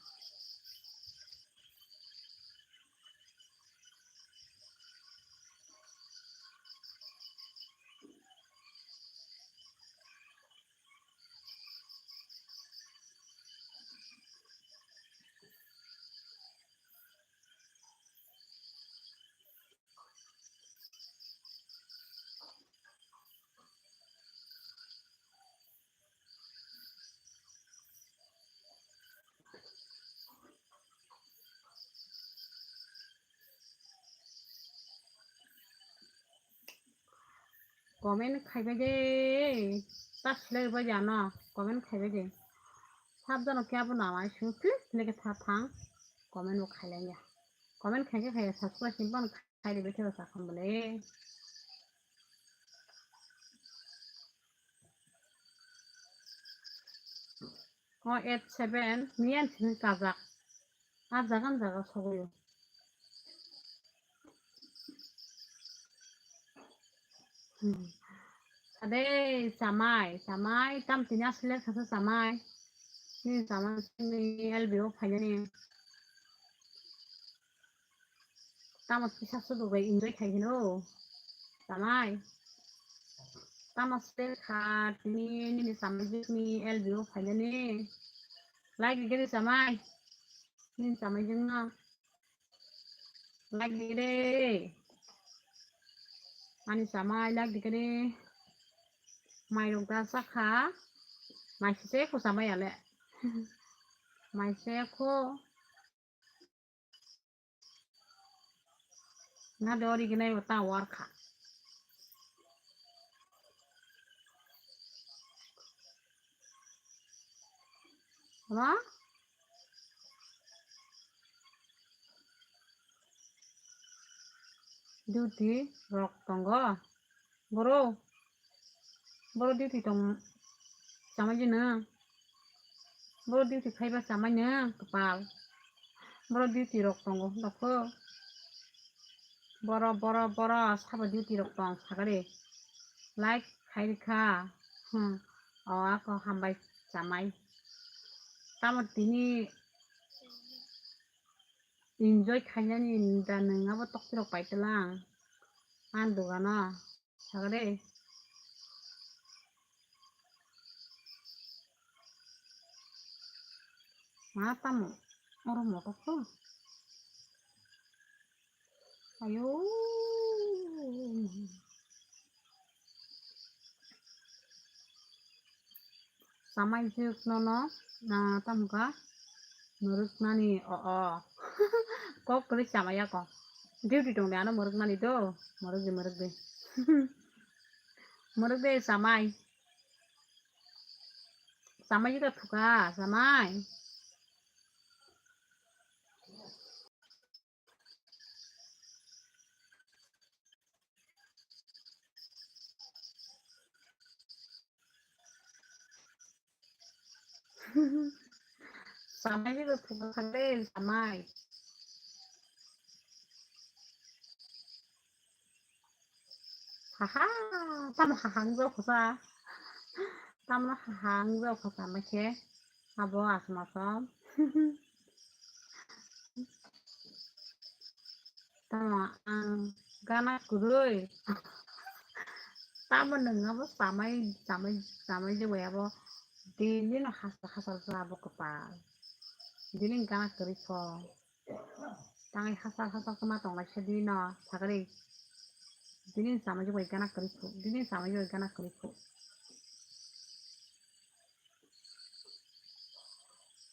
Comment khaibai de, ta selai bai de ano, comment khaibai de. Sab jano khe abo namai sung click click khe tha thang, comment bo khailai ya. Comment khaikhe khaiya subscribe ni ban khairi bai khe sakhan bole. O eight seven, miyan sini kajak. A jaga jaga sogwi. Hmm. Ade chamai, chamai, tam tini asle khasa chamai. Ni chamai ni L B O phainani. Tamo kisa sudu bai enjoy khai hino. Chamai. Tamo sel kha tini nini chamai jikni L B O phainani. Like digiri chamai. Nini chamai jikno. Like digiri. Ani chamai like digiri. Mairok da sakha. Mai sise kho chamai ale. Mai se kho. Na dori gwnai bo ta war kha. Ba? Duty rok tongo. Boro, boro duty tong chamai jeno. Boro duty khaiba chamai no kwpal. Boro duty rok tongo dokho. Boro, boro, boro sabo duty rok tong sagari. Like khai rikha. Hmm. O ako hambai chamai. Tamo tini enjoy khainani da nwng abo toktirok paitwlang. Ang dogano sagade. Ma tamo oro motok ko. Ayo. Chamai jwk nono, na, tamo kha? Mwrwknani, o, o. Kok kwrwi chamaya ko. Duty tong de ano mwrwknani do. Mwrwk de, mwrwk de. Mwrwk de chamai. Chamai jwk thukha, chamai. Samai ni bo phungo thangde samai. Haha, tamo hahang jo khosa. Tamo hahang jo khosa makhe. Abo asma som. Tamo ang gana kwrwi. Tamo nwng abo samai, samai, samai je bai abo daily no hasal hasal khe abo kwpal. Daily gana kwrwi kho. Tangai hasal hasal khe ma tong lai khe daily no sagri. Daily samai je bai gana kwrwi kho. Daily samai je bai gana kwrwi kho.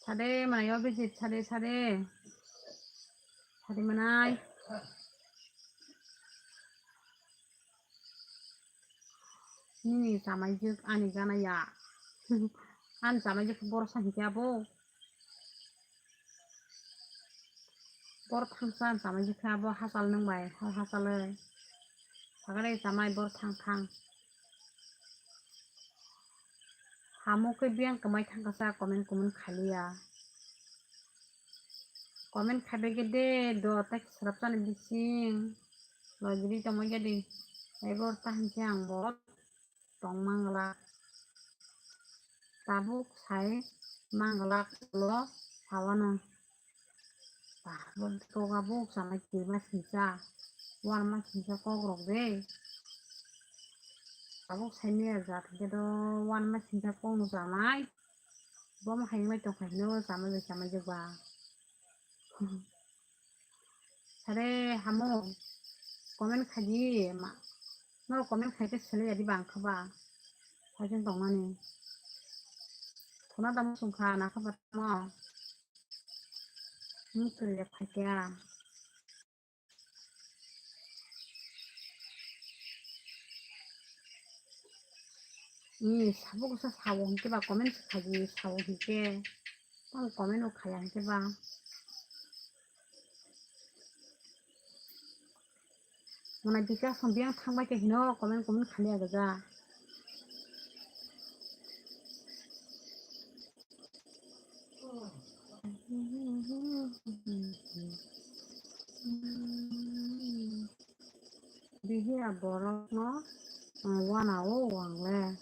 Sade manai o visit sade sade. Sade manai. Nini samai jwk ani gana ya. Ani samai jwk bor sa hinkhe abo. Bor thangsa ang chamai jikha abo hasal nung bai, hal hasal oi. Sagare chamai bor thang thang. Hamo khe biyang kwmai thang kasa comment kumun khaliya. Comment khaibai khe de do tak srapsani bising. Logiri tongma gedi. Ai bor ta hinkhe ang bor. Tong manglak. Tabuk sai manglak ulo sawano. Tabuk kok tabuk samai kima sinsa. Wan ma sinsa kok rok de. Tabuk sai ni ajat ke do wan ma sinsa kok no samai. Bom hai mai tong khai no samai bai samai jeba. Sare hamo comment khaidi ma. Norok comment khai khe selai yadi bang kha ba. Phaichwng tongmani. Khuna da muchung kha na kha ba tamo. Muchung ya phai kha. Ni sabo kisa sabo hinkhe ba comment se khaidi sabo hinkhe. Tamo comment o khaya hinkhe ba. Mwnai bikha song biyang thangbai khe hino comment comment khaliya gaja. Hiya borok no, uh, wana o wang le.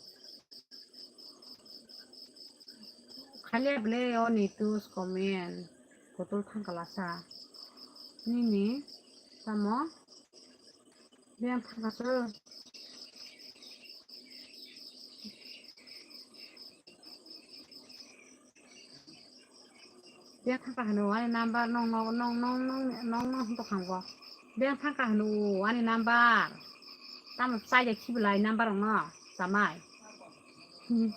Khali ble o ni tus comment. Kotor thang kala sa. Nini tamo. Biyang thang kasu. Biyang thang ka hanu ani number nong nong nong nong nong nong nong to khang bo. Biyang thang ka hanu ani number. Tamo chai de khibilai number no samai. Hmm.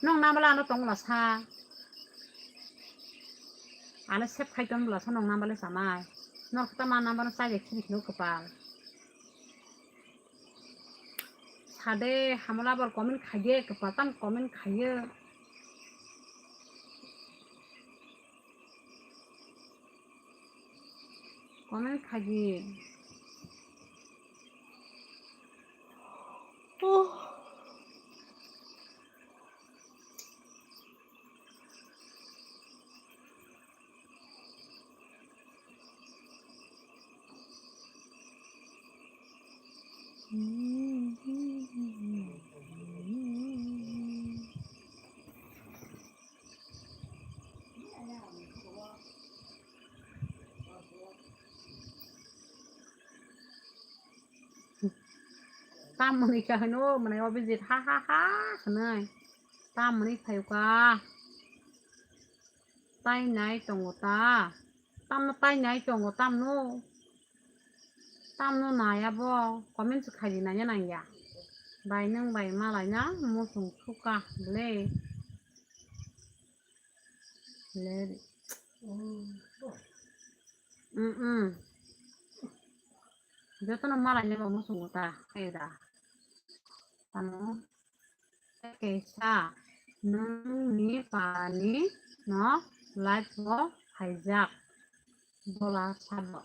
Nong number ano tong la sa. Ano sep khai tong la sa nong number le samai. Nor kata ma number no chai de khibi khino kepal. Sade hamala bor comment khaye, kwpal tam comment khaye. Comment khaye. Oh. Tamoni kha hino mane Abhijit ha ha ha hwnwi. Tamoni phaiyuka. Tai nai tongo ta. Tamno tai nai tongo tamno. Tamno nai abo comment se khaidi nanya nangya. Bai nwng bai malai na musung suka le. Le. Mm mm. Jotono malai le musung ta khaida. Tamo. Kaisa nwngni parani no live o phaijak bola sabo.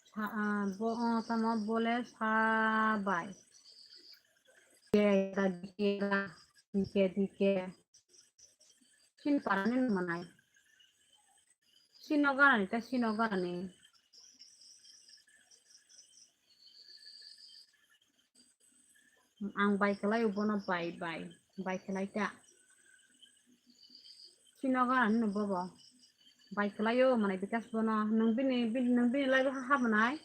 Sa, ah, bo, ah, tamo bole sabai. Dike, dike, dike. Chini parani no manai. Sino ganani ta sino ganani. Ang bai kwlaio bono bai, bai, bai kwlai ta. Sino ganani no bobo. Bai kwlaio mane Bikas bono. Nwng bini, bini, nwng bini live ha ha manai.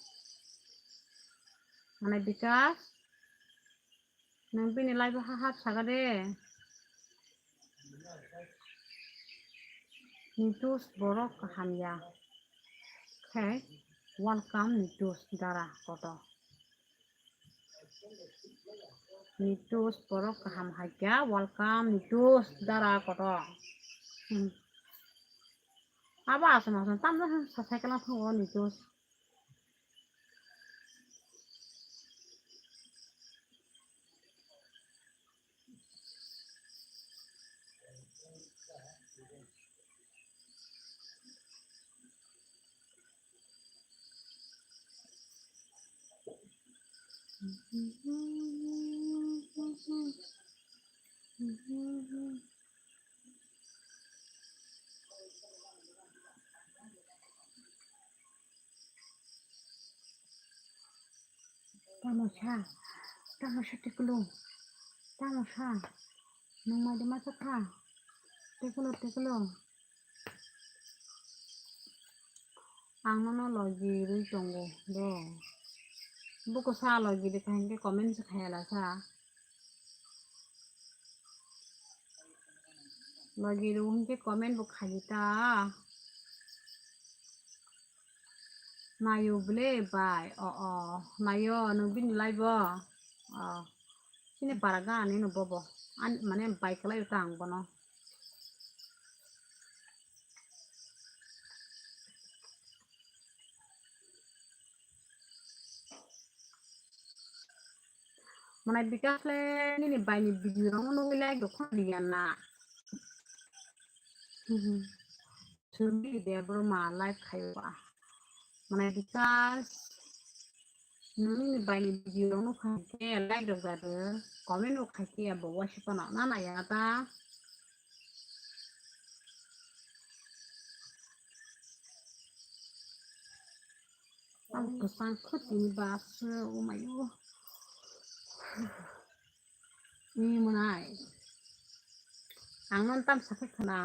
Mane Bikas. Nwng bini live ha ha saga de. Nitus borok kaham ya. Khe welcome Nitus dara koto. Nitus borok kaham haikya welcome Nitus dara koto. Hmm. Abo asam asam tamno sa cycle thang o Nitus. Tamo sa, tamo sa tiklo, tamo sa, nwng mai de masa kha, tiklo, tiklo. Ang nono logi rwi tongo do. Buko sa logi rwkha hinkhe comment se khayala sa. Logi rw hinkhe comment bo khaidi ta. Nayo ble bai, o, o, nayo nwng bini live o. O, chini para ganani no bobo. An, mane bai kwlai ta ang bono. Mane Bikas le nini bai ni video rok no nugwi like rok khna liya na. Sumi Debbarma live khayo ba. Mane Bikas nini bai ni video rok no khai khe like rok jadu, comment rok khai khe abo wasi kono na na ya ta. Ang kwchang khutini bus, oh my God. Ni mwnai. Ang non tam sakhe khna.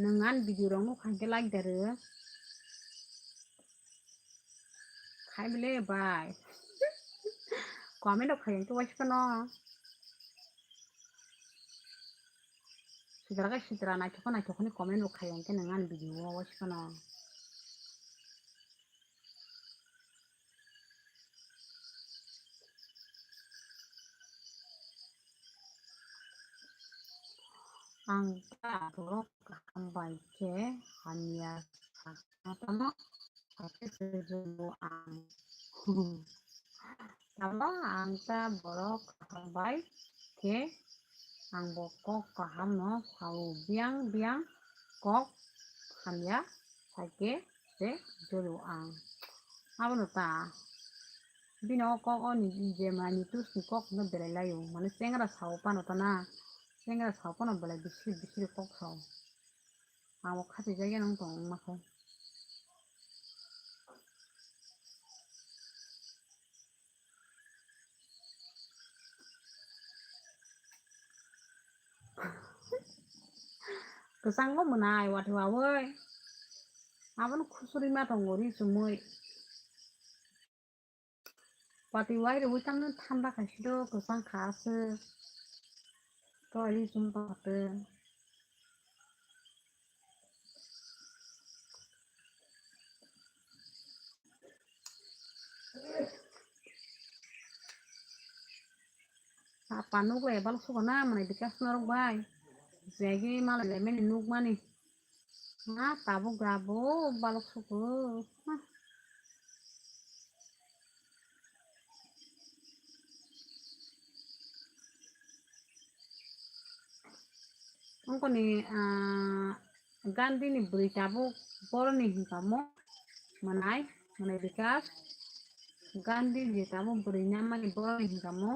Nwng ani video rok nukha hwnkhe like da rw. Khai bile bai. Comment rok khai hwnkhe waisa phano. Sidra khe sidra, naithok khe naithok khe ni comment rok khai hwnkhe nwng ani video o waisa phano. Ang ta borok kaham bai khe hamya sakna tamo sakhe se jwngo ang. Tamo ang ta borok kaham bai khe ang bo kok kaham no sao, biyang biyang kok hamya sakhe se jwngo ang. Abono ta bini o kok o ni je mani tus ni kok no belai laio, mane chengra sao pano ta na, chengra sao pano belai bisiri bisiri kok sao. Ang bo khachijak ya nang tong wngma khe. Kwchangma mwnai watwi wawi. Abono khusuri ma tongo ri chumui. Watwi wai rwui tangno thanda khai si do kwchang kha aswk. To ri chum tong kha twi. Apa nukle balok sugo na mwnai bikas norok bai. Jegi malai lai mani nukmani. Ha tabuk rabo balok sugo. Ha. Ongkoni, ah, Gandhi ni bwrwi tabuk boroni hinkamo mwnai, mwnai bikas. Gandhi ni tabuk bwrwi namani boroni hinkamo.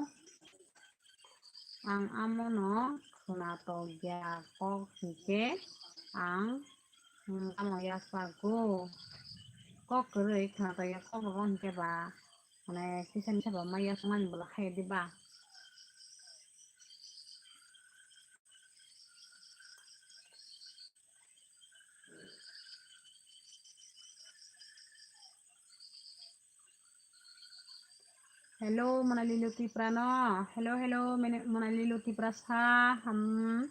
Ang amono khwna tokya kok hinkhe ang, hmm, tamo yasago. Kok kwrwi khwna tokya kok rwgo hinkhe ba, mane kisa misa ba ma yasakmani bwla khaiya diba? Hello, Monali Lutipra no. Hello, hello, Mene-, Monali Lutipra sa. Hmm.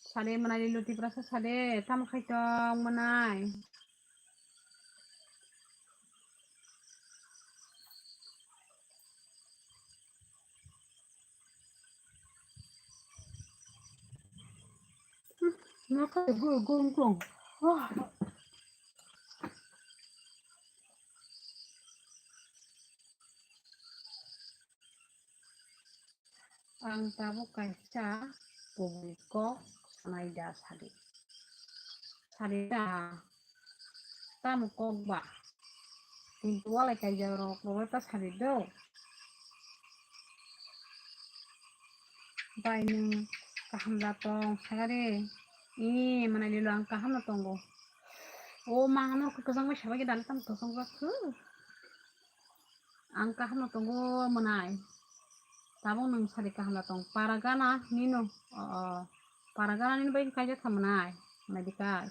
Sade, Monali Lutipra sa, sade. Tamo khai tong, Monai. Ang tabuk kaisa kubui kok sanai da sadi. Sadi da. Tamo kok ba. Kintu walai kaijak rok rok ta sadi do. Bai nwng kaham da tong sagari. Ee, Monali lo ang kaham no tongo. O ma ano kwchang bai sabai khe dali tamo kwchang jak khe. Ang kaham no tongo Monai. Tabuk nwng sadi kaham da tong. Paragana nino. O, o. Paragana nini bai kaijak kha Monai. Monai bikas.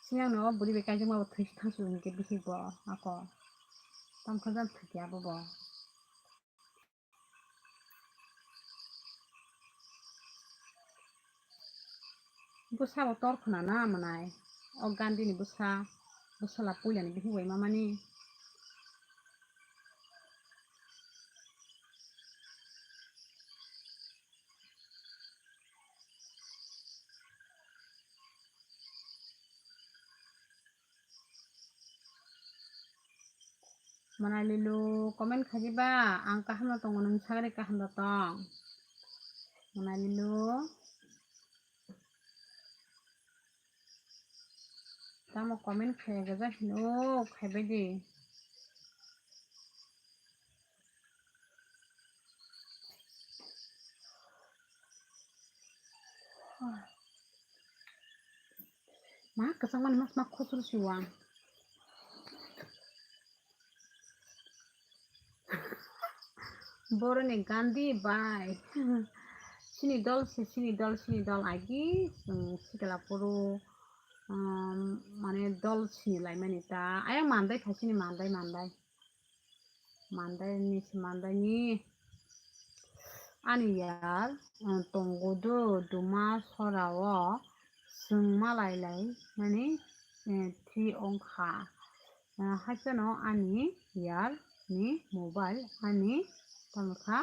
Siyang no bwrwi bai kaijak ma bo thwi thang su hinkhe bihik bo ako. Tamo khe jang thwi khe abo bo. Bwsa bo tor khna na Monai. O Gandhi ni bwsa, bwsala puila ni bihik bai mamani. Monali lo comment khaji ba, ang kaham no tongo, nwng sagari kaham da tong. Monali lo. Tamo comment khaiya gajak hino, khaibai di. Ma kwchangmani ma ma khosor si wang. Boroni Gandhi bai. Sini dol se, sini dol, sini dol agi, chwng sikla phuru, um, mane dol sini laimani ta. Ayang mandai kha sini mandai, mandai. Mandai ni se mandai ni. Ani yar, um, tongo do, duma sora o, chwng malai lai, mani, eh, three ongkha. Ah, haikhe no ani yar ni mobile ani tamo kha.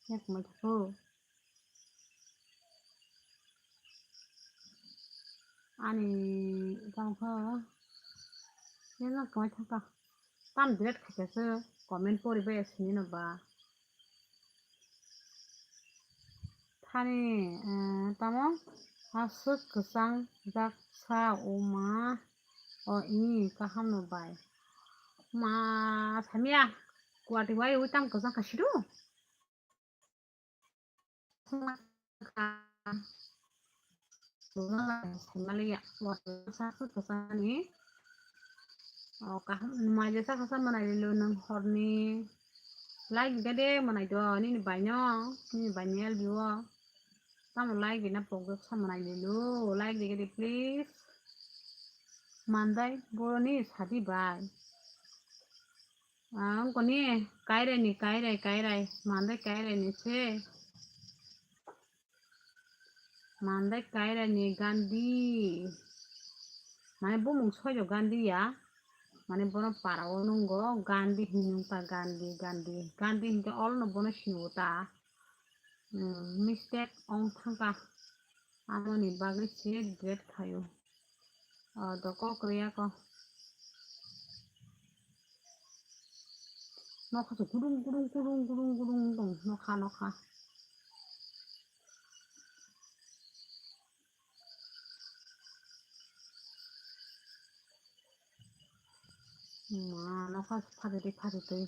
Yak mai thakho. Ani tamo kha. Yak mai thakha. Tam delete khaikhe se comment pori bai sini no ba. Thani, eh, tamo aswk kwchang jak sa o ma o i kaham no bai. Ma samya kuwati wai ui tang kwchang kha sidu. Saimanliya, o kaham, mai jesa kasa manai lilo nang horni. Like gade manai do, nini baino, nini baino L B O. Tamo like bina pogok sa manai lilo, like de gade please. Mandai boroni sadi bai. Ang koni kairai ni kairai kairai, mandai kairai ni se. Mandai kairai ni Gandhi. Mane bumung soijo Gandhi ya. Mane bono para o nungo Gandhi hinung ta Gandhi, Gandhi. Gandhi hinkhe olo no bono siniwo ta. Hmm, mistake ong thangka. Amoni bagwi se delete khaio. O, do kok rwya ko. Nokha se gurung, gurung, gurung, gurung, gurung tong, nokha, nokha. Ma, nokha se phatidi, phatidi.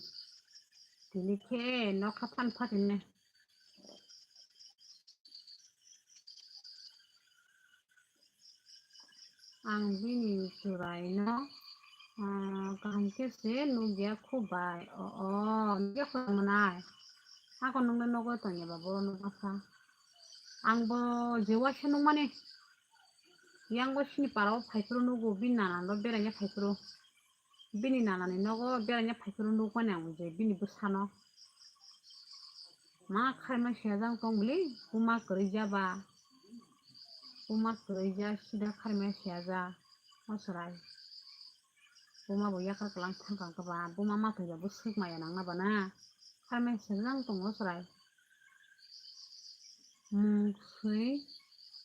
Tini khe nokha phan phatine. Ang bini chwraino, ah, kaham khe se nukya kho bai. O, o, nukya kho manai. Ako nungno nugwi tongya ba borok nukma kha. Ang bo je waisa nukmani. Yang bo sini para o phaiphuru nugo, bini nana no beraina phaiphuru. Bini nanani nogo beraina phaiphuru nukmani ang je bini bwsano. Ma khaima siyajak tong bwli, buma kwrwi ja ba. Buma kwrwi ja sida khaima siyajak. O chwrai. Buma bo yakar kwlang thangkang kha ba. Buma ma thai ba bwswk maya nangna ba na. Khaima siyajak tong o chwrai. Mung swi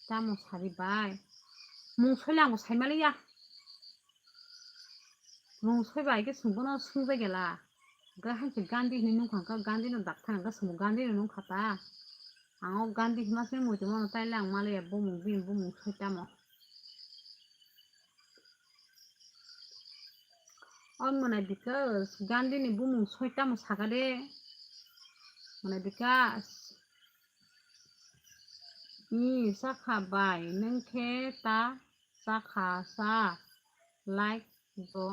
tamo sari bai. Mung swi lang bo sai maliya. Mung soi bai khe chwng bono swngjak gela. Ga hai se Gandhi hinwi nung kha, Gandhi no dak thang, ga chwng bo Gandhi no nung kha ta. Ang o Gandhi hima se muitu mano, tai le ang maliya bumung bini bumung soi tamo. O mwnai Bikas, Gandhi ni bumung soi tamo saka de. Mwnai Bikas. Ni sakha bai, nung khe ta sakha sa, like bo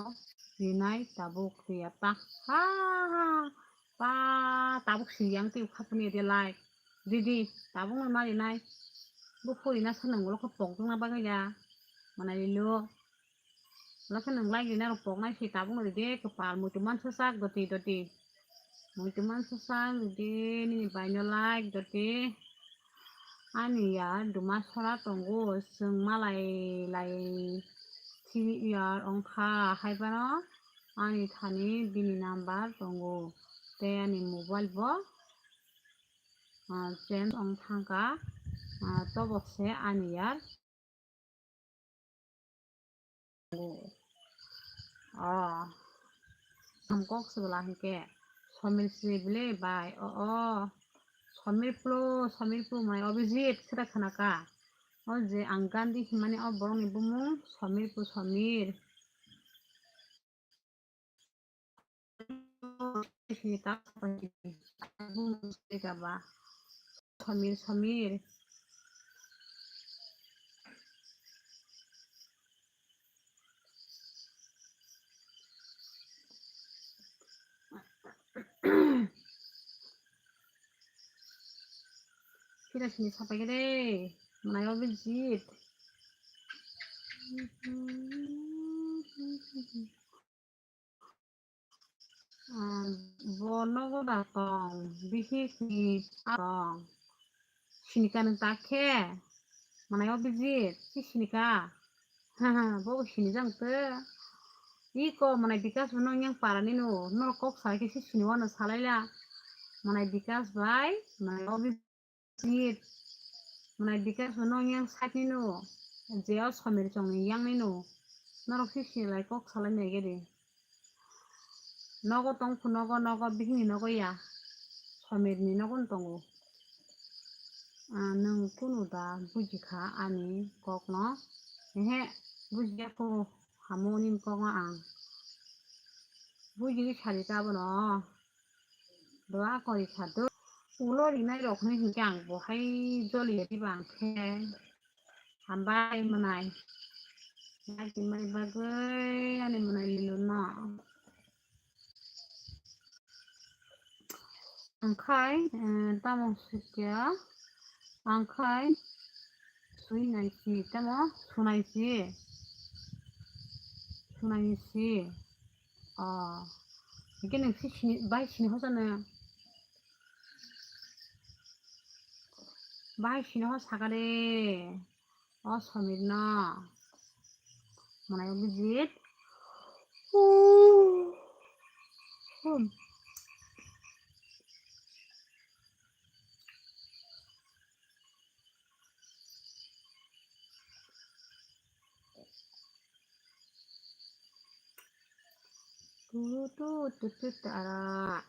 rinai tabuk riya ta. Ha, ha, pa tabuk siyang twi khapuni de like. Didi, tabuk no ma rinai. Bo phuri na sanang ulo khe pok dwng na bagwi ya. Mwnai lo. Ulo khe nung like rina rok pok nai se tabuk no ride kwpal muitu mansa sak doti doti. Muitu mansa sak ride nini bai no like doti. Ani ya duma sora tongo, chwng malai lai three year ongkha hai phano ani thani bini number tongo. Tei ani mobile bo, ah, change ong thangkha, ah, tobok se ani yar. Oh, samkok sibla hinkhe Somir sibli bai, oh, oh, Somir Pro, Somir Pro mai Abhijit sida khana ka. O je ang Gandhi himani o borokni bumung Somir Pro, Somir. Samir, Samir. Kira sini sapai kere, manai o bijit. Ah, bo nogo da tong, bihik ni tong. Sinika nung ta khe, manai o bijit, si sinika. Bo bo sini jang te. Iko manai Bikas bo nong yang para ni no, norok kok sai khe si sini wano salai la. Manai Bikas bai, manai o bijit. Manai Bikas bo nong yang side ni no, je o Somir chong ni yang ni no. Norok si sini lai kok salai nai gede. Nogo tong phu nogo, nogo bihini nogo ya. Somir ni nogo no tongo. Ah, nwng kunu da buji kha ani kok no? Ehe, buji ya kho, hamo nini kok no ang. Buji ni sari ta bono. Doa kori kha do. Ulo rinai rok hinwi hinkhe ang bo hai joli ya diba ang khe. Hambai manai. Nai kimai bagwi ani manai lilo no. Angkhai, eh, tamo sikya. Angkhai, sui nai si, tamo sunai si. Sunai si. Oh. Hingke nung si sini, bai sini hosa no. Bai sini hosa kare. O Somir no. Manai o bijit. Hmm. Tu tu tu tu tara.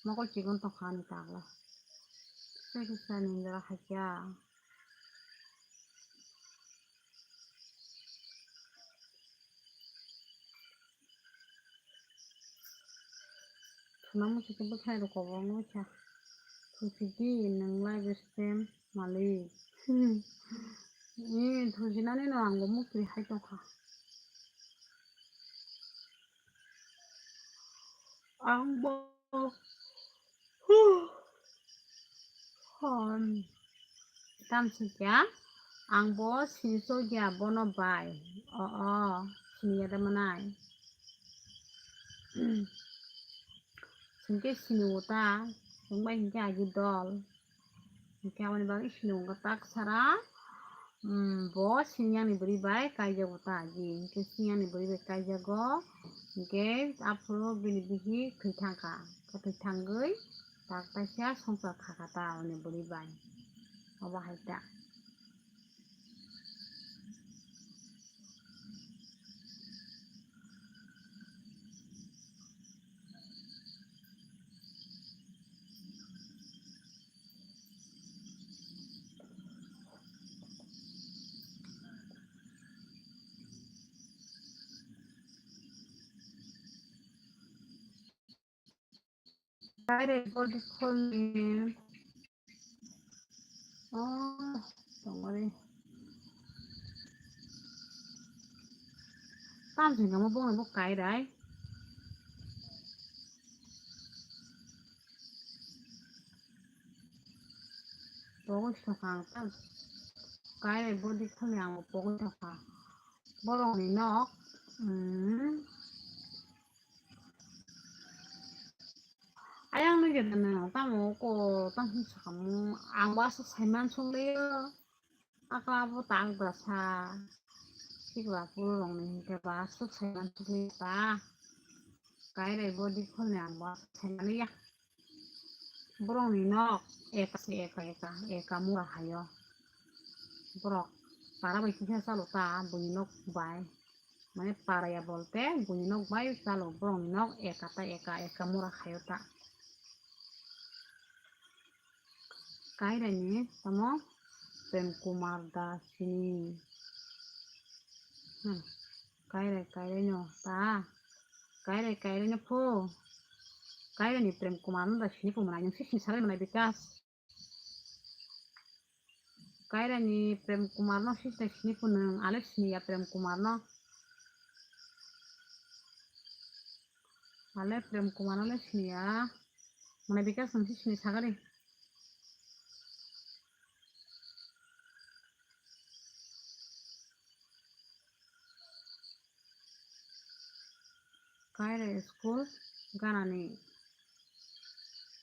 Mokol chikon tongkha ani tagla. Kisa kisa ningra hakya. Thuna muchukhe bwkhai rok kobor nukha. Thuchidi nwng live stream malik. Hmm. Ee, thuchinani no ang bo mukri hai tongkha. Ang bo. Huh. Hon. Tamsukya, ang bo sini sogya bono bai. O, o, sini yada manai. Singke sini uta, singbai hingke agi dol. Hingke aboni bagwi sini unga tak sara, mm, bo sini yang ni bwrwi bai kaijak uta agi. Hingke sini yang ni bwrwi bai kaijago. Hingke aphuru bini bihi thwi thangkha. Khe thwi thangwi tak taisa songchar khakha ta oni bwrwi bai. Obo hai ta. Direct body khol ni. Oh, tongmani. Tam sing kamo bong bo kai rai. Pogwi sokha ang tam. Kai rai body khol ni ang pogwi sokha. Borok ni nok. Hmm. Ayang nugwi rwna tamo ko tamo hinwi sakhamu, ang bo aswk saiman songlaio, akla bo tak dasa, sikla pururokni hinkhe bo aswk saiman songlaio ta, kairai body kholni ang bo aswk saimanliya. Borokni nok eka se eka eka, eka mura haio, borok para bai kisa chalo ta, buini nok bai. Mane paraya bolte buini nok bai chalo, borokni nok eka ta eka, eka mura khaio ta. Kairani tamo Prem Kumar Das sini. Hmm. Kairai, kairai no ta. Kairai, kairai no pho. Kairani Prem Kumar no da sini pho manai, nung sini salai manai Bikas. Kairani Prem Kumar no sini sini pho nung, ale sini ya Prem Kumar no. Ale Prem Kumar no le siniya. Mane Bikash nang si sini sagari. Kaire school ganani.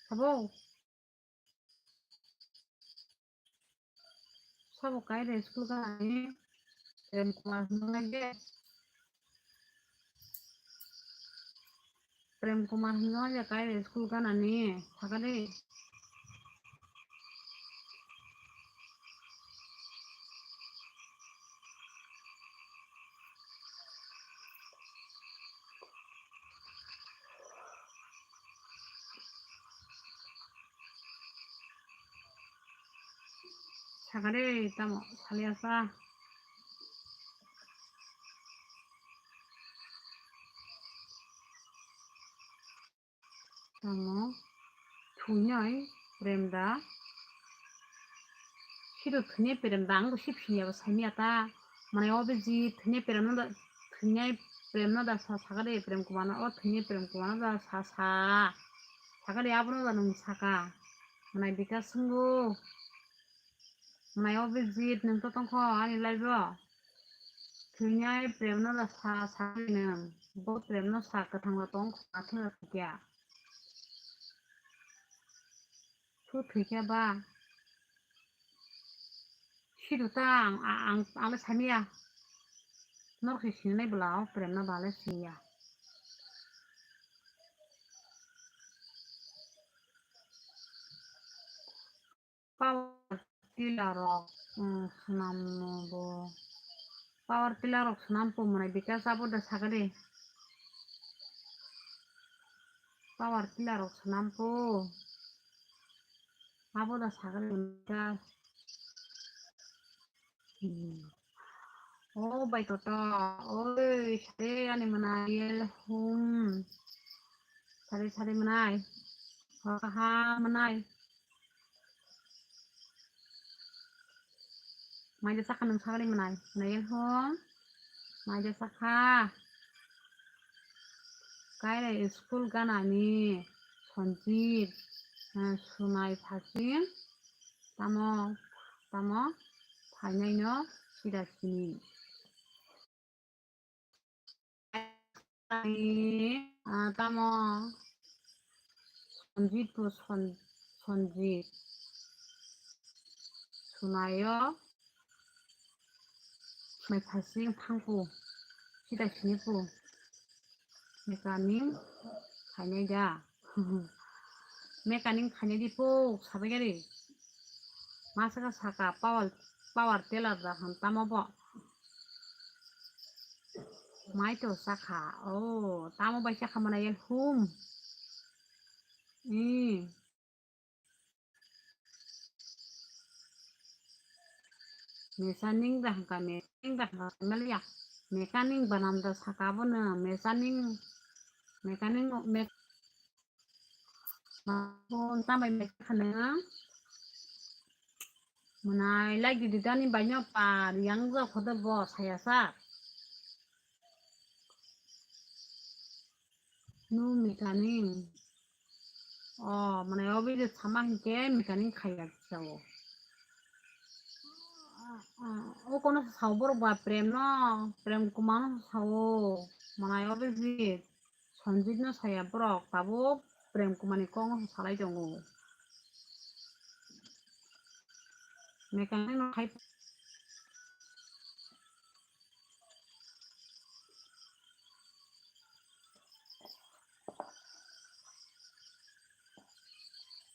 Sabo. Sabo kaire school ganani. Prem Kumar hwnwi de. Prem Kumar hwnwi de kaire school ganani. Sagari. Sagari tamo saliasa. Tamo thungnai Prem da. Sido thungnai Prem da, ang bo sip siniya bo saimiya ta. Mane o biji thungnai Prem no da, thungnai Prem no da sa, sagari Prem Kumar no, o thungnai Prem Kumar no da sa sa. Sagari abono da nung saka. Mane Bikash swngo. Mane o biji nung to tongkho ani live o. Thungnai Prem no da sa, sagari nung. Bo Prem no sa kwthang da tongkho, athung da thukya. Thu thwikha ba. Sidu ta ang, ang, ang le samiya. Norok se sinai bwla o Prem no ba le siniya. Power tiller rok, um, swnam no bo. Power tiller rok swnam po mwnai Bikash abo da sagari. Power tiller rok swnam po. Abo da sagari Bikash. Hmm. O bai toto, oi, sare ani mwnai yel hum. Sare sare mwnai. Hor kaha mwnai. Maida sakha nung sagari mwnai. Nayel hum. Maida sakha. Kaire school ganani Sanjit, eh, sunai phasing. Tamo, tamo phainai no sida sini. Ani, ah, tamo Sanjit bo San-, Sanjit. Sunayo. Mai phasing phangku. Sida sini pu. Mechanic khainai da. Mechanic khainai di po sabai gari. Masaka saka power, power tiller da han tamo bo. Mai to sakha. Oh, tamo bai sakha mana yel hum. Hmm. Mechanic da hangka, mechanic da hangka, meliya. Mechanic banam da saka bo no, mechanic, mechanic, me-, ma-, bo tambai mechanic khana. Mwnai lai gidi dani baino par yang ja khodo bo saya sa. Nu mechanic. Oh, mane obo je sama hinkhe mechanic khaiya sao. O kono sao borok ba Prem no, Prem Kumar no sao. Mane obo je Sanjit no saya borok tabuk Prem Kumar ni kok no salai tongo. Mechanic no khai.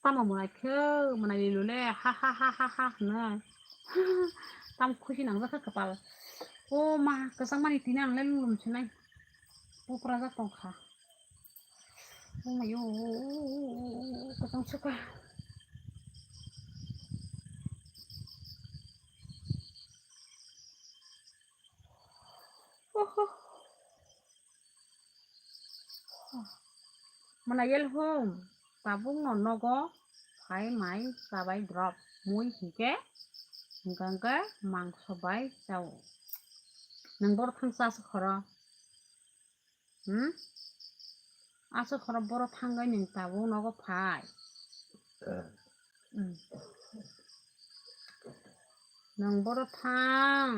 Tamo mwnai khe, mwnai lilo le, ha, ha, ha, ha, ha, hwnwi. Tam khusi nangjak kha kwpal. O ma, kwchangmani tini ang le lulum sinai. Pukrajak tong kha. O mayo, kwchang sukha. Oho. Mwnai yel hum, tabuk no nogo phai mai chabai drop mui hinkhe, hinkhe mangso bai chao. Nwng boro thang cha se khoro. Hmm? Aswk khoro boro thangwi nwng tabuk nogo phai. Hmm. Nwng boro thang.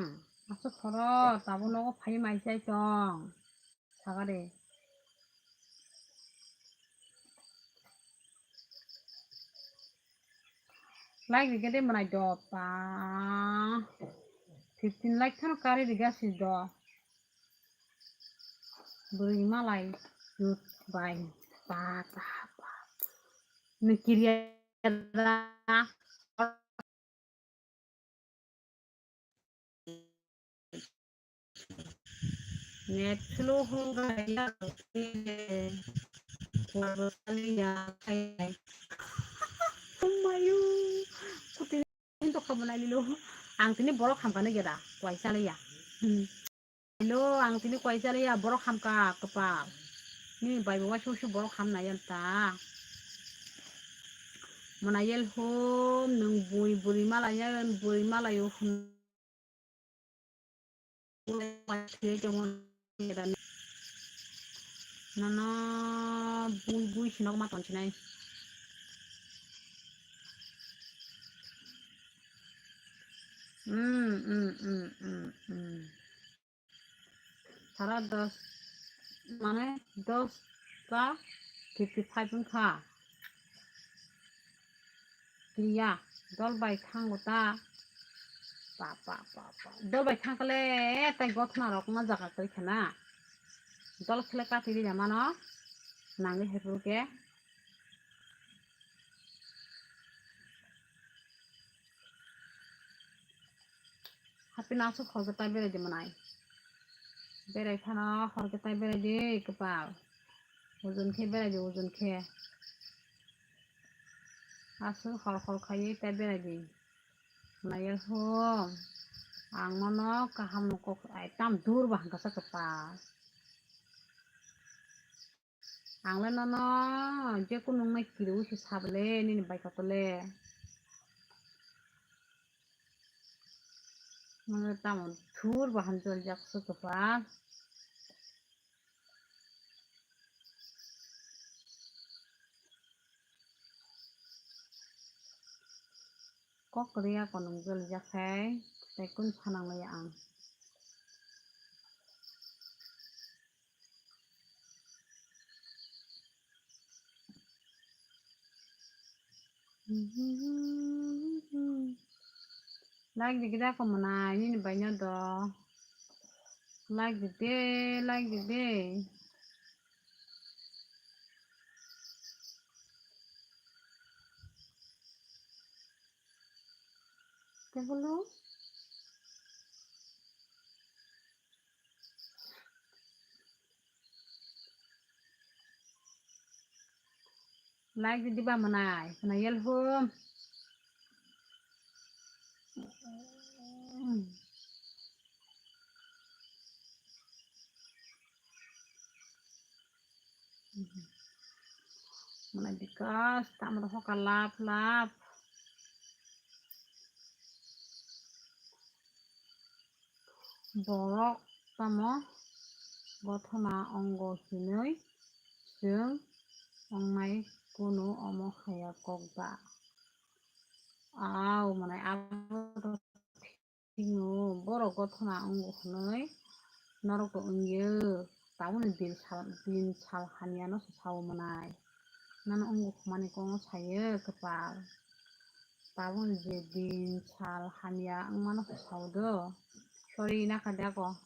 Aswk khoro tabuk nogo phai mai chai tong. Sagade. Like rikhe de manai do pa. Fifteen like khano kari riga si do. Bwrwi malai youth bai. Pa, pa, pa. Ni kiriya da. Net slow ho gaya. Mayu. Kutin to khabana lilo. Ang tini borok hamkani geda. Kwaisa liya. Hmm. Hello, ang tini kwaisa liya, borok hamka kwpal. Ni bai bo waisa waisa borok hamnai yan ta. Mona yel hum, nwng bui buri malaya, buri malayo hum. Nono bui bui sinok ma tonsinai. Hmm, hmm, hmm, hmm, hmm. Sara dos, mane dos ta fifty five wngkha. Kiriya, dol bai thango ta. Pa, pa, pa, pa. Dol bai thangkha le, tai gothona rok ma jaga kwrwi khana. Dol khe le kati rina mano. Nangwi hai phuru khe. Hapino aswk hor khe tai berai di manai. Berai phano hor khe tai berai di kwpal. Ojon khe berai di, ojon khe. Aswk hor hor khaiwi tai berai di. Nayel hum. Ang nono kaham no kok ai tam dur ba hangkasa kwpal. Ang le nono je kunu wngnai kiriwi se sabo le nini bai koto le. Nono tamo thur bahan joljak se kwpal. Kok kwrwi ya konong jolijak hai, tei kunu phanang lai ang. Like di gida ko mwnai nini baino do. Like di de, like di de. Kebolo. Like di ba mwnai, mwnai yel hum. Mwnai bikas, tamro hoka lap lap. Borok tamo gothona ongo hinwi chwng wngnai kunu omo haya kok da? Au, mwnai abo to thwino borok gothona ongo hinwi norok to wngyo. Tabukni din sal, din sal hamyano se sao mwnai. Nono ongo hwnmani kokno sayo kwpal. Tabukni je din sal hamya wngmano se sao do. Sorry, nakha de ako.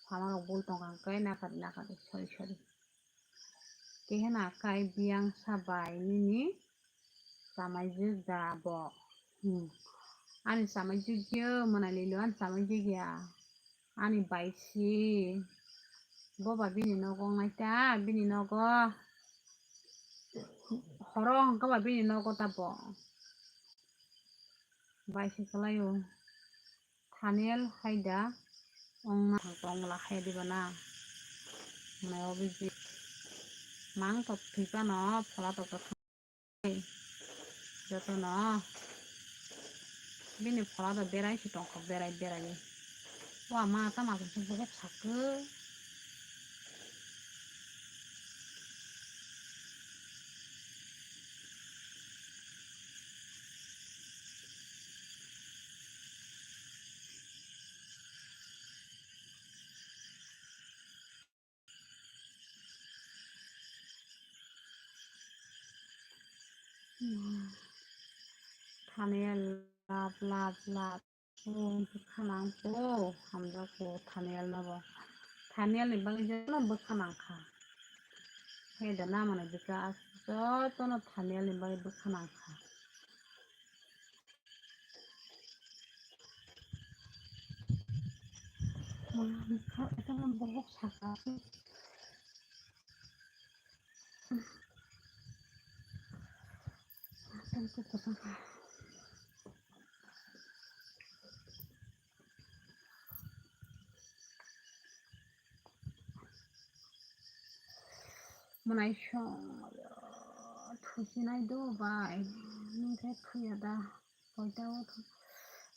Samarok bul tongkha hwnkhe nakha de, nakha de. Sorry, sorry. Kehena kai biyang sabai nini chamaijwk da bo? Hmm. Ani chamaijwk yo mwnai lilo ani chamaijwk ya. Ani bai si. Bo ba bini nogo wngnai ta, bini nogo. Horo hwnkhe ba bini nogo ta bo. Bai si kwlai o. Thaniel hai da ongna tongla hai diba na. Mane obiji. Mang tok thwi pano phola tok tok thang. Joto no. Bini phola do berai si tongkha berai berai. Wa ma ta ma se bokok sakhe. Thaniya lap, lap, lap. Oh, bwkha nang po, hamjak po, Thaniya no bo. Thaniya ni bagwi jotono bwkha nang kha. He da na mane bwkha jotono Thaniya ni bagwi bwkha nang kha. Mane bwkha jotono bohok saka. Mwnai song, thusinai do bai, nungkhe thuya da, koita o thu-,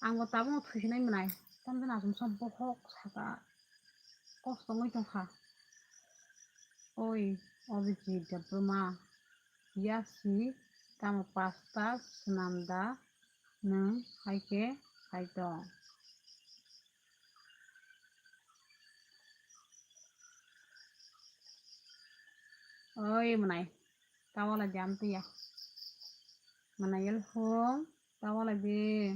ang bo tabuk thusinai mwnai, tamjani aswk bohok saka, kosto wngwi tongkha. Oi, Abhijit Debbarma, yasi, tamo pasta swnam da nwng hai khe hai tong? Oi mwnai, tawala jam tiya. Mwnai yel hum, tawala bi.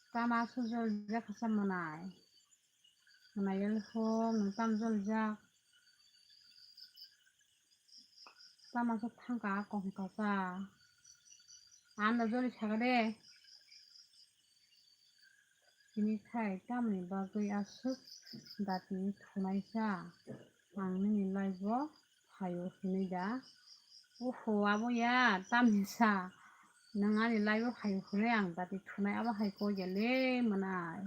Tama sujol jakha sa mwnai. Mwnai yel hum, nwng tam jol jak. Tama se thangka kong kasa. Anda joli saka de. Tini khai tamni bagwi aswk dati thunaisa? Ang nini live-o phaio hinwi da? Oho, abo ya, tamni sa? Nwng ani live-o phaio hinwi ang dati thunai, abo hai kok ya le mwnai.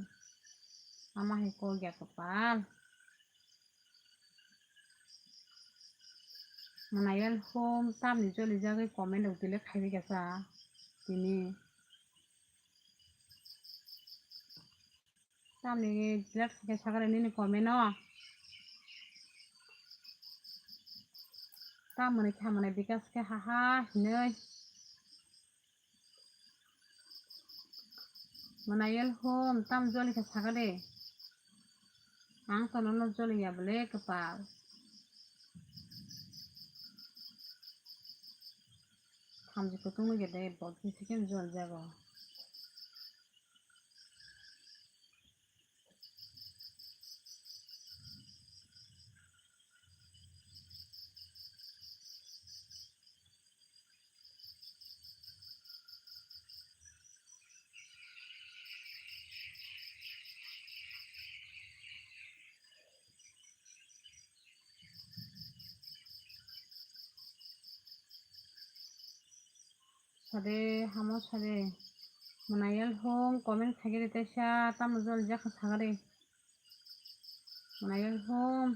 Ama hai kok ya kwpal. Mwnai yel hum tamni joli jagwi comment rok delete khai bai kasa tini. Tamni delete khai sakha nini comment o. Tamoni kha mwnai bikas khe ha ha hinwi. Mwnai yel hum tam joli kha sakha de. Ang to nono joli ya bole kwpal. Thamchi kutung no gede bol khe second jol jago. Sade, hamo sade. Mwnai yel hum comment khaigiri teisa, tamo jol jakha sagari. Mwnai yel hum.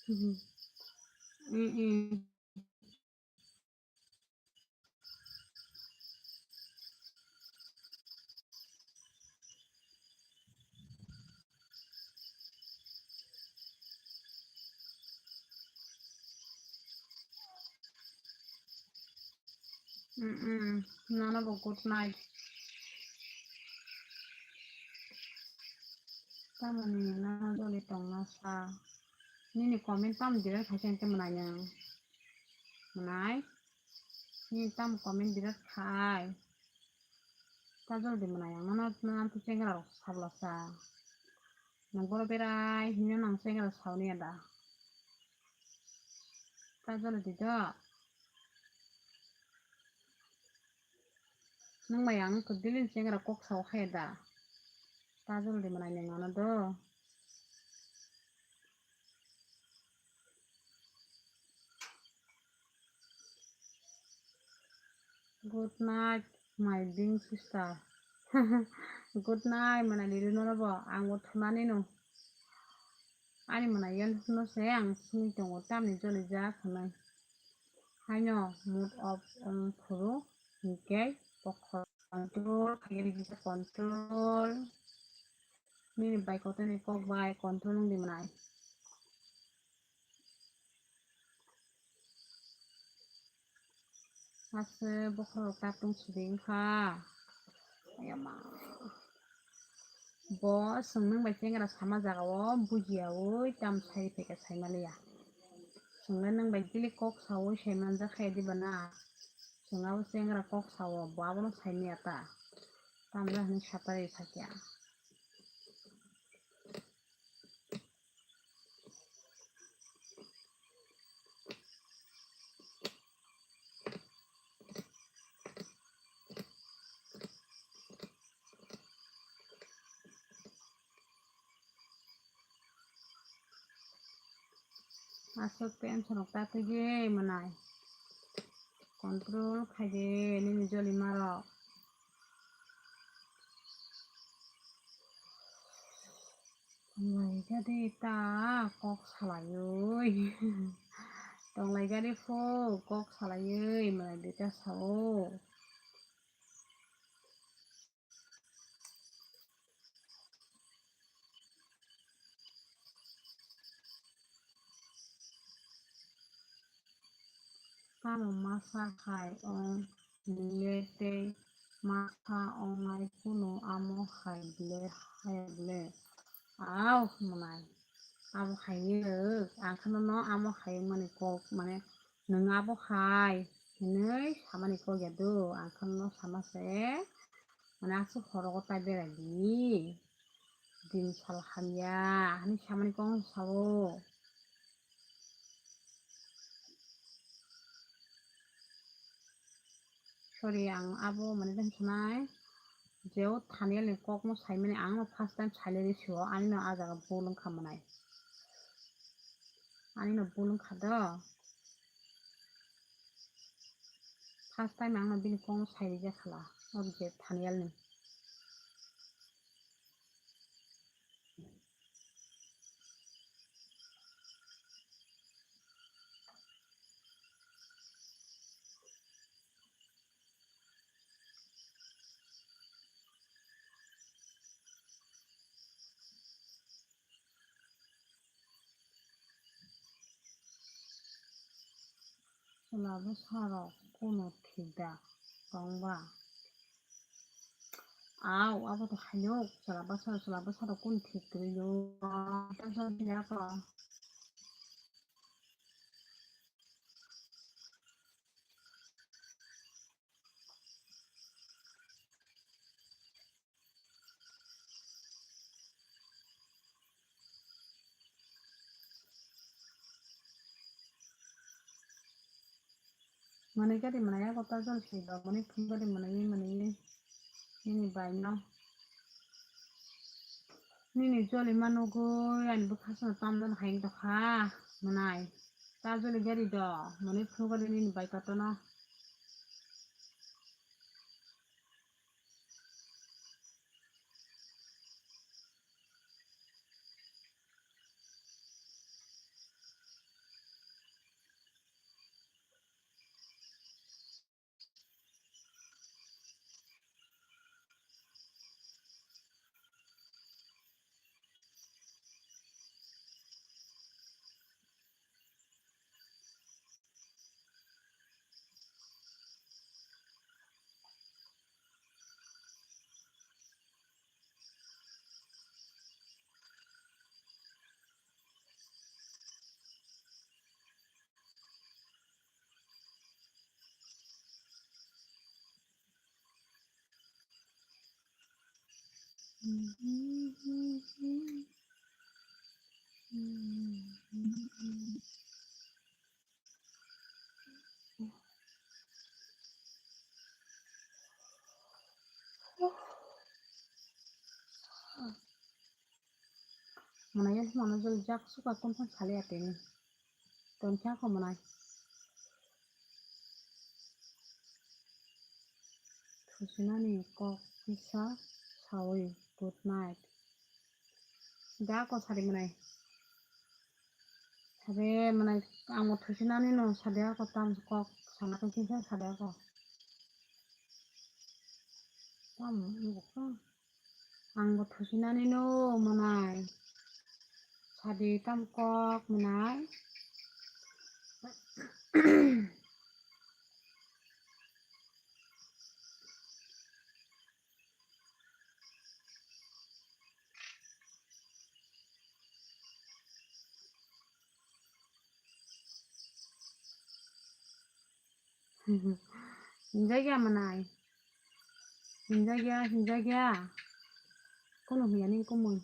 Mm, mm. Mm, mm. Nono bo good night. Tamoni nono joli tongna sa. Nini comment tam delete khai khe mwnai nwng. Mwnai. Nini tam comment delete khai. Ta jol di mwnai ang nono, nono to chengra rok sabla sa. Nwng boro berai hino nang chengra sauni ada. Ta jol di do. Nwng bai ang to daily chengra kok sao khai da. Ta jol di mwnai nwng ano do. Good night, my being sister. Good night, mana lili no bo, ang bo thumani no. Ani mana yan no se ang sini tongo tamni joli ja khonai. Haino mood off wng phuru hingke pokhor control khaye rigi control. Nini bai kotor ni kok bai control wng di manai. Aswk bokhorok tatung sidi wngkha. Ayama. Bo chwng nwng bai chengra sama jaga o bujiyaui tam sai phaikha saimaliya. Chwngno nwng bai bili kok saui sai manjak khe diba na? Chwng abo chengra kok sao, bo abono saimanya ta. Tamjani hinwi satarwi sakya. Aswk tension rok ta twi di manai. Control khai di nini joli marok. Tonglai gadi ta kok salaiwi. Tonglai gadi pho kok salaiwi manai duita sao. Tamo masa hai ong le tei masa ong nai kunu amo hai ble hai ble. Au manai abo hai ni rwk ang kheno no amo hai mani kok mane nwng abo hai hinwi samani kok ya do ang kheno no sama se mane aswk horogo tai berai di. Din sal hamya hinwi samani kok no sao. Sorry, ang abo mane tong sanai je o Thaniel ni kok no saimani ang no first time sailai di sio ani no ah jaga bul wngkha manai ani no bul wngkha do first time ang no bini kok no sai rijak khala o je Thaniel ni. Chwla bwsarok kunu thik da tong ba? Au, abo to haino chwla bwsarok, chwla bwsarok kunu thik kwrwi o. Mane gari mane ya kota jol si do mane phun gari mane ye mane ye nini bai no nini joli ma nugui ani bwkha sano tamjani hai wng tokha mwnai ta joli gari do mane phun gari nini bai kotono. Mwnai ya mano jol jak suka kon phan sale ateni. Ton kya ko mwnai. Thusinani kok kisa sawi good night. Da ko sari mwnai. Sari mwnai, ang bo thusinani no sadi ako tam kok sana kisa sadi ako. Tam ang bo thusinani no mwnai. Sadi tam kok mwnai. Hinjakya mwnai. Hinjakya, hinjakya. Kono hiya ni kumui.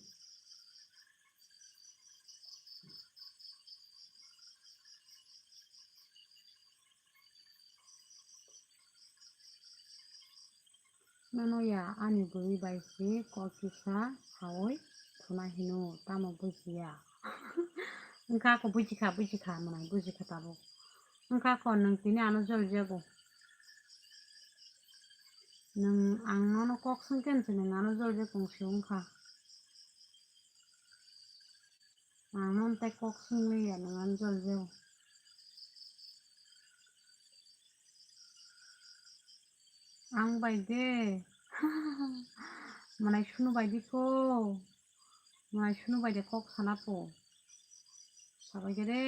Nono ya ani bwrwi bai se kok kisa sawi thuna hino, tamo bujiya. Wngkha ako bujikha, bujikha mwnai, bujikha tabuk. Wngkha ako nwng tini ano jolijago. Nwng ang nono kok swngkhe nwng ano jolijago wngsi wngkha. Ang nono tai kok swngli ya nwng ano jolijago. Ang bai de. Mwnai sunu bai di ko. Mwnai sunu bai de kok sana po. Sabai khe de.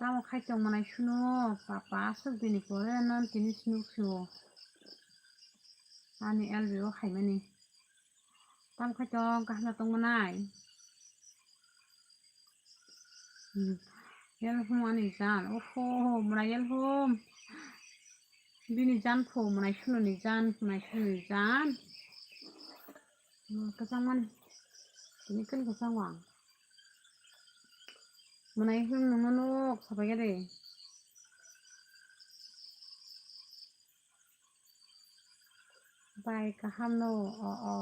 Tamo khai tong mwnai sunu, papa aswk bini pore non tini sunu sio. Ani L B o khaimani. Tam khai tong kaham tong mwnai. Hmm. Yelhum ani jan. Oho, mwnai yelhum. Bini jan pho, mwnai sunu ni jan, mwnai sunu ni jan. Hmm, kwchang mani. Tini kan kwchang wang. Mwnai yelhum nungno nuk sabai gade. Bai kaham no, o, o.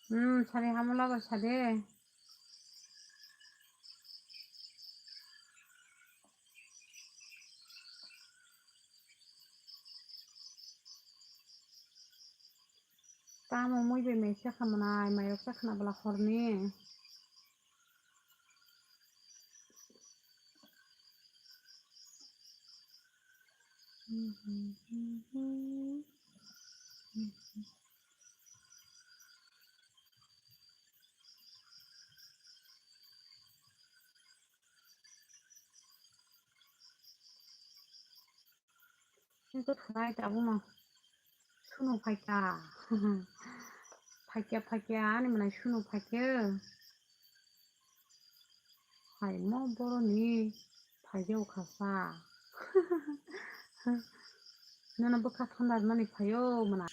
Hmm, sari hamo lago sade. Tamo mui bai mai se khamanai, mai rok se khana bwla horni. Nokhe thunai tabukno. Sunu phaikha. Phaikha, phaikha, ani mwnai sunu phaikha. Hai mo boroni phaikha ukhasa. Nono bwkha thanda rwnani phaio mwnai.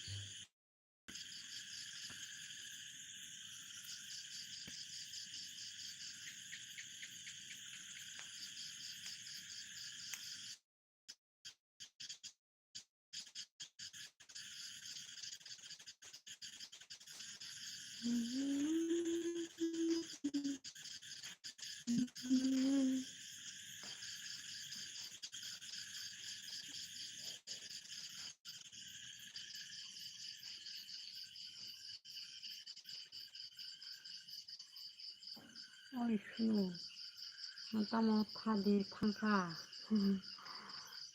Oi sunu, ang tamo thadi thangkha.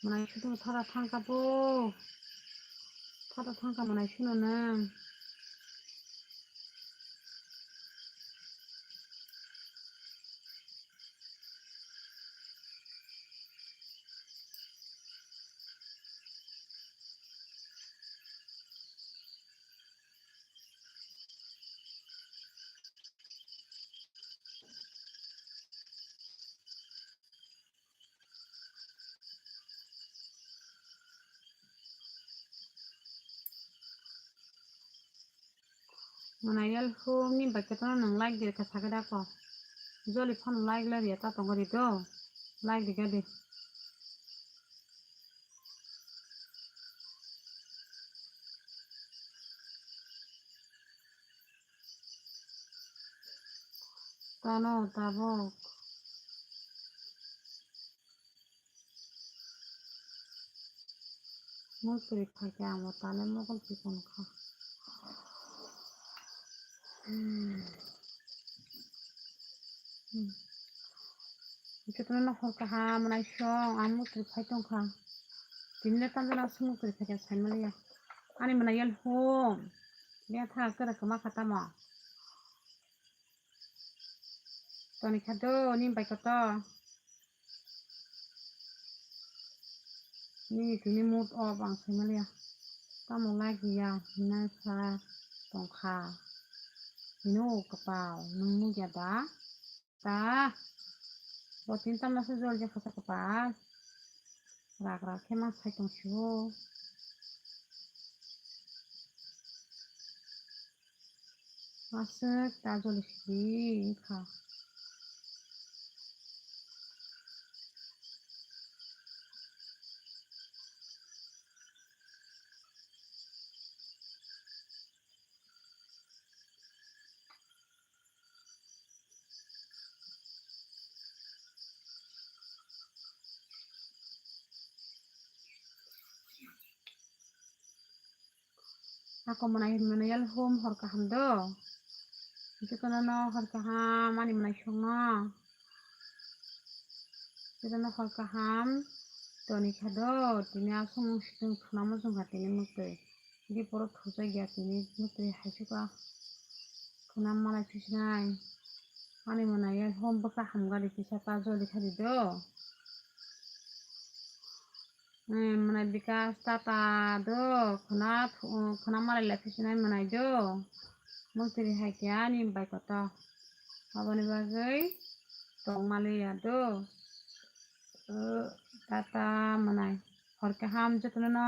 Mwnai sunu thada thangkha bo. Thada thangkha mwnai sunu nang. Mwnai yelhum ni bai khe tono nwng like di rwkha sakhe da ko. Joli phano like lai rwya ta tongo ri do. Like rwkha di. Tano tabuk. Muktrwi phaikhe ang bo tale mokol chikon kha. Hmm. Hmm. Jotono hor kaham mwnaisong ang muktrwi phai tongkha. Tini le tamjani aswk muktrwi phaikha saimaliya. Ani mwnaiyal hum. Betha kwrwk kwma kha tamo. Toni kha do, nini bai koto. Nini tini mood off ang saimaliya. Tamo lagi ya, hinai sa tongkha. Hino kwpal, nwng nukya da? Ta. Bo tini tamno se jol je kha sa kwpal. Rak rak khe ma sai tong sio. Aswk ta joli sidi wngkha. Ako mwnai mwnai yal hum hor kaham do. Jotono no hor kaham ani mwnai songno. Jotono hor kaham toni kha do. Tini aswk swng khwnamo chwng kha tini mukti. Di poro thujak ya tini mukti hai suka khwnam malai phisinai. Ani mwnai yal hum bwkha hamgari kisa ta joli kha di do. Hmm, mwnai bikas tata do, khwna, khwna malai lai phisinai mwnai do. Mukti hai khe ani bai koto. Aboni bagwi tong maliya do. O, tata mwnai. Hor kaham jotono no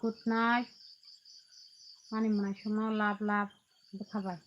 good night. Ani mwnai songno love love bwkha bai.